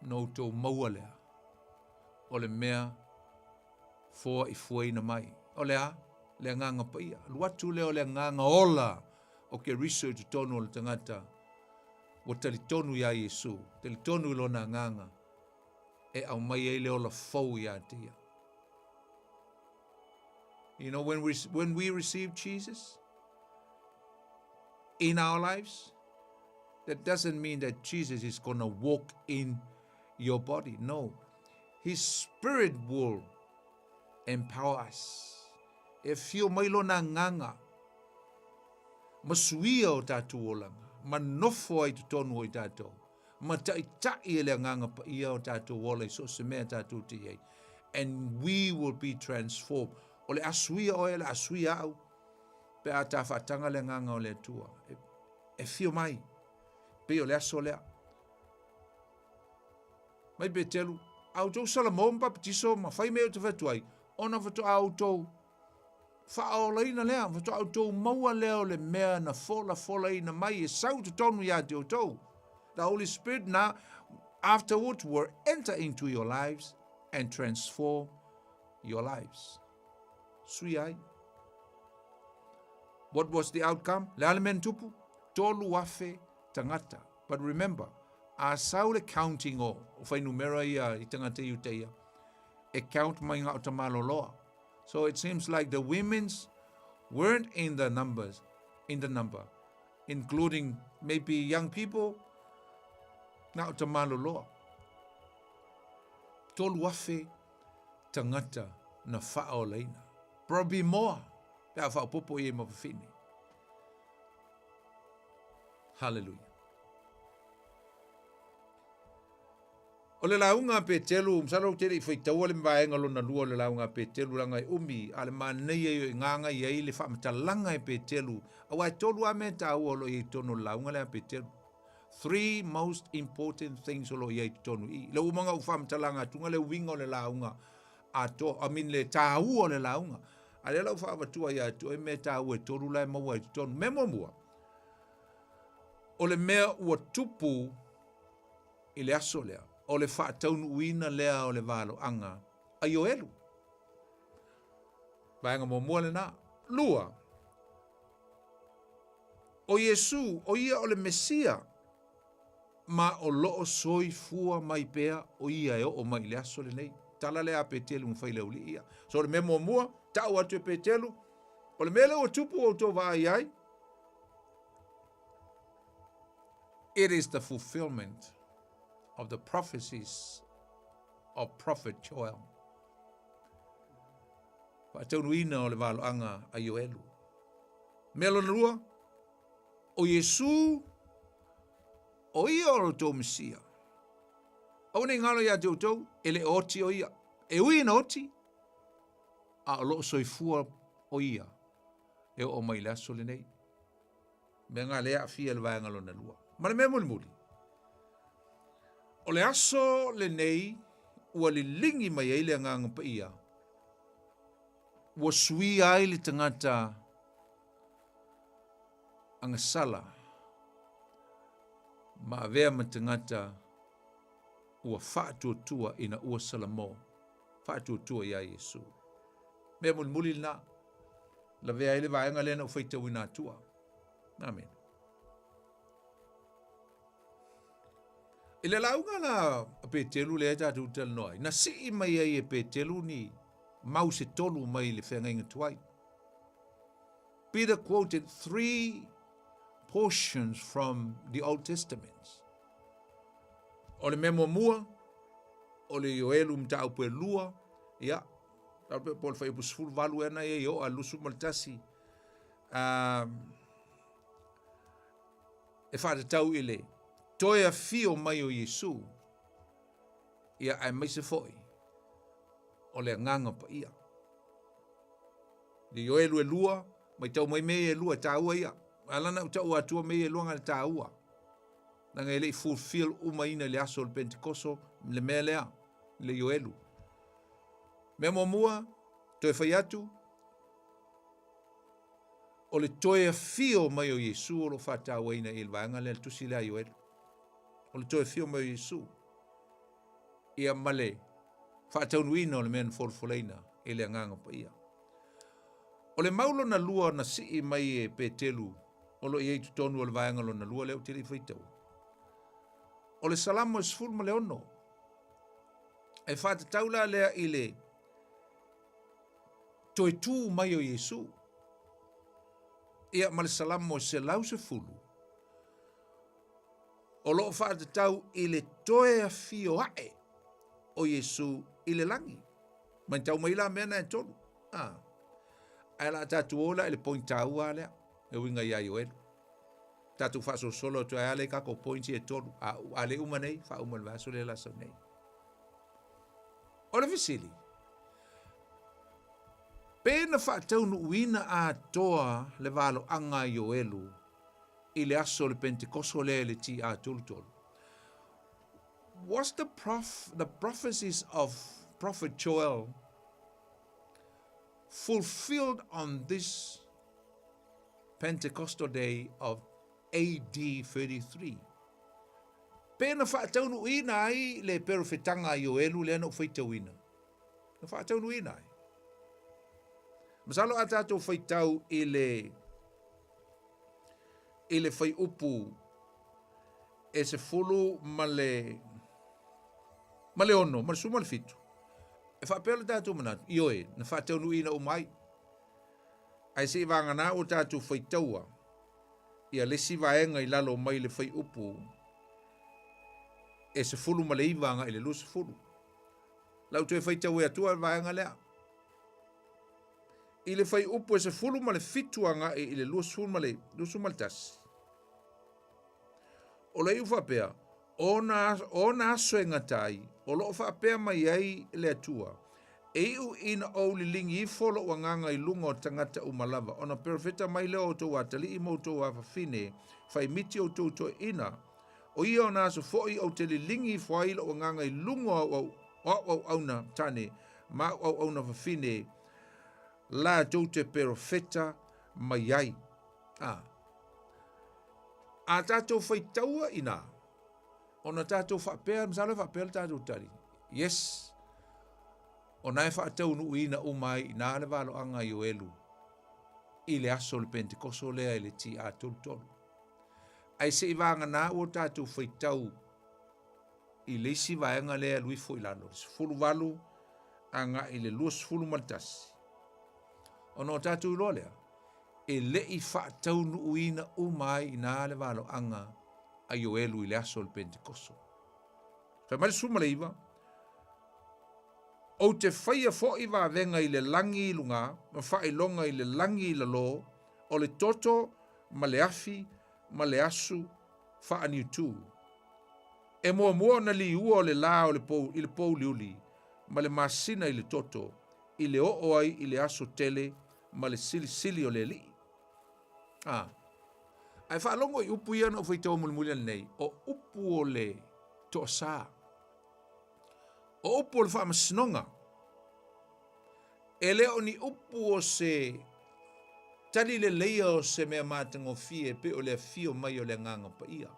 ona outou maua lea o le mea foa i fuaina mai. O le a? Le Agaga Paia. Alu atu lea o le Agaga ola o Keriso i totonu o le tagata ua talitonu iā Iesu, talitonu i Lona Agaga e aumai ai le ola fou iā te ia. You know, when we, when we receive Jesus in our lives, that doesn't mean that Jesus is going to walk in your body. No. His Spirit will empower us. E whio mai lona agaga ma suia o tātou olaga, ma nofo ai totonu o i tātou, ma taʻitaʻi e le Agaga Paia o tātou ola i so o se mea tātou te i ai. And we will be transformed. O le a suia oe, le a suia au, pe a tā whaatanga le agaga o le Atua. E, e whio mai, pei o le aso lea. Mai Petelu, a outou Salamo ma Papatiso ma fai mea ou te fai atu ai, ona faatoa outou faaolaina lea, faatoa outou maua lea o le mea na folafolaina mai e sau totonu iā te outou. The Holy Spirit now afterwards will enter into your lives and transform your lives. Sui ai. What was the outcome? Le a le mea na tupu? 3,000 tagata. But remember, a sau le counting o, o fuainumera ia i tagata Iuteia, e count mai nga o tamaloloa. So it seems like the women's weren't in the numbers, in the number, including maybe young people, nga o tamaloloa. 3,000 tagata na whaolaina. Probably more, pe a whaopopo i e mawawhine. Hallelujah. O le lauga a Petelu, masalo ou te le i faitaua le vaega lona lua o le lauga a Petelu leaga e umi, a o le manaia ia i gaga i ai le faamatalaga e Petelu, aua e tolu lava mea taua o lo o i ai i totonu o le lauga lea a Petelu. Three most important things o lo o i ai i totonu i i. Le umaga o faamatalaga atuga le uiga o le lauga atoa, I mean le taua o le lauga. A lea la ua faaavatua ia te oe mea taua e tolu la e maua ai i totonu. Mea muamua, o le mea ua tupu i le aso lea, o le faataunuuina lea o le valoaga a Ioelu. Vaega muamua lena. Lua, o Iesu, o ia o le Mesia, ma o lo o soifua mai pea o ia e oo mai i le aso lenei. Tala lea a Petelu ma fai le auli'i ia. So o le mea muamua, ta'u atu e Petelu, o le mea lea ua tupu ua outou vaai ai, it is the fulfillment of the prophecies of Prophet Joel. Faataunuina o le valoaga a Ioelu. Mea lona lua, o Iesu, o ia o lo outou Mesia. Aua ne i galo iā te outou, e le o oti o ia. E ui ina oti, a o loo soifua o ia e oo mai i le aso lenei. Mea nga lea aafia le vaega lona lua. Ma le mea mulimuli, o le aso lenei ua liligi mai ai le Agaga Paia, ua suia ai le tagata agasala ma avea ma tagata ua faatuatua ina ua salamo, faatuatua iā Iesu. Mea mulimuli lena, lavea ai le vaega lea na ou faitauina atua. Amene. I le lauga la a Petelu lea tatou talanoa ai, na sii mai ai e Petelu ni mau se tolu mai le feagaiga tuai. Peter quoted three portions from the Old Testament. O le mea muamua, o le Ioelu mataupu e lua, ia, tau po o le fuaiupu 18 ea na ia i oo a 21, e faatatau i le toe afio mai o Iesu, ia aemaise foi o le Agaga Paia. Le Ioelu e lua, matau mai mea ia e lua, e taua ia. Ala na ou tau atua mea ia e lua na le taua. Leaga e le i fulfill umaina i le aso o le Pentekoso le mea lea, le Ioelu. Mea muamua, toe fai atu, o le toe afio mai o Iesu o lo o faatauaina i le vaega lea, le tusi lea a Ioelu. O le toe afio mai o Iesu. Ia ma le faataunuuina o le mea na folafolaina e le Agaga Paia. O le mau lona lua na sii mai e Petelu o lo o i ai i totonu o le vaega lona lua lea ou te le i faitaua. O le Salamo e 16. E faatatau la lea i le toe tu mai o Iesu. Ia ma le Salamo e 110 o lo o faatatau i le toe afio ae o Iesu i le lagi. Matau mai la mea na e tolu. Ah. Ae la tatou o la i le point taua lea e uiga ia Ioelu. Tatou faasolosolo atu ai lea i tatou points e tolu. A, a le uma nei, faauma le vaiaso lea la sau nei. O le fesili, pe na faataunuuina atoa le valoaga a Ioelu i le aso o le Pentekoso lea i le TA33? Was the, prof, the prophecies of Prophet Joel fulfilled on this Pentecostal day of AD 33? Pe na faataunuuina ai le perofetaga a Ioelu lea na ou faitauina? Na faataunuuina ai. Masalo a tatou faitau i le i le fuaiupu e 16 ma le ma le 17, e faapea lo tatou manatu, ioe, na faataunuuina uma ai. Ae se i vagana ua tatou faitaua ia le isi vaega i lalo mai le fuaiupu e 19 agai le 20. Lau toe faitau e atua le vaega lea. I le fuaiupu e 17 agai i le 21. O le iu faapea, ona, ona aso e gata ai, o lo o faapea mai ai le Atua, e iu ina ou liligi ifo lou agaga i luga o tagata uma lava, ona perofeta mai lea o outou atalii ma outou afafine, faimiti outou toeaiina, o ia ona aso foi ou te liligi ifo ai lou agaga i luga o au, o au auauna tane ma au auauna fafine, latou te perofeta mai ai. A. A tatou faitaua ina, ona tatou faapea, masalo e faapea le tatou tali, yes, ona e faataunuuina uma ai ina le valoaga a Ioelu i le aso o le Pentekoso lea i le TA33. Ae se i vagana ua tatou faitau i le isi vaega lea e alu ifo i lalo, le 18 agai i le 21. Ona o tatou iloa lea, e le i faataunuuina uma ai ina le valoaga a Ioelu i le aso o le Pentekoso. Fai mai le 19, Ou te faia foi vavega i le lagi i luga ma faailoga i le lagi i lalo, o le toto ma le afi ma le asu faaniutu. E muamua ona liua o le la o le pou, i le pouliuli ma le masina i le toto, i le oo ai i le aso tele ma le silisili o le Alii. A. Ae faalogo i upu ia na ou faitaua mulimuli ane nei, o upu o le toasā. O upu o le faamasinoga. E le o ni upu o se tali leleia o se mea matagofie pe o le afio mai o le Agaga Paia.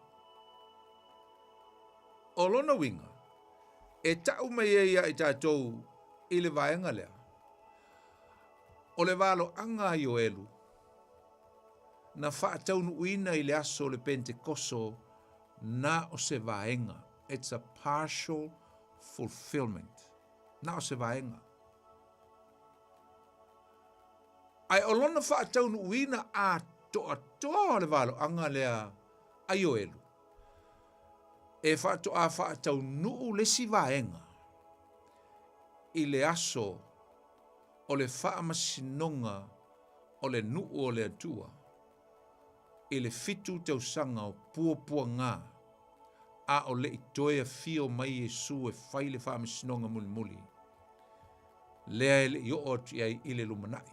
O lona uiga, e tau mai ai ia i tatou i le vaega lea, o le valoaga a Ioelu na faataunuuina i le aso o le Pentekoso na o se vaega. It's a partial fulfillment. Na o se vaega. Ae o lona faataunuuina atoa. toatoa o le valoaga lea a Ioelu, e faatoa faataunuu le isi vaega i le aso o le faamasinoga o le nuu o le Atua i le fitu tausaga o puapuaga a o le i toe afio mai Iesu e fai le faamasinoga mulimuli lea e le i oo atu i ai i le lumanai.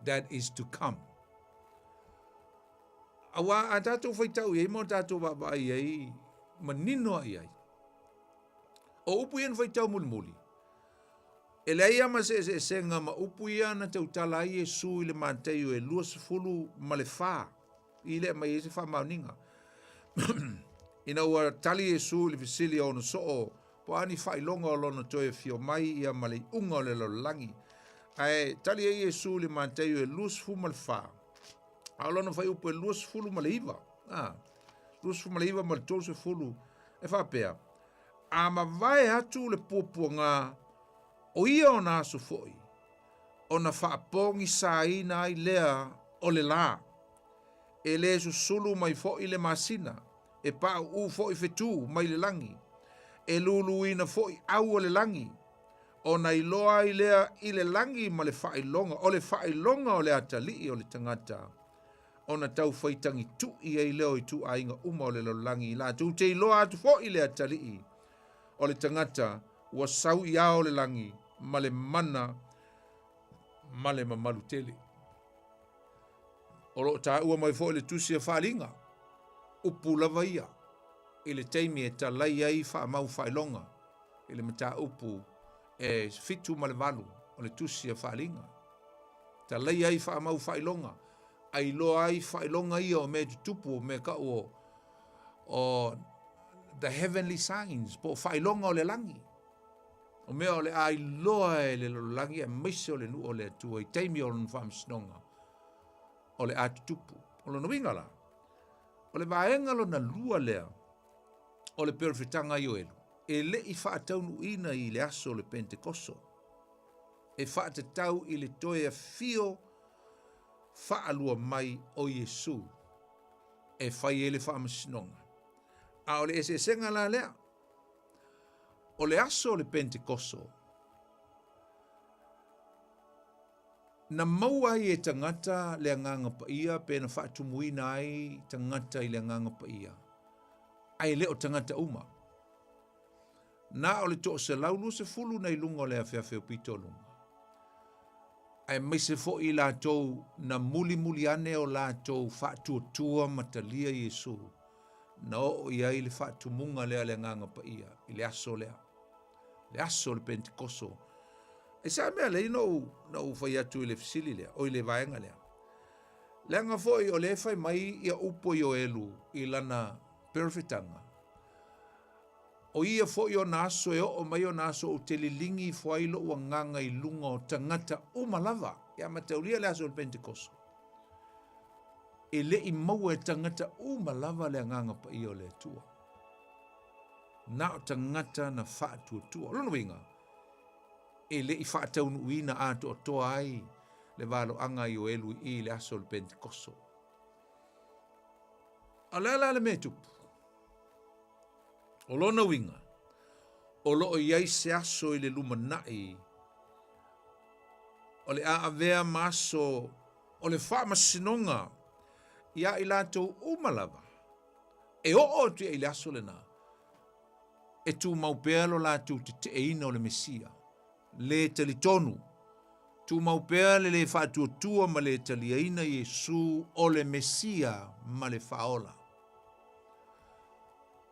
That is to come. Auā a tatou faitau i ai ma o tatou vaavaai i ai, manino lava i ai. O upu ia na faitau mulimuli, e leai lava ma se eseesega ma upu ia na tautala ai Iesu i le Mataio e 24, i le aumai ai se faamaoniga. Ina ua tali Iesu i le fesili a ona soo, po o a ni faailoga o lona toe afio mai ia ma le iuga o le lalolagi. Ae tali ai Iesu i le Mataio e 24, a o lona fuaiupu e 29, a, 29 ma le 30, e faapea, A mavae atu le puapuaga o ia ona aso foi, ona faapogisaina ai lea o le lā, e le susulu mai foi le masina, e pauu foi fetū mai le lagi, e luluina foi au o le lagi, ona iloa ai lea i le lagi ma le faailoga, o le faailoga o le atalii o le tagata, ona taufai tagituʻi ai lea o ituaiga uma o le lalolagi, i latou te iloa atu foi le atalii o le tagata ua sau i ao o le lagi ma le mana ma le mamalu tele. O lo o taua mai foi le tusi a Faaliga, upu lava ia i le taimi e talai ai faamau faailoga i le mataupu e 7 ma le 8 o le tusi a Faaliga. Talai ai faamau faailoga, a iloa ai faailoga ia o mea tutupu o mea kau o, o the heavenly signs, po o faailoga o le lagi. O mea o le a iloa e le lalolagi aemaise o le nuu o le Atua i taimi o lona faamasinoga o le a tutupu. O lona uiga la, o le vaega lona lua lea o le perofetaga a Ioelu, e le i faataunuuina i le aso o le Pentekoso, e faatatau i le toe afio faalua mai o Iesu e fai ai le faamasinoga. A o le eseesega la lea, o le aso o le Pentekoso, na maua ai e tagata le Agaga Paia pe na faatumuina ai tagata i le Agaga Paia, ae le o tagata uma. Na o le 120 na i luga o le afeafe o Pitoluga, aemaise foi i latou na mulimuli ane o latou faatuatua ma talia Iesu, na oo i ai le faatumuga lea a le Agaga Paia i le aso lea, le aso o le Pentekoso. Aisea mea lea na ou, na ou fai atu i le fesili lea, o i le vaega lea? Leaga foi o lea e fai mai ia upu a Ioelu i lana perofetaga, O ia foi ona aso e oo mai ona aso ou te liligi ifo ai lou agaga i luga o tagata uma lava. Ia mataulia le aso o le Pentekoso. E le i maua e tagata uma lava le agaga paia o le Atua. Na o tagata na faatuatua. O lona uiga, e le i faataunuuina atoatoa ai le valoaga a Ioelu i i le aso o le Pentekoso. A o le a la le mea e tupu? O lona uiga, o lo o i ai se aso i le lumanai o le a avea ma aso o le faamasinoga iā i latou uma lava e oo atu i ai le aso lena e tumau pea lo latou teteeina o le Mesia, le talitonu, tumau pea le le faatuatua ma le taliaina Iesu o le Mesia ma le Faaola.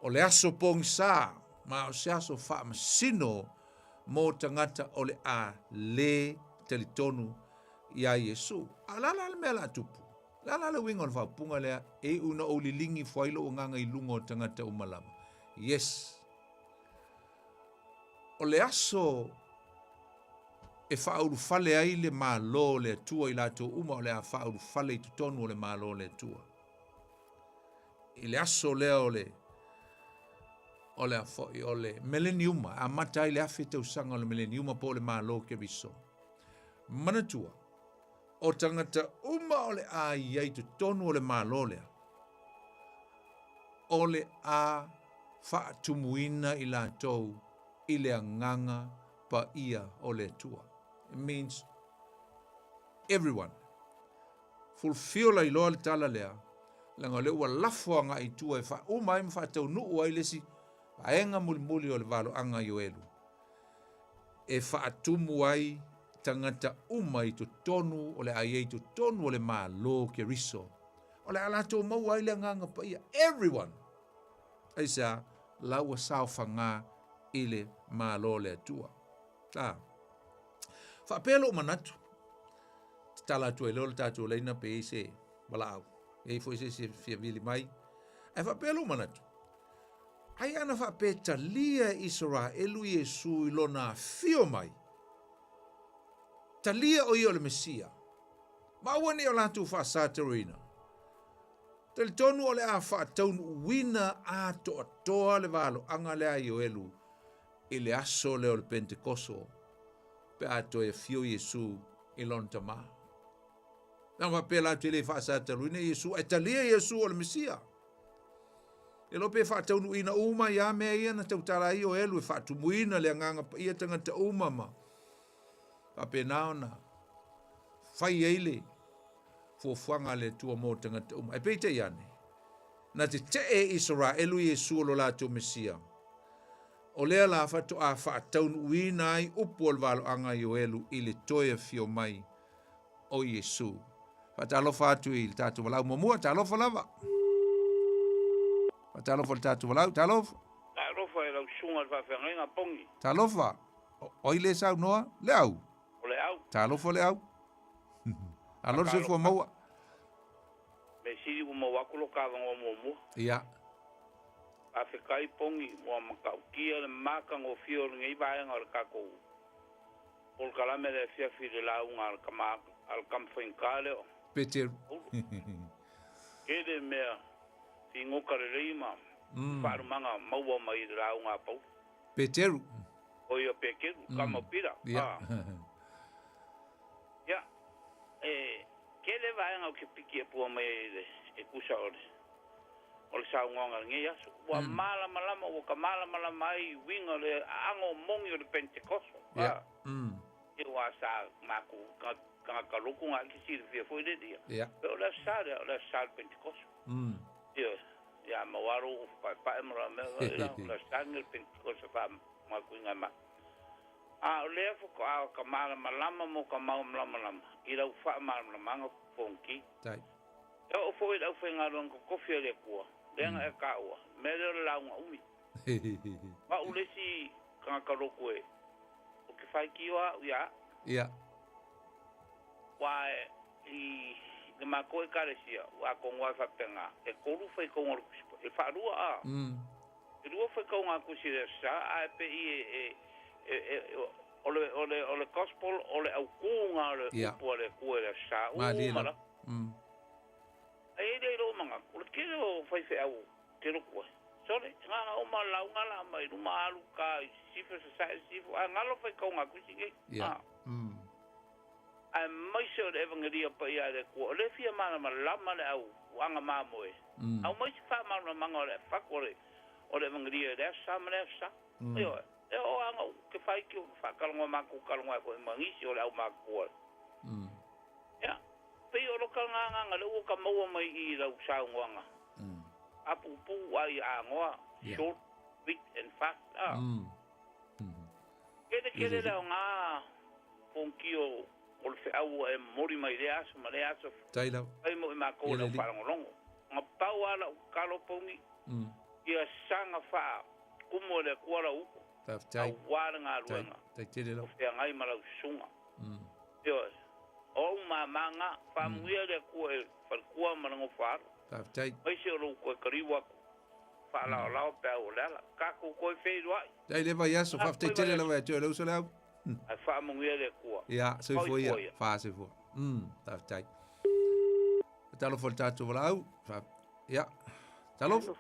O le aso pogisa ma o se aso faamasino mo tagata o le a lē talitonu iā Iesu. A o le a la le mea o le a tupu? O le a la le uiga o le faaupuga lea, e iu ina ou liligi ifo ai lou agaga i luga o tagata uma lava? Yes. O le aso e faaulufale ai le Malo o le Atua i latou uma o le a faaulufale i totonu o le Malo o le Atua. I le aso lea o le o le a foi o le mileniuma, amata ai le 1000 tausaga o le mileniuma po o le Malo o Keriso. Manatua, o tagata uma uma o le a i ai totonu o le Malo lea, o le a faatumuina i latou i le agaga paia o le Atua. It means everyone. Fulfill ai loa le tala lea, leaga o lea ua lafo agai i tua e faauma ai ma faataunuu ai le isi vaega mulimuli o le valoaga Ioelu, e faatumu ai tagata uma i totonu o le a i ai i totonu o le Malo Keriso. O le a latou maua ai le Agaga Paia. Everyone! Aisea? La ua saofaga i le Malo o le Atua. A. Faapea lou manatu, tatala atu ai loa le tatou laina pe i ai se valaau, e i ai foi se isi e fia vili mai. Ae faapea lou manatu, ai ana faapea e talia e Isaraelu Iesu i lona afio mai, talia o ia o le Mesia, ma aua ne i o latou faasataroina. Talitonu o le a faataunuuina atoatoa le valoaga lea a Ioelu i le aso lea o le Pentekoso pe a toe afio Iesu i lona Tama. Na faapea latou te le faasataluina Iesu, ae talia Iesu o le Mesia. E iloa pe faataunuuina uma ia mea ia na tautala ai Ioelu e faatumuina le Agaga Paia tagata uma ma faapena ona fai ai le fuafuaga a le Atua mo tagata uma. Ae peitai ane, na tetee Isaraelu Iesu o lo latou Mesia. O lea la faatoa faataunuuina ai upu o le valoaga a Ioelu i le toe afio mai o Iesu. Faatalofa atu i le tatou valaau muamua, talofa lava. Faatalofa i le tatou valaau, talofa. Talofa i lau susuga i le faafeagaiga Pongi. Talofa. O ai le saunoa? Le au. O le au. Talofa le au. Alo le soifua maua. Mea sili ua maua atu lo ta avanoa muamua. Ia. Faafetai Pongi ua matautia le matagofie o lenei vaega o le tatou polokalame le afiafi i le lauga a le tama a le tama faigata lea o Peteru. Tele mea figota lelei ma faalumaga maua mai i le lauga a Paulo. Peteru. O ia Peteru, tama o Pita. Ia. Ia, e tele vaega ou te piki apua mai ai le, e tusa o le, o le saunoaga i lenei aso. Ua malamalama, ua ka malamalama ai i uiga o le aano moni o le Pentekoso. Ia. Ia aua sa matou tagata lotu na te silafia foi le ia. Ia. O le aso Sa lea, o le aso Sa o le Pentekoso. Ioe. Ia ma ua alo paepae ma la mea, o le aso Sa lenei o le Pentekoso faamakuiga e matou. A o lea faatoa ka malamalama mo ka malamalama i lau faamalamalamaga Fonoti. Tai. E oo foi i le aufaigaluega totofi a le Atua, lea na e taua, le mea lea o le lauga umi. O au le isi tagata lotu e, ou te faitio lava au ia au. Ia. Aua i le matou Ekalesia, ua atonu lava e faapena, e tolu faitauga o le Tusi Paia, e faalua a. E lua faitauga a Tusi i le Aso Sa, ae pei e, e, e, o le, o le, o le Gospel, o le autuga o le upu a le Atua i le Aso Sa uma lava. Ae i ai lea i lou manatu, o le tele o faifeau ou te lotu ai, sole, na ona uma lauga la mai luma alu uta i sisifo, sasae sisifo, ae galo faitauga a Tusi nei. Aemaise o le Evangelia paia a le Atua, o lea e fia malamalama le au aga mamoe, aumai se faamalamalamaga o le fatu o le o le Evangelia i le Aso Sa ma le Aso Sa. Ioe, e oo lava ona ou te faitio faatalanoa matou talanoa ai foi ma nisi o le au matutua. Ia, pei o lota lena agaga lea ua ta maua mai i i lau saunoaga, a puupuu a ia anoa, short, sweet and fast, a. Tele tele le aoga Konkio o le feau ua e momoli mai i lea aso ma lea aso. Tai lava. Fai mo i makou o le au faalogologo. Na pau lava lau tatalo Pouni, ia saga faa kumu e le Atua lau upu, aua le galuega o feagai ma lau susuga. Ioe. O ou mama na, faamanuia le Atua i le faletua ma le nofo alo. Aemaise o lou toe kaliu atu faalaolao peau o le ala. Tatou toe feiloai. Tai le vaiaso, faafetai tele lava ia te oe le uso le au. Ae faamanuia le Atua. Ia, soifua ia. Fa soifua. Faafetai. Talofa i le tatou valaau. Fa, ia. Talofa.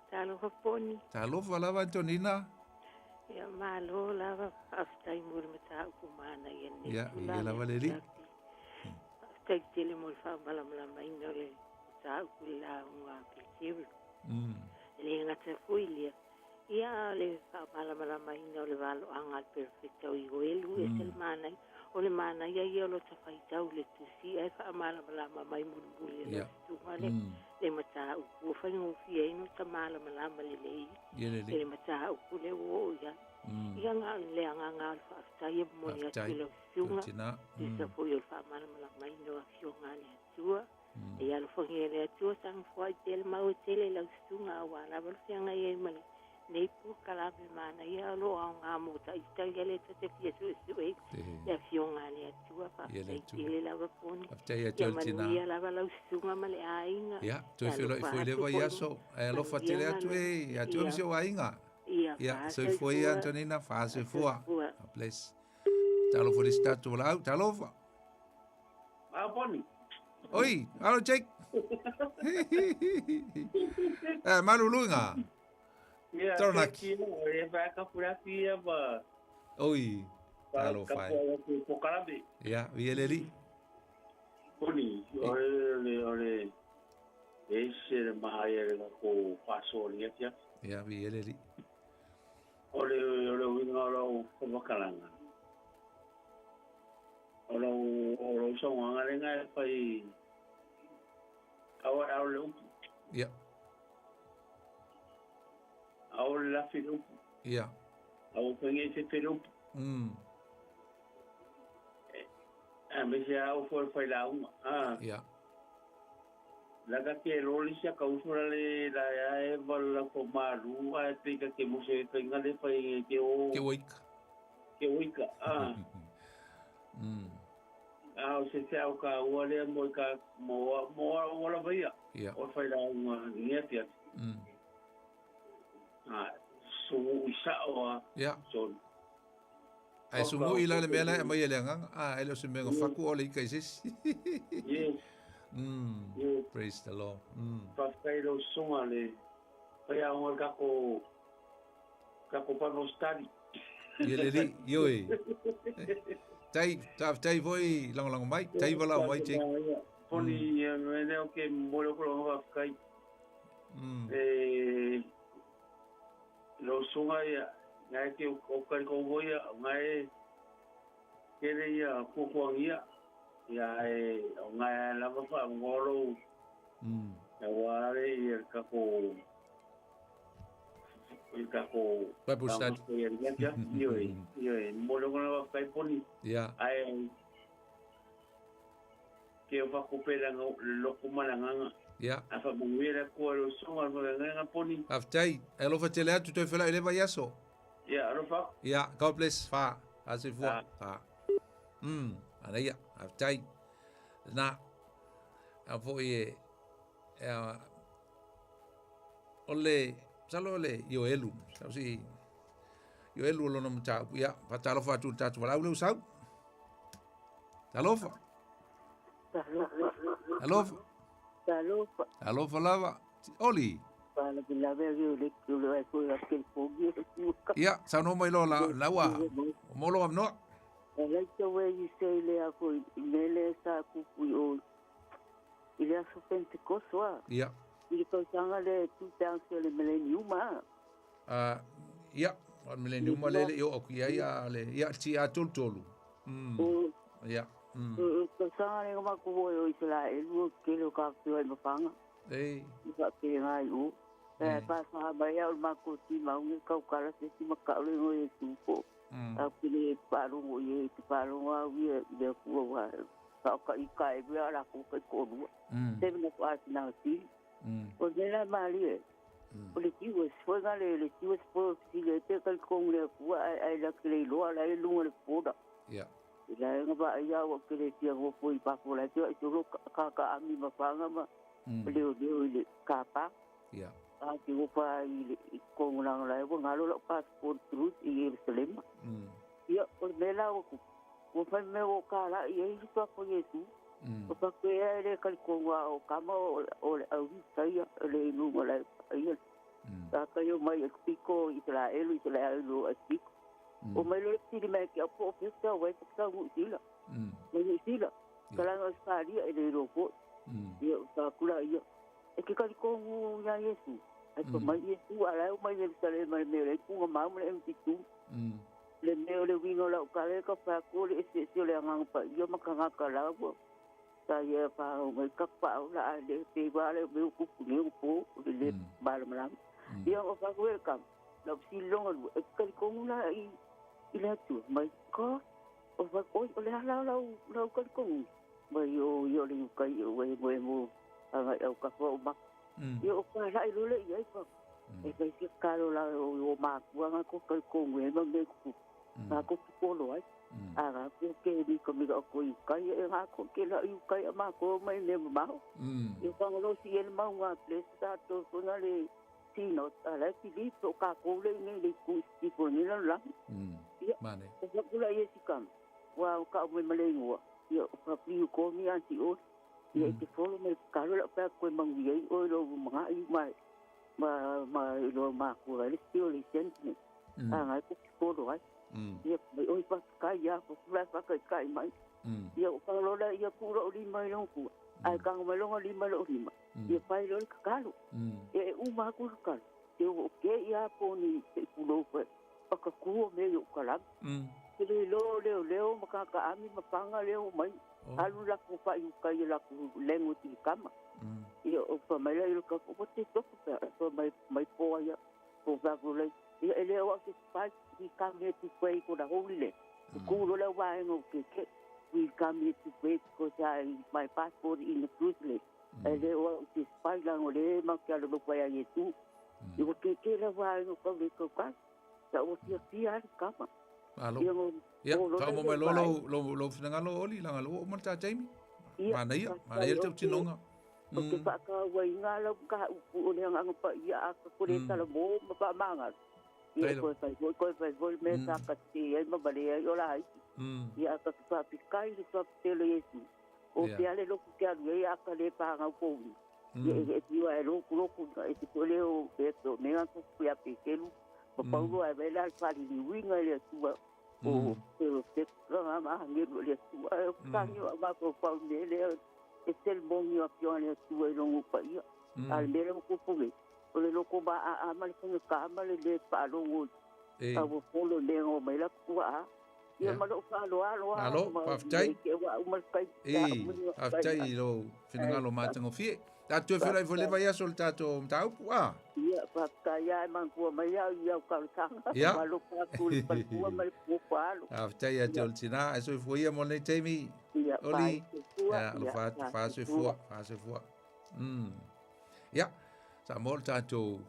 Talofa Poni. Talofa lava Antonina. Ia malo lava, faafetai mo le mataupu manaia nei. Ia, ia lava le alii. Faafetai tele mo le faamalamalamaina o le mataupu i le lauga a Peteru. E le gata foi lea, ia a o le faamalamalamaina o le valoaga a le perofeta o Ioelu, e ese le manaia. O le manaia ia o lota faitau i le tusi ae faamalamalama mai mulimuli e lau susuga le le mataupu ua faigofie ai ona ota malamalama lelei i le mataupu lea ua oo i ai. Ia na o le agaga o le faafetai e momoli atu i lau susuga, tusa foi o le faamalamalamaina o Afioga a le Atua. Ia alofagia e le Atua sagofoai pea le mau e tele i lau susuga aua lava le feagai ai ma lenei polokalame manaia o lo o aoga mo taitai lea ta te fia suesue le Afioga a le Atua. Faafetai tele lava Poni. Faafetai atu Ia i le tina. manuia lava lau susuga ma le aiga. Ia, toe feiloai Alofa foi i le atu vai foi. aso. Ae alofa tele Manuia atu e ia te oe ma Ia. si ou aiga. Ia, Ia, fa soifua ia soifua. Antonina, fa soifua. Soifua. God bless. Talofa i le isi tatou valaau. Talofa. Ao Poni. Oi, alo Jake. Eh, maluluga. Ia, Taranaki. te tino, e whae kapuraki ia ma Oi, talofa e. kapua o te pokarame. Ia, vi ele li. Poni, ore le, ore, e se le maha ia le ko whasoa ni atia. Ia, vi ele li. Ore, ore winga o rau whamakaranga. O rau, o rau saunganga le ngai whai awa au le upu. Ia. Au le lafi le upu. Ia. Au whangi te te le upu. A me se au fo whai la unga. Ah. Ia. Laka ke roli sia ka usura le la ia e wala ko maru a te ka ke mose ka inga le whai ke o. Ke oika. Ke oika. Ah. A o se te au ka ua lea mo ka mo mo mo la vaia. Ia. O whai la unga ngia tia. Ah, so i sa o a. Ia. So Ai su mo ila le mea la e mai ele anganga. Ah, ele o se mea faku o le ika i sisi. Yes. Yes. Praise the Lord. Whawhai rau sunga le whai a unga kako kako Bible study. Ia le li, ioi. Tai, tai, tai voi langolango mai, tai wala o mai te. Poni, mene o ke mole o kolo whawhai. E, rau sunga ia, ngai te o kariko voia, ngai kere ia kukuangia, ia e, o ngai lava wha ngolo, ia ware ia kako, i kako Bible study. Ia, ia, ia, ia, mole o kolo whawhai poni. Ia. Ai, ke o whakopera ngau loko malanganga. Ia. A whamunguera kua rau sunga, whakanganga poni. Aftai, e alofa tele atu toi whela i le vai aso. Ia, alofa. Ia, God bless, fa, ase fua, fa. Ana ia, aftai. Na, a foi e, e a, o le, salo le, io elu, sau si, io elu o lona mataupu, ia, whatalofa atu le tātou walau leu sau. Talofa. Talofa. Talofa. Talofa lava. Oli. Ia, sau no mai lo la laua. O molo am noa. I like the way you say le ako i mele sa kupu i o i le aso Pentecost wa. Ia. I le kausanga le 2000 le millennium a. Ia, o millennium le le o ku ia ia le ia ti a tolu tolu. Ia. O kausanga le ma ku o Israel o ke lo ka pio i mapanga. Ei. I ka pe ngai o. E pa sa mai au ma ko ti maunga kau kala se ti maka le ngo e tupo. A pile parongo i te parongo au ia le kua wa. Ka ka i ka e bia la ko ka ko lu. Te me ko a na ti. O le la mali e. O le ti o se ga le le ti o se po si le te ka ko le kua ai la ke le lo ala e lunga le poda. Ia. I la nga ba ia o ke le ti o po i pa po la te i lo ka ka ami ma panga ma. Le o le ka pa. Ia. A te o pa i le ko ngana la e ngalo lo passport truth i Jerusalem. Ia o le la o ku. O fa me o ka la i e pa ko Yesu. O pa ko e le ka ko wa o kama o le au sai le lunga la ia. Ta ka yo mai e piko Israel Israel o piko. O mai lo tiri mai ke o po pe ta wai ko ta u sila. Mai sila. Kalanga o Australia e le iloa foi. Ia o tākula ia. E ke kalitonu ia Iesu. Ai pa mai Iesu a la e omai Ierusalema i le mea o le ai puga mau ma le empty tomb. Le mea o le uiga o lau tala e ka fai atu o le eseese o le Agaga Paia ma tagata la ua sa ia fa mai ka pa o la a le pe wa le me ku ku ni po o le le malamalama. Ia o fa ku welcome. Lau fesili longa lua, e te talitonu la i i le Atua? My God! O fa oi o le ala o lau lau talitonu mai o ia o le iukai o e mo e mo agai au kafa o maka. Ia o ka lai lo le ia i fa. E fai si kalo la o o makua nga ko talitonu e ma me ku. Nga ko ki polo ai. A nga ko ke ni ko mi ko iukai e nga ko ke la iukai a ma ko mai me mau. Ia whangalo si ele mau ngā place tātou ko ngā le tino a la Filipe o ka kou le nei le ku i ko ni la la. Ia. Mane. O ka kula ia si kam. Wa o ka me male ingoa. Ia o ka piu ko mi anti o. Ia i te folo me ka lo la pa koe mangu ia i o lo mga i mai. Ma ma i lo ma ku le si o le sentiment. A ngai ko ki folo ai. Ia mai oi pa kai ia ko kula pa kai kai mai. Ia o ka lo la ia ku lo lima i lo ku. Ai ka mai longa lima lo lima. Ia pai lo le kakalo. Ia e uma aku le kakalo. Te o ke ia po ni te pulo pa pakaku o me yo kalam. Te le lo leo leo ma ka ka ami ma panga leo mai. Alu la ku pa yu kai la ku lengo ti kama. Ia o pa mai la ka ko te toku pa pa mai mai po ia po pa ku le. Ia e leo au te pai we come here to pray for the Holy Land. Ku lo la wa ngo ke ke. We come here to pray because I my passport in the Jerusalem. E leo au te pai la ngo le ma ke alo pa ia Yesu. Ia ko ke ke la wa ngo ka le ka ka. Sa o tia tia ali kama. Malo. Ia ngo Ia, o lo tau le mo mai le lo vai. lo lo lo finangalo oli langa lo o malta taimi. Ia, Manaia, ka manaia tai te o ke tinoga. o ke whakaaua i ngā lau ka upu o le anganga pa ia a ka kore tala mō ma wha mangaro. Ia Tailo. koe whai hoi, koe whai hoi me tā ka te ai ma male ai o la haiti. Ia a ka te whapikai le whapitelo Yesu. O te ale loku ke alu ei a ka le pāngau pōuni. Ia e piwa e loku loku e te kore o e to me ngā kuku ia pekelu. Ma paulo ai vela al whari li winga le atua. O te o te kanga mahangeru le atua. E o kangi o mako pau me le e tel mongi o pio le atua i longu pa ia. A le mele o kupunge. O le loko ma a a ma le whanga ka ma le le pa longu. A wo polo le ngo mai la kua a. Ia ma lo wha lo a lo a. Alo, Ma faafetai. le ke wa uma le kai. E, faafetai i lou finagalo matagofie. Tatou e feiloai foi le vaiaso le tatou mataupu, a? Ia, faafetai lava e manatua mai au i au talosaga. Ia. Malofa atu i le faletua ma le puopa alo. Faafetai ia te oe le tinā, ae soifua ia mo lenei taimi. Ia, Oli. fasoifua. Ia, alofa atu, fasoifua, fasoifua. Ia, sa mo le tatou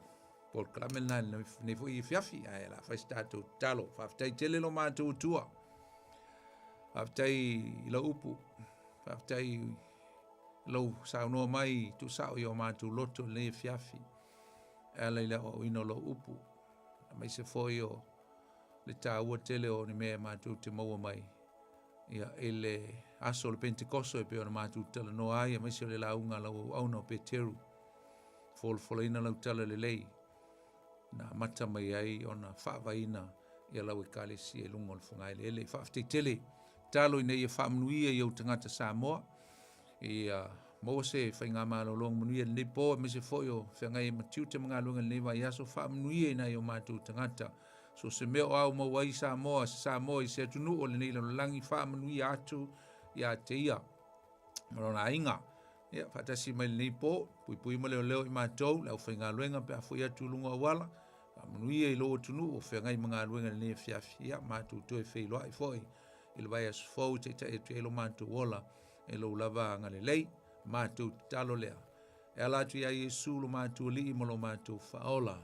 polokalame lena i lenei foi afiafi, ae o le a fai se tatou tatalo. Faafetai tele lo matou Atua. Faafetai i lau upu. Faafetai i lou saunoa mai tuusao i o matou loto i lenei afiafi. E ala i le aoaoina o lou upu. Aemaise foi o le taua tele o ni mea e matou te maua mai ia i le aso o le Pentekoso e pei ona matou talanoa ai, aemaise o le lauga a lau auauna o Peteru. Folafolaina lau tala lelei na amata mai ai ona faavaeina ia lau Ekalesia i luga o le fogaeleele. Faafetai tele, tatalo ina ia faamanuia i ou tagata Samoa, ia maua se faigamalologa manuia i lenei po, aemaise foi o feagai ai ma tiute ma galuega i lenei vaiaso. Faamanuia i nai o matou tagata. So se mea o ao maua ai Samoa, se Samoa i se atunuu o lenei lalolagi, faamanuia atu ia te ia ma lona aiga. Ia, faatasi mai lenei po, puipui ma leoleo i matou, le aufaigaluega pe a foi atu i luga o auala, faamanuia i lou atunuu o feagai ma galuega i lenei afiafi. Ia, matou toe feiloai foi i le vaiaso fou e taitai atu ai lo matou ola e lou lava agalelei. Matou tatalo lea. E ala atu iā Iesu lo matou Alii ma lo matou Faaola.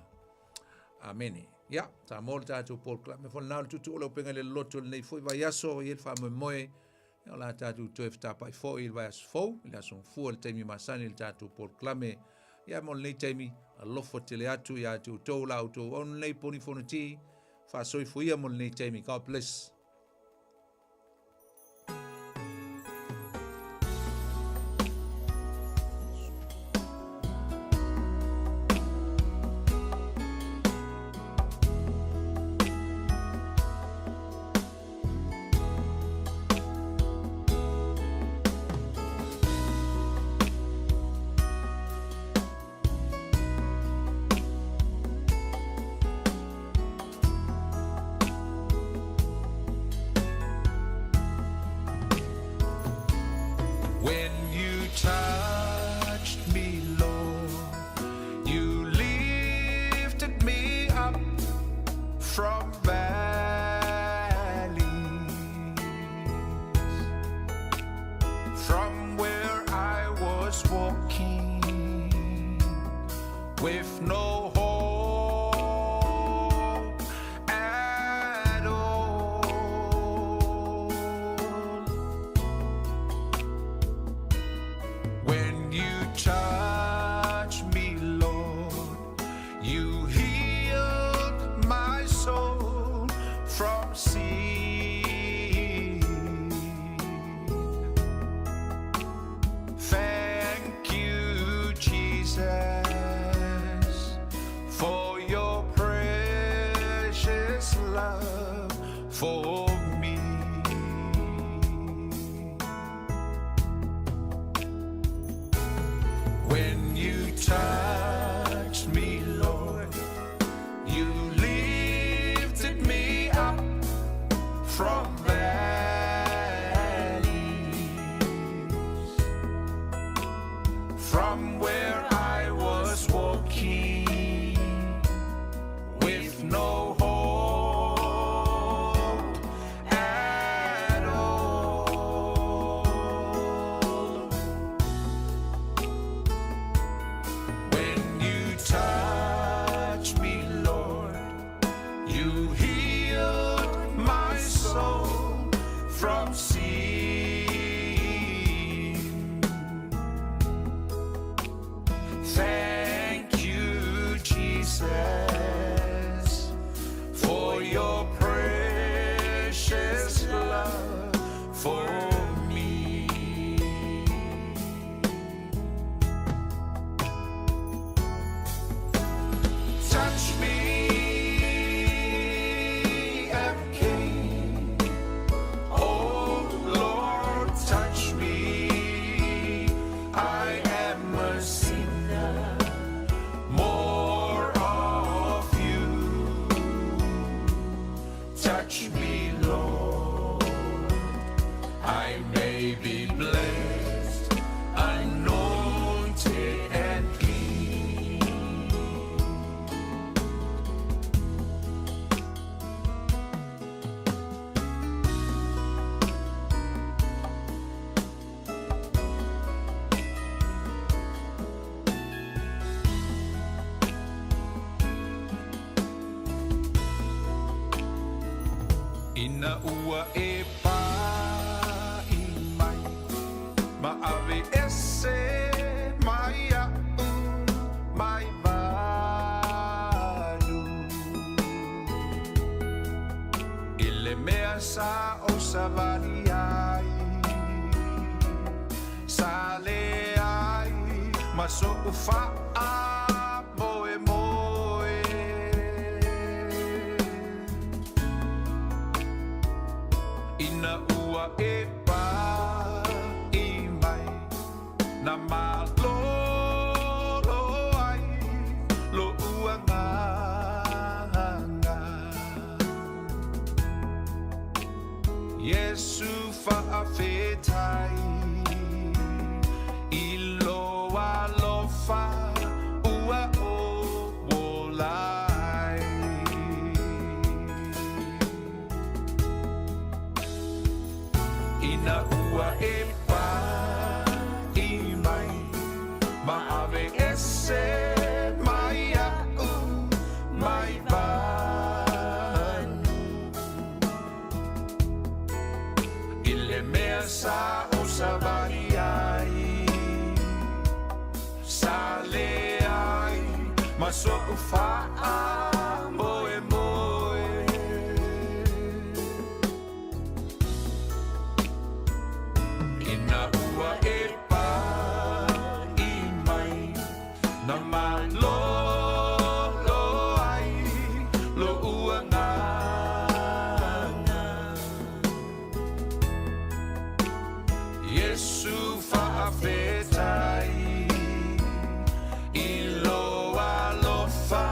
Amene. Ia, sa mo le tatou polokalame foi lena o le tutu o le upega i le loloto i lenei foi vaiaso, i e le faamoemoe, ia o la tatou toe fetapai foi i le vaiaso fou, i le aso Gafua i le taimi masani i le tatou polokalame. Ia, mo lenei taimi, alofa tele atu ia te outou la outou auauna nei poni fonoti, faasoifua ia mo lenei taimi. God bless. was walking with no hope at all. When you touch me, Lord, you healed my soul from sin. Thank you, Jesus, for your precious love for me. When you touched me, Lord, you lifted me up from valleys, from where I was walking with no hope at all. When you touch me, Lord, you healed my soul from sin. Thank you, Jesus, for your precious love for me. Touch me again. Oh Lord, touch me. I am a sinner. More of you. Touch me, Lord. I may be blessed, anointed, and clean. Ina ua e pai mai Ma ave ese mai a'u mai valu I le mea sa o savali ai Sa le ai ma so'u faamoemoe. Ina ua e pa'i mai na malolo ai lo'u agaga. Iesu faafetai i lou alofa ua ou ola ai. Ina ua e pa'i mai ma ave ese mai a'u mai vanu I le mea sa ou savali ai sa leai ma so'u faamoemoe. Ina ua e pa'i mai na malolo ai lo'u agaga. Iesu faafetai i lou alofa.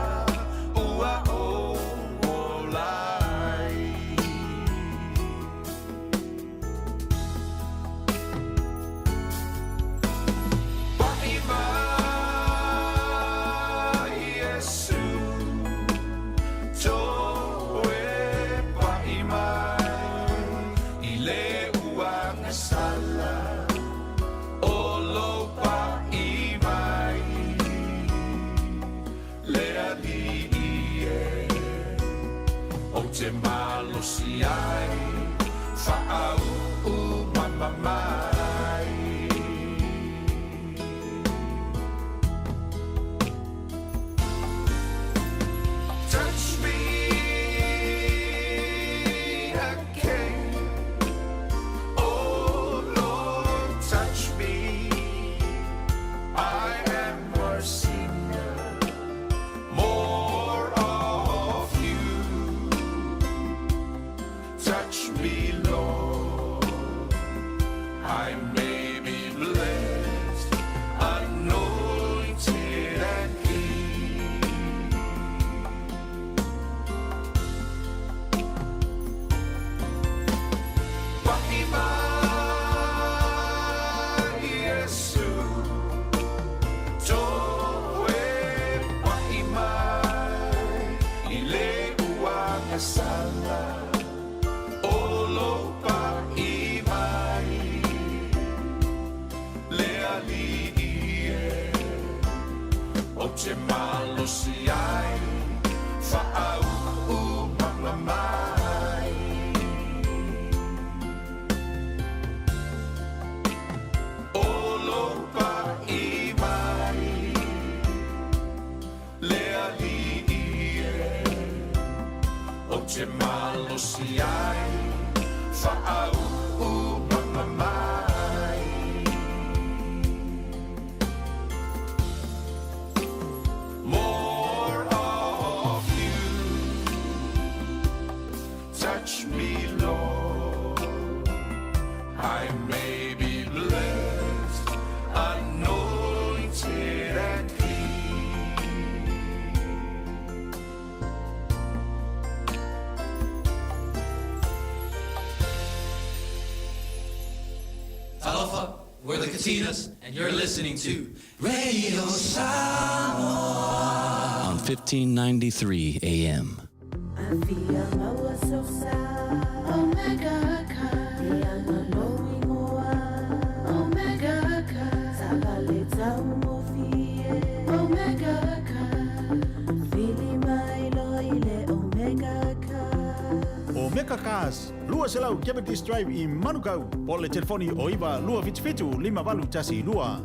te malosi ai Whaauuumaga mai O lou pa'i mai Le Alii e Ou te malosi ai Whaauuumaga mai More of you Touch me, Lord I may be blessed, anointed and clean. Talofa, we're the Katinas, and you're listening to Radio Samoa on 1593 AM. Omega Cars, 200 Cavendish Drive i Manukau, po o le telefoni o 9 277 5812.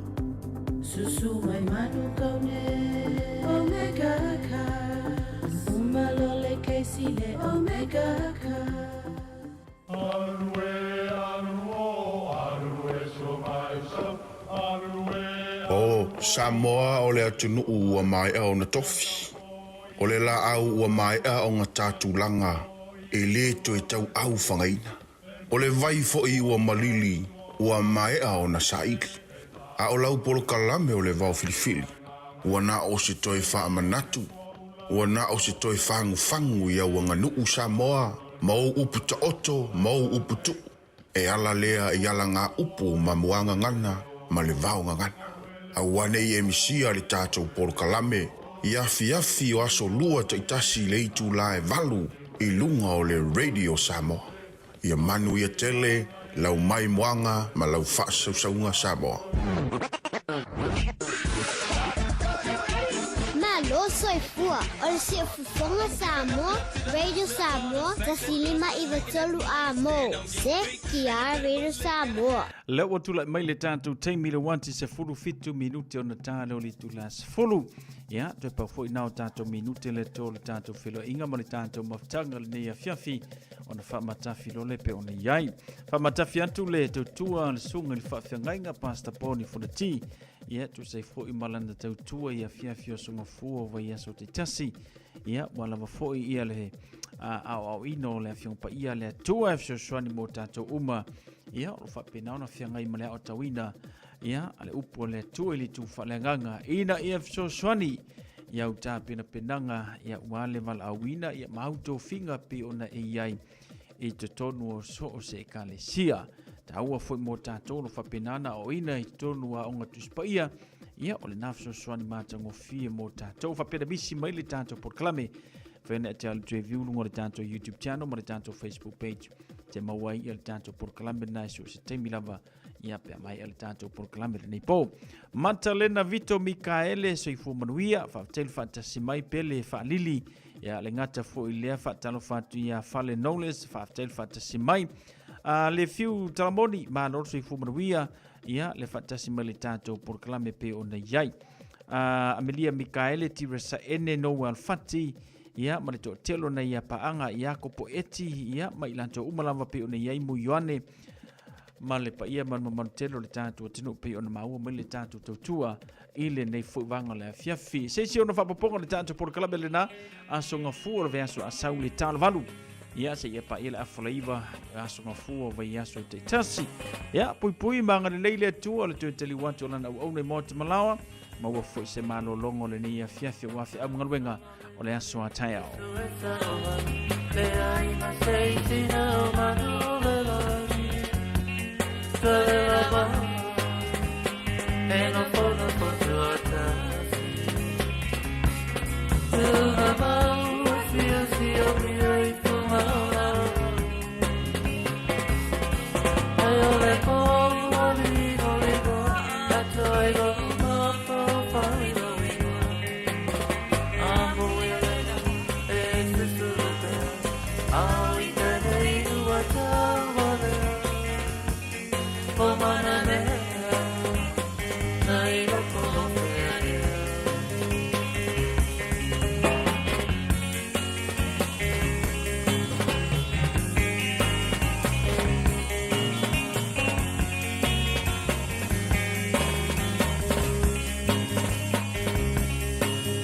Susu mai Manukau nei, Omega Cars. Uma loa le kesi le Omega Cars. O Samoa o le atunuu ua maea ona tofi. O le laau ua maea ona ta tulaga e lē toe tau aufagaina. O le vai foi ua malili ua maea ona saili. A o lau polokalame o le vao filifili, ua na o se toe faamanatu, ua na o se toe fagufagu i au aganuu Samoa ma ou upu taoto ma ou upu tuu. E ala lea i alagaupu ma muagagana ma le vaogagana. Aua ne i e misia le tatou polokalame i afiafi o aso Lua taitasi i le itulā e 8 i luga o le Radio Samoa. Ia manuia tele lau maimoaga ma lau faasausauga Samoa. Malo soifua, o le Siufofoga Samoa, Radio Samoa, 1593 A-mo, CKR Radio Samoa. Lea ua tulai mai le tatou taimi le uati 17 minute ona ta leo le itula 10. Ia, toe pau foi nā o tatou minute le tō le tatou wheloainga ma le tatou mafutaga lenei afiafi ona faamatafi loa lea pe ona i ai. Faamatafi atu le tautua le susuga i le faafeagaiga Pastor Boni Fonati. Ia, tusa ai foi ma lana tautua i afiafi o aso Gafua o vaiaso taitasi. Ia, ua lava foi ia le aoaoina o le Afioga Paia a le Atua e fesoasoani mo tatou uma. Ia, o lo o faapena ona feagai ma le aotauina ia, a le upu a le Atua i le itu faaleagaga ina ia fesoasoani i au tapenapenaga ia ua le valaauina ia ma au tofiga pei ona e i ai i totonu o so o se ekalesia. Taua foi mo tatou lo faapena ona aoaoina i totonu o aoga Tusi Paia, ia o lena fesoasoani matagofie mo tatou. Faapena misi mai le tatou polokalame Whena e te alu toe view lunga o le tatou YouTube channel ma le tatou Facebook page. Te maua ai ia le tatou polokalame lena e so o se taimi lava ia pe a maea le tatou polokalame lenei po. Matalena Vito Mikaele, soifua manuia, faafetai le faatasi mai pele faalili, ia le gata foi lea faatalofa atu ia Fale Knowles, faafetai le faatasi mai. Le fiu Talamoni, malo le soifua manuia, ia le faatasi mai le tatou polokalame pe ona i ai. Amelia Mikaele, Tira Saene, Noel Fati, ia ma le toatele o nai paaga ia Kopo Eti, ia ma i latou uma lava pe ona i ai Mu Ioane, ma le paia ma le mamalu tele o le tatou atunuu pei ona maua mai le tatou tautua i lenei foi vaega o le afiafi. Se isi ona faapopoga o le tatou polokalame lena, aso gafua o le vaiaso a sau le talavalu. Ia, seia paia le afa leiva, aso gafua o vaiaso taitasi. Ia, puipui ma agalelei le Atua le toe taliu atu o lana auauna i maota malaoa, maua foi se malologa o lenei afiafi aua feau ma galuega o le aso a taeao.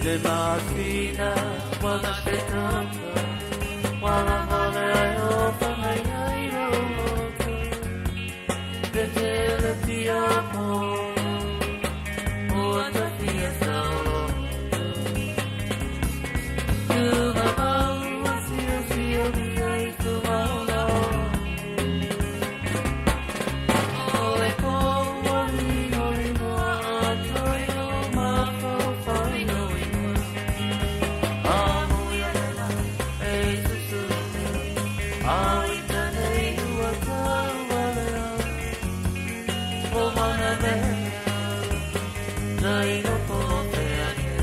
Le masina wala se tata Wala vale ai o whangai ai roto Te tele pia mo O ata fia saolo Tuma maua sio sio mi ai tuma ola o Le koa lino lino a toi o mafau no ingoa Amuia lela e susulu Ai tanei ua taualea O mana mea Tai loko o te ake.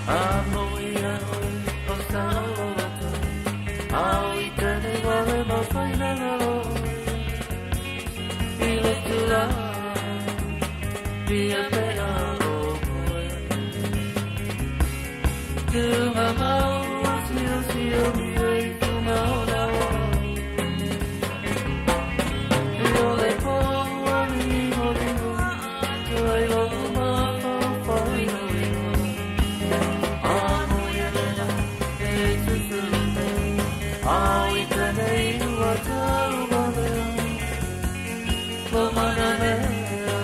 Amuia oe o saoloto Au i tēnei wale mawhaina ngaro I le tula Pia te a o koe Tunga maua sio sio mi ei tunga o la o I o le koa limo limo Tuai lo mafau ino ingoa Amuia lela e susulu Au i tēnei ua taualea Lo mana mea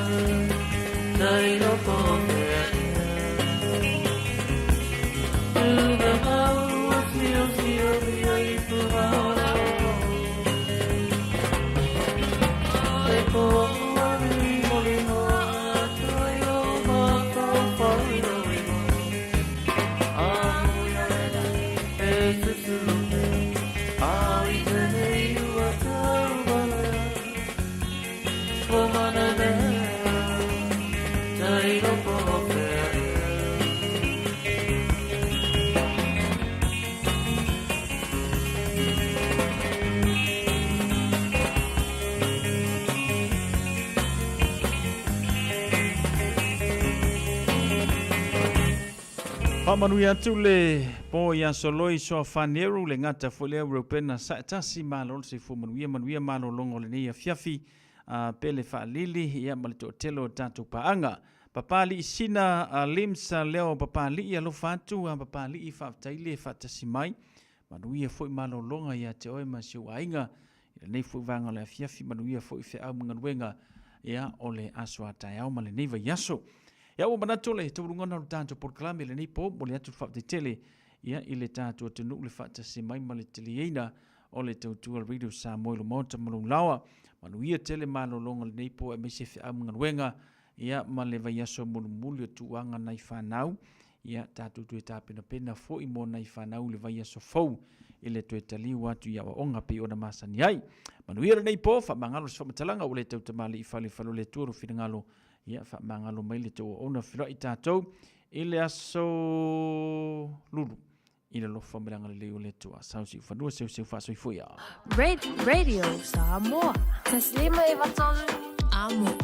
Tai loko o te ake. Tunga maua sio sio mi ai tunga o la o Le koa limo limo Tuai lo mafau ino ingoa Amuia lela e susulu Au i tēnei ua taualea Lo mana mea Tai loko o te ake. Faamanuia atu le po ia Soloi Soa Faneru le gata foi lea Reupena Saetasi malo le soifua manuia manuia malologa o lenei afiafi a pele faalili ia ma le toatele o tatou paaga. Papali'i Sina a Limsa leo Papali'i alofa atu a Papali'i faafetai le faatasi mai manuia foi malologa ia te oe ma si ou aiga i lenei foi vaega o le afiafi manuia foi feau ma galuega ia o le aso a taeao ma lenei vaiaso. Ia ua manatu le taualuga o le tatou polokalame i lenei po, momoli atu le faafetai tele ia i le tatou atunuu le faatasi mai ma le taliaina o le tautua Radio Samoa i lo maota ma lou laoa. Manuia tele malologa o lenei po aemaise feau ma galuega ia ma le vaiaso mulimuli o tuaga nai fanau. Ia tatou toe tapenapena foi mo nai fanau i le vaiaso fou i le toe taliu atu i aoaoga pei ona masani ai. Manuia lenei po, faamagalo se faamatalaga ua le tautamalii fale fale o le Atua lo finagalo. Ia faamagalo mai le tou auauna feiloai tatou i le aso Lulu i le alofa ma le agalelei o le Atua. Sau siufanua seuseu faasoifua ia. Radio Samoa. Taslima e vatolu amo.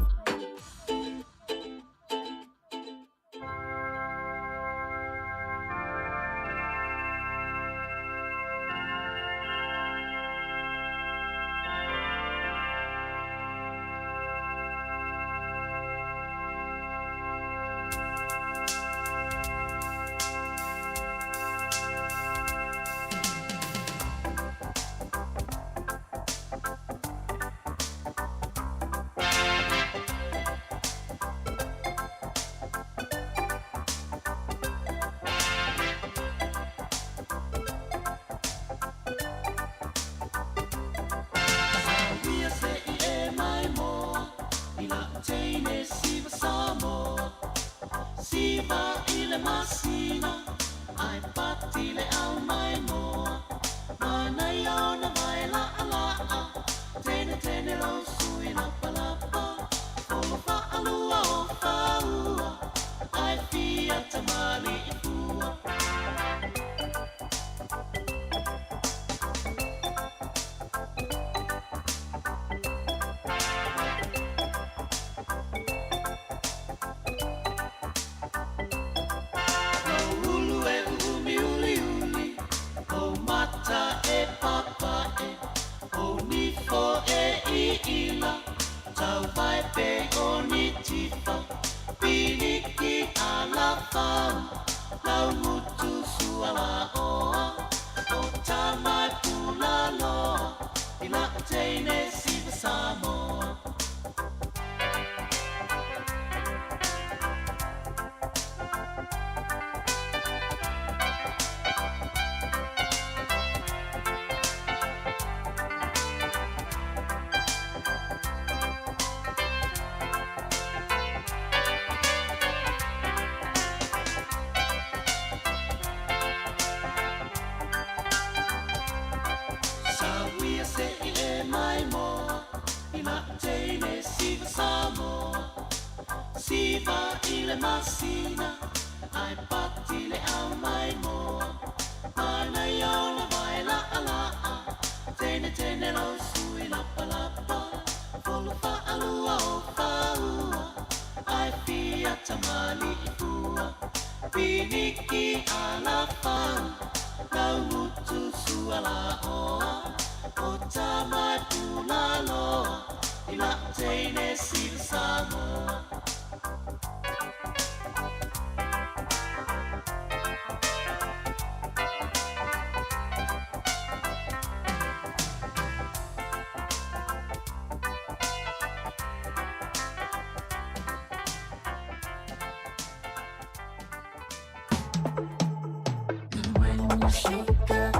Piniki ala fau lau mutu suala oa o tamai pula loa i la teine siva Samoa. Sawia se i e mai moa i la teine siva Samoa. Siva i le masina ai pati le au mai moa. Mana iona vai la ala Tene tene lau sui lapa lapa Folo faalua o faua Ai fia tamali i fua Piniki ala fau Lau mutu sua la oa O tamai pula loa I la teine siva Samoa. When you shake up